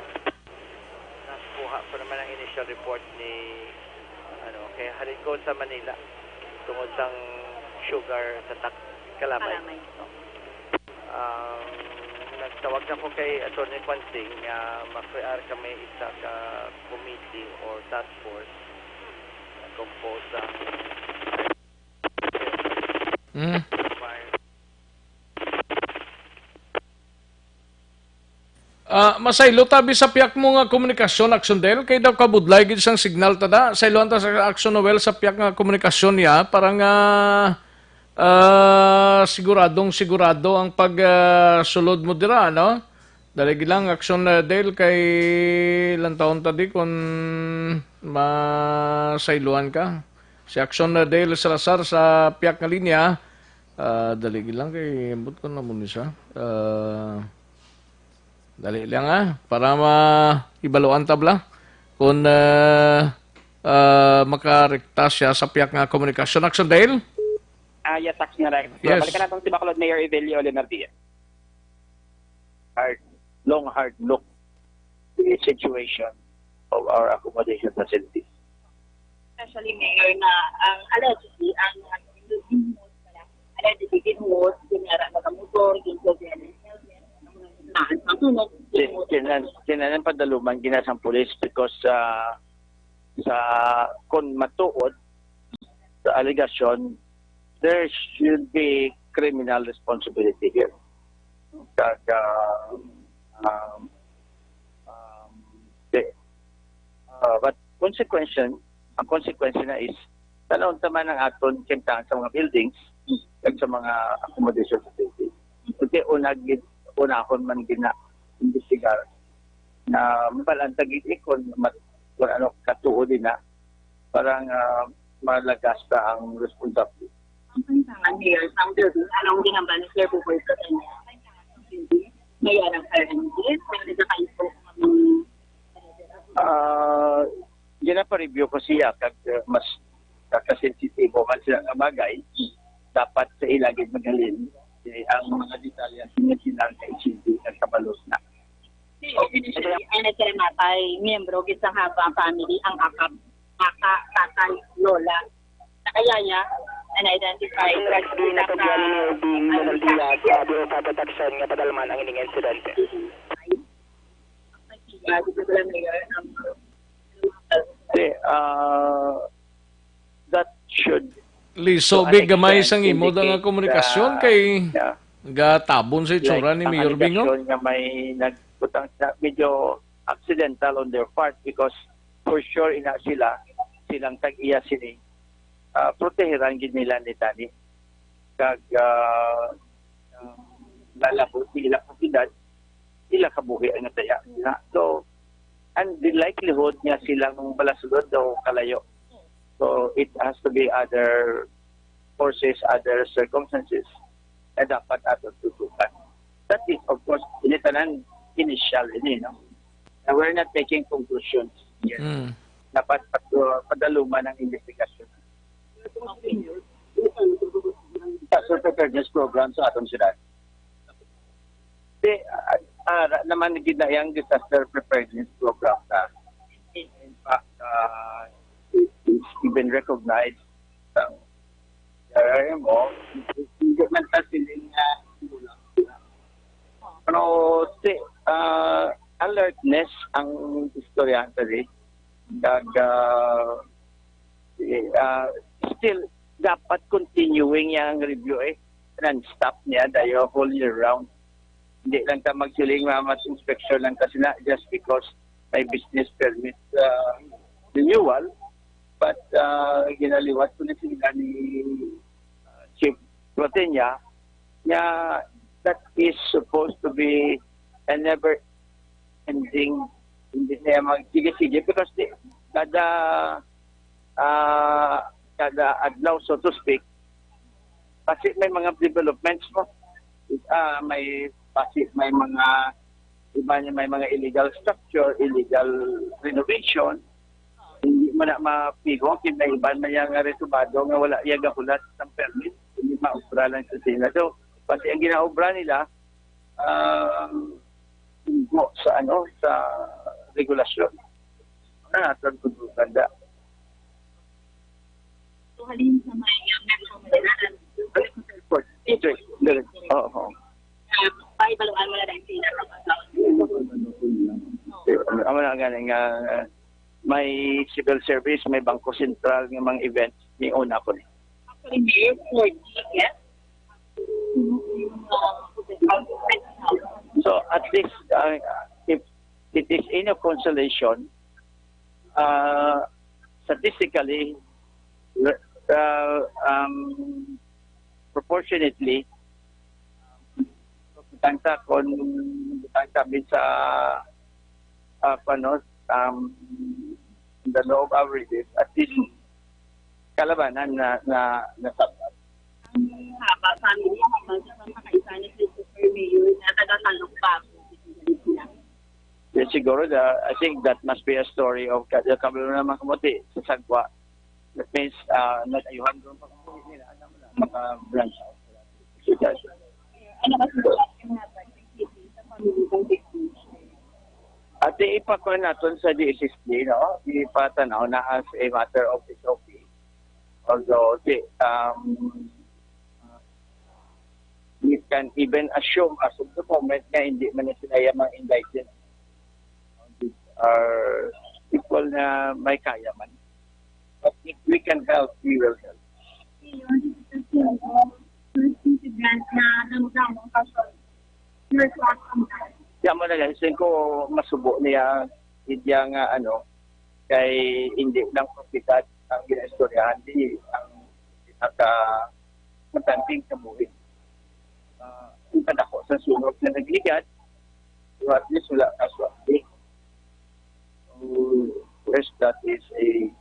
Nakuha ko naman ang initial report ni, ano, kay halin ko sa Manila tungod sang sugar sa tak-, kalamay. Kalamay. No? Um, nagtawag na ko kay Attorney Quansing nga ma-create kami isa ka committee or task force na composed sa Mm. Ah, masaylo tabi sa piyak mo nga komunikasyon, Aksondel, kay daw kabudlay gid sang signal ta da. Sayloan ta sa Aksyon Noel sa piyak nga komunikasyon niya para nga, ah, siguradong sigurado ang pag, ah, sulod mo dira, no? Dali gid lang, Aksyon, ah, Del, kay lantawon ta di kon masayloan ka. Si Aksyon, ah, Del Salazar sa piyak nga linya. Ah, dali gid lang kay ambot ko na mo ni siya. Ah, dali lang, ah, para ma-, ibaluan ta bala kung, ah, ah, makarekta siya sa piyak nga komunikasyon. Aksyon, Del? Ah, yes, Aksyon Noel. Yes. Balikan natin si Bacolod Mayor Evelio Leonardia. Hard, long hard look the situation of our accommodation facilities. Especially, Mayor, na ang allegedly, ang mga allegedly ginuhos, ginara mga motor, ginugyan ng helmet, ang mga taas ng tunog, Tin-, tinan-, tinanan padaluman ginasang pulis because, ah, sa, kung matuod sa alegasyon, there should be criminal responsibility here. Kag, ah, um, um, di, ah, but consequence, ang consequence na is, tanawon ta man ang aton kahimtangan sa mga buildings kag sa mga accommodation facilities. Kasi una gid, unahon man gid na imbestigar na mabalaan ta gid, eh, kung mat-, kung ano katuod din na, parang, ah, malagasta ang responsable. Ang kantangan, Mayor, sa building, anong ginhambal ni Sir Buboy sa kanya? May anong karanggit, may nagkakaipo ng Ah, ginapareview ko siya kag, uh, mas nakasensitibo man sila nga bagay, dapat sa ila gid maghalin, eh, ang mga detalye ang original nga isindi nga kabalos na. Ang nagkalamatay, miyembro gid sang Haba family, ang akap, aka, tatay, lola, nakayaya, unidentified. Ang rescue na pagyan ni Mayor Ding Leonardia sa Bureau of Protection nga padalman ang ining insidente. Di, ah, that should Liso to an big gamay extent sang imo da nga indicate komunikasyon sa, kay yeah, gatabon sa itsura like, ni ang Mayor Bingo. Allegation nga may nagbutang sa medyo accidental on their part because for sure ina sila, silang tag-iya sini, ah, protehiran gid nila ni Dani. Kag, ah, ah, lalabot ni ila propiedad, ila kabuhi ang nataya na. So, and the likelihood nga silang balasulod daw kalayo. So, it has to be other forces, other circumstances na dapat ato tutukan. That is, of course, ini tanan initial ini, no? And we're not taking conclusions yet. Mm. Dapat patu-, padaluman ang investigasyon. Sa preparedness program sa atong syudad. Di, ah, ara naman gid na yang disaster preparedness program na. In fact, ah, it is even recognized sa R R M O. Hindi man ta siling nga, pero si, ah, alertness ang istorya sa di. Kag, ah, eh, ah, still, dapat continuing yang review, eh. Non-stop niya, dayo, whole year round. Hindi lang ta magsiling nga mas inspection lang kasi na just because may business permit, ah, renewal. But, ah, ginaliwat ko na sila ni, ah, Chief Rotenya, nga that is supposed to be a never ending, hindi niya mag-sige-sige because di, kada, ah, kada adlaw, so to speak, kasi may mga developments mo. Ah, may, kasi may mga, iba niya may mga illegal structure, illegal renovation. Hindi mo na mapigong kay may iban man yang nga retumado nga wala iya gahulat sang permit, hindi maobra lang sa sila. So, pati ang ginaobra nila, ah, tunggo sa, ano, sa regulasyon. Na naton kunduganda. So, halin sa may, uh, Metro Manila, Airport. District. Direct. Oo, oo. Uh, paibaluan mo na lang sila sa pagkaon. Amo na gani nga, uh, may civil service, may Bangko Sentral nga mga events, ni una ko ni. Actually, Mayor, four G, yes. At least, uh, if it is any consolation, uh, statistically, uh, um, proportionately, butang ta kon butang ta sa, ah, kuwan, no, um, the law of averages, at least kalabanan na, na, na sabta. Ang Haba family, ang mga sa pagkaisahan ni Christopher Mayor na taga Salukbag. Yes, siguro, the, I think that must be a story of ka-, the kabalo na mga kamuti sa sagwa. That means, uh, nag-ayuhan doon pa kamuti nila. Ano mo na, maka-branch out. So, that's Ano ba sa mga sa family kung Ate, ipakuha naton sa D S S D, no? Ipatanaw na as a matter of S O P. Although, di, um, we can even assume as of the moment nga hindi man na sila yung mga indicted. These are people na may kaya man. But if we can help, we will help. First incident na nangutang ng kasal. First action. Kaya mo na guys, ko masubo niya, hindi nga ano, kay hindi lang propiedad ang ginaistoryahan, di ang pinaka importanteng kabuhi. Ah, ang kadako sa sunog na nagligad, so at least wala ka swerte. So, first, that is a,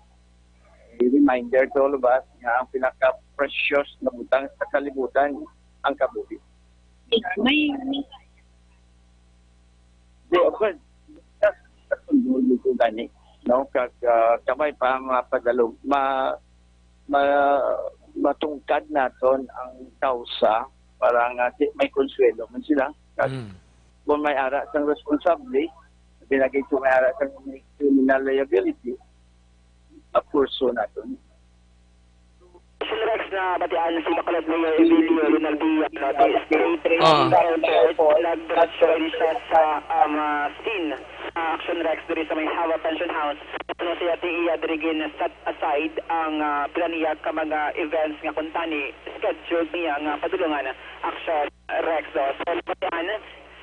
a reminder to all of us nga ang pinaka-precious na butang sa kalibutan, ang kabuhi. May, may Di, of course, sa, sa sundo ko gani, no? Kag, ah, kamay pa mapadalog, ma-, ma-, matungkad naton ang kausa para nga di, may konsuelo man sila. Kag Mm. kung may ara sang responsable, binagay ko may ara sang may criminal liability, of course, so naton. Action Rex, nabatian si Bacolod Mayor Emilio Rinaldi, no, ti straight Ah. from the airport, nagdiretso ini siya sa, um, ah, scene. Ah, Action Rex, diri sa may Haba Pension House. Ano siya, ti iya diri gin set aside ang, ah, pila niya ka mga events nga kuntani scheduled niya nga padulungan. Action Rex, no? So, nabatian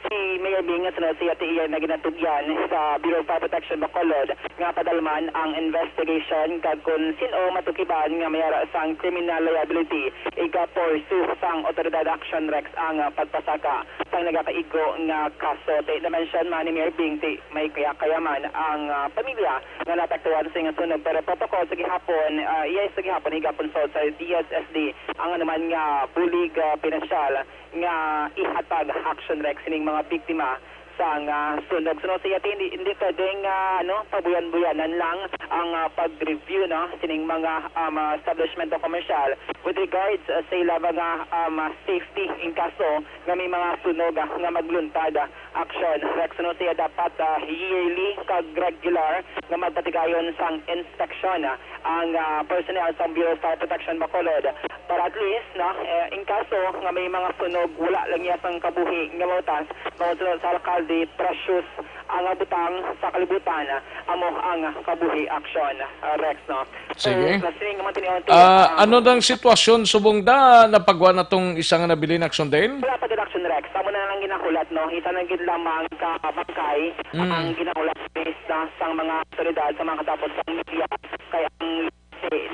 si Mayor Bing nga sunod siya ti iya na ginatugyan sa Bureau of Fire Protection Bacolod nga padalman ang investigation kag kon sin-o matukiban nga may ara sang criminal liability, iga-pursue sang Otoridad Action Rex ang, ah, pagpasaka sang nagakaigo nga kaso. Ti na-mention man ni Mayor Bing ti may kaya-kaya man ang, ah, pamilya nga naapektuhan sini nga sunog, pero protocol sa gihapon, ah, iya sa gihapon iga-consult sa D S S D ang anuman nga bulig, ah, pinansyal nga ihatag Action Rex sining mga biktima sang, ah, sunog. Sunod sa iya, hindi, hindi pwedeng, ah, ano, pabuyan-buyanan lang ang, ah, pag-review, no, sining mga, um, ah, establishment o commercial with regards, ah, sa ila mga, um, ah, safety in kaso nga may mga sunog, ah, nga magluntad. Ah, Action Rex, sunod sa iya, dapat, ah, yearly kag regular nga magpatigayon sang inspection, ah, ang, ah, personnel sa Bureau of Fire Protection Bacolod para at least, no, eh, in kaso nga may mga sunog, wala lang iya sang kabuhi nga mautas, mautas sa alkalde, precious ang butang sa kalibutan, amo ang kabuhi. Action, ah, Rex, no? Sige. So, sa sining mga tinion, Ah, ah, ano nang sitwasyon subong da napagwa na tong isa nga nabilin, Action Dale? Wala pa gid, Action Rex. Amo na lang ginahulat, no? Isa na gid lamang ka bangkay Mm. ang ginahulat sa isda sang mga otoridad sa mga katapos sang media. Kay ang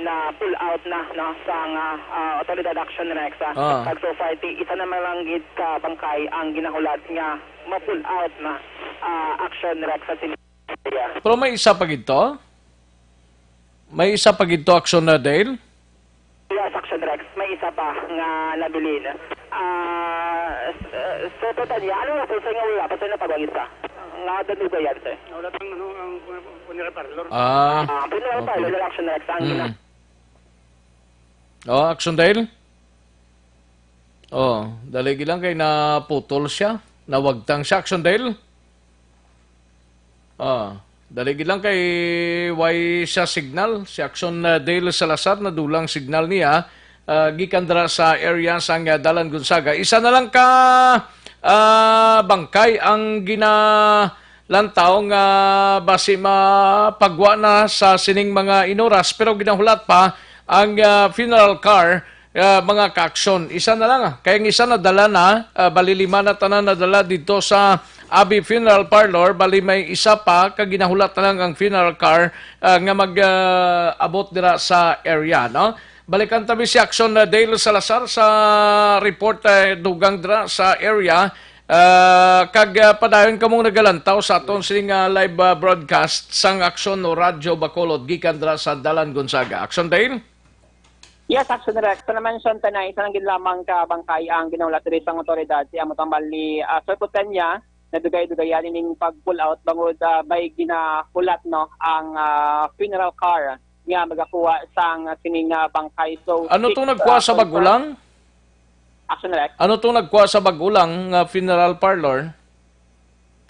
na pull out na, no, sang, ah, ah, otoridad, Action Rex, ah. Ah. Kag so far, ti, isa na man lang gid ka bangkay ang ginahulat nga ma-pull out na, ah, Action Rex sa sini. Pero may isa pa gid to? May isa pa gid to, Action na, Dale? Yes, Action Rex. May isa pa nga nabilin. Ah, s-, uh, so, total niya, ano na, sir, nga wala pa, sir, napagwang isa? Nga, danuga yan, sir. Wala tang, ano, ang funeral parlor. Ah, Ah, funeral okay. parlor, Action Rex. Ang Mm. gina- Oh, Action Dale? Oh, dali gid lang kay naputol siya. Nawagtang siya, Action Dale. Ah, dali gid lang kay way siya signal. Si Action, uh, Dale Salazar, nadulang signal niya, ah, gikan dira sa area sang, ah, Dalan Gonzaga. Isa na lang ka, ah, bangkay ang ginalantaw nga basi mapagwa na sa sining mga inuras, pero ginahulat pa ang, ah, funeral car Ah, mga kaaksyon, isa na lang, ah. Kay ang isa nadala na, ah, bali lima na tanan nadala dito sa Abi Funeral Parlor, bali may isa pa, kag ginahulat na lang ang funeral car, ah, nga mag, ah, abot dira sa area, no? Balikan tabi si Aksyon na Dale Salazar sa report, eh, dugang dira sa area. Ah, kag, ah, padayon kamong nagalantaw sa aton sining, ah, live, ah, broadcast sang Aksyon no Radyo Bacolod gikan dira sa Dalan Gonzaga. Aksyon, Dale? Yes, Action Rex. Sa na-mention ta na, isa lang gid lamang ka bangkay ang ginahulat diri sang awtoridad. Si amo tambal ni, ah, Sir Putenya, nadugay-dugayan ining pag-pull out bangod, ah, may ginahulat, no, ang, ah, funeral car nga magakuha sang sining, ah, bangkay. So, Ano six, tong nagkuha ah, sa confirmed. Bagulang? Action Rex. Ano tong nagkuha sa Bagulang nga funeral parlor?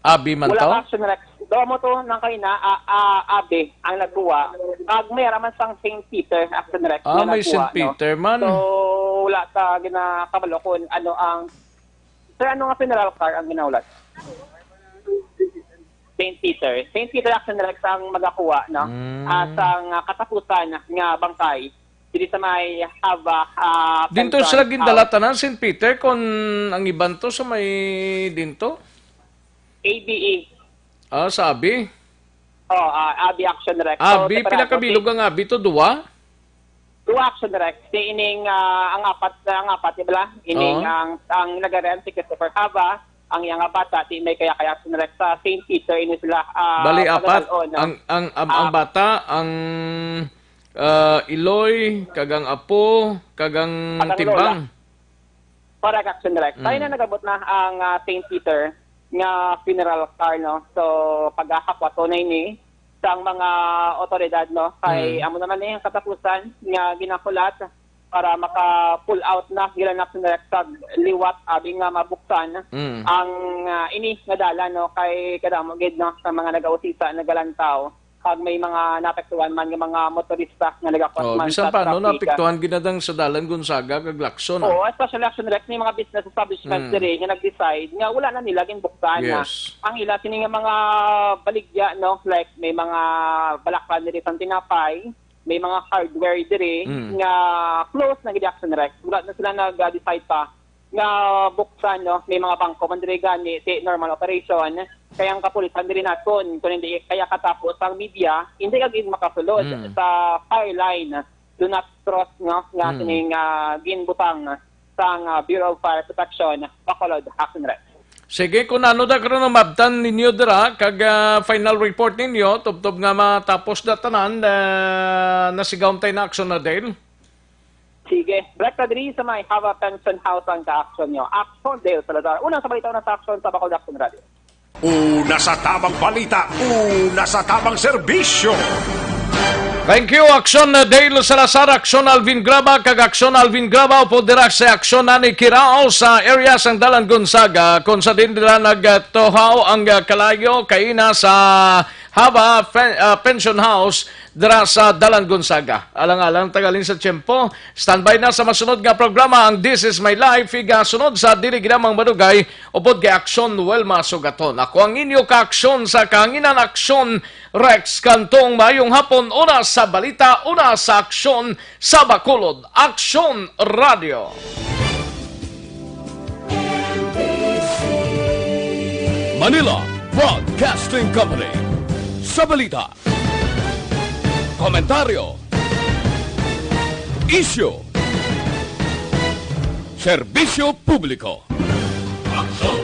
Abi man Wala to? Ka, Action Rex. Daw mo to nang kaina, ah, ah, Abi ang nagkuha. Kag may raman sang Saint Peter, Action Rex, Ah, nga may nagkuha, Saint Peter no? Man. So, wala ta ginakabalo kung ano ang, sir, ano nga funeral car ang ginahulat? Saint Peter. Saint Peter, Action Rex, ang magakuha, no? Mm. Ah, sang, ah, katapusan nga bangkay. Diri sa may Hava, ah, Dinto Pension sila gindala House. Tanan, Saint Peter, kung ang iban to sa may dinto? A B E. Ah, sa Abi? Oh, ah, Abi Action Rex. So, Abi, separado. Pila ka bilog ang Abi to? Duwa? Duwa Action Rex. Di ining, ah, ang apat, ang apat, di ba? Ining Oo. ang, ang nag-rent si Christopher Hava, ang iyang bata, di may kaya kaya Action Rex sa Saint Peter, ini sila, ah, Bali, apat. Pagdalon, no? Ang, ang, ang, ang Ah. bata, ang, ah, iloy, kag ang apo, kag ang Kag ang timbang. Lola. Correct, Action Rex. Tayo Mm. na nagabot na ang, ah, Saint Peter nga funeral car, no? So, pagkakapwato na ini sang mga otoridad, no? Kay Mm. amo naman ni ang katapusan nga ginakulat para maka-pull out na, gila na, Action Rex, sa liwat, abi nga mabuksan Mm. ang, ah, ini nga dalan, no? Kay kadamo gid, no, sa mga nagausisa, nagalantaw, kag may mga naapektuhan man nga mga motorista nga nagakwas Oh, man bisan sa pa, no, traffic. Naapektuhan ginadang sa Dalan Gonzaga kag Lacson, ah. Oo, especially Action Rex, may mga business establishments Mm. diri nga nag-decide nga wala na nila ginbuksan na Yes. ang ila sini nga mga baligya, no, like may mga balaklan diri sa tinapay, may mga hardware diri Mm. nga close na gid, Action Rex. Wala na sila nag-decide pa nga buksan, no? May mga bangko man diri gani, ti normal operation. Kaya ang kapulisan diri naton, kung hindi kaya katapos ang media, hindi ka gid makasulod Mm. sa fire line. Do not cross, no? Nga Mm. sining, ah, ginbutang sang, ah, Bureau of Fire Protection, Bacolod, Action Rex. Sige, kung ano da karon ang mabtan ninyo dira, kag, ah, final report ninyo, tubtob nga matapos na tanan, ah, nasigaw tay na aksyon na din. Sige, direkta diri sa may Hava Pension House ang ka-action nyo. Action Dale Salazar. Unang sa balita, unang sa action sa Bacolod Action Radio. Una sa tamang balita, una sa tamang serbisyo. Thank you, Action Dale Salazar, Action Alvin Graba, kag Action Alvin Graba, upod dira sa Action Nani Kirao sa area sang Dalan Gonzaga, kung sa din nila nagtuhaw ang, ah, kalayo kaina sa Hava Fen-, ah, Pension House dira sa Dalan Gonzaga. Alang-alang tagalin sa tiyempo, standby na sa masunod nga programa ang This Is My Life, igasunod sa dili ginamang madugay, upod kay Aksyon Wilma Sugaton. Ako ang inyo ka-aksyon sa kahanginan, Aksyon Rex Cantong. Mayong hapon, una sa balita, una sa aksyon sa Bacolod, Aksyon Radio. Manila Broadcasting Company. Sa balita, komentaryo, isyu, serbisyo publiko. Aksyon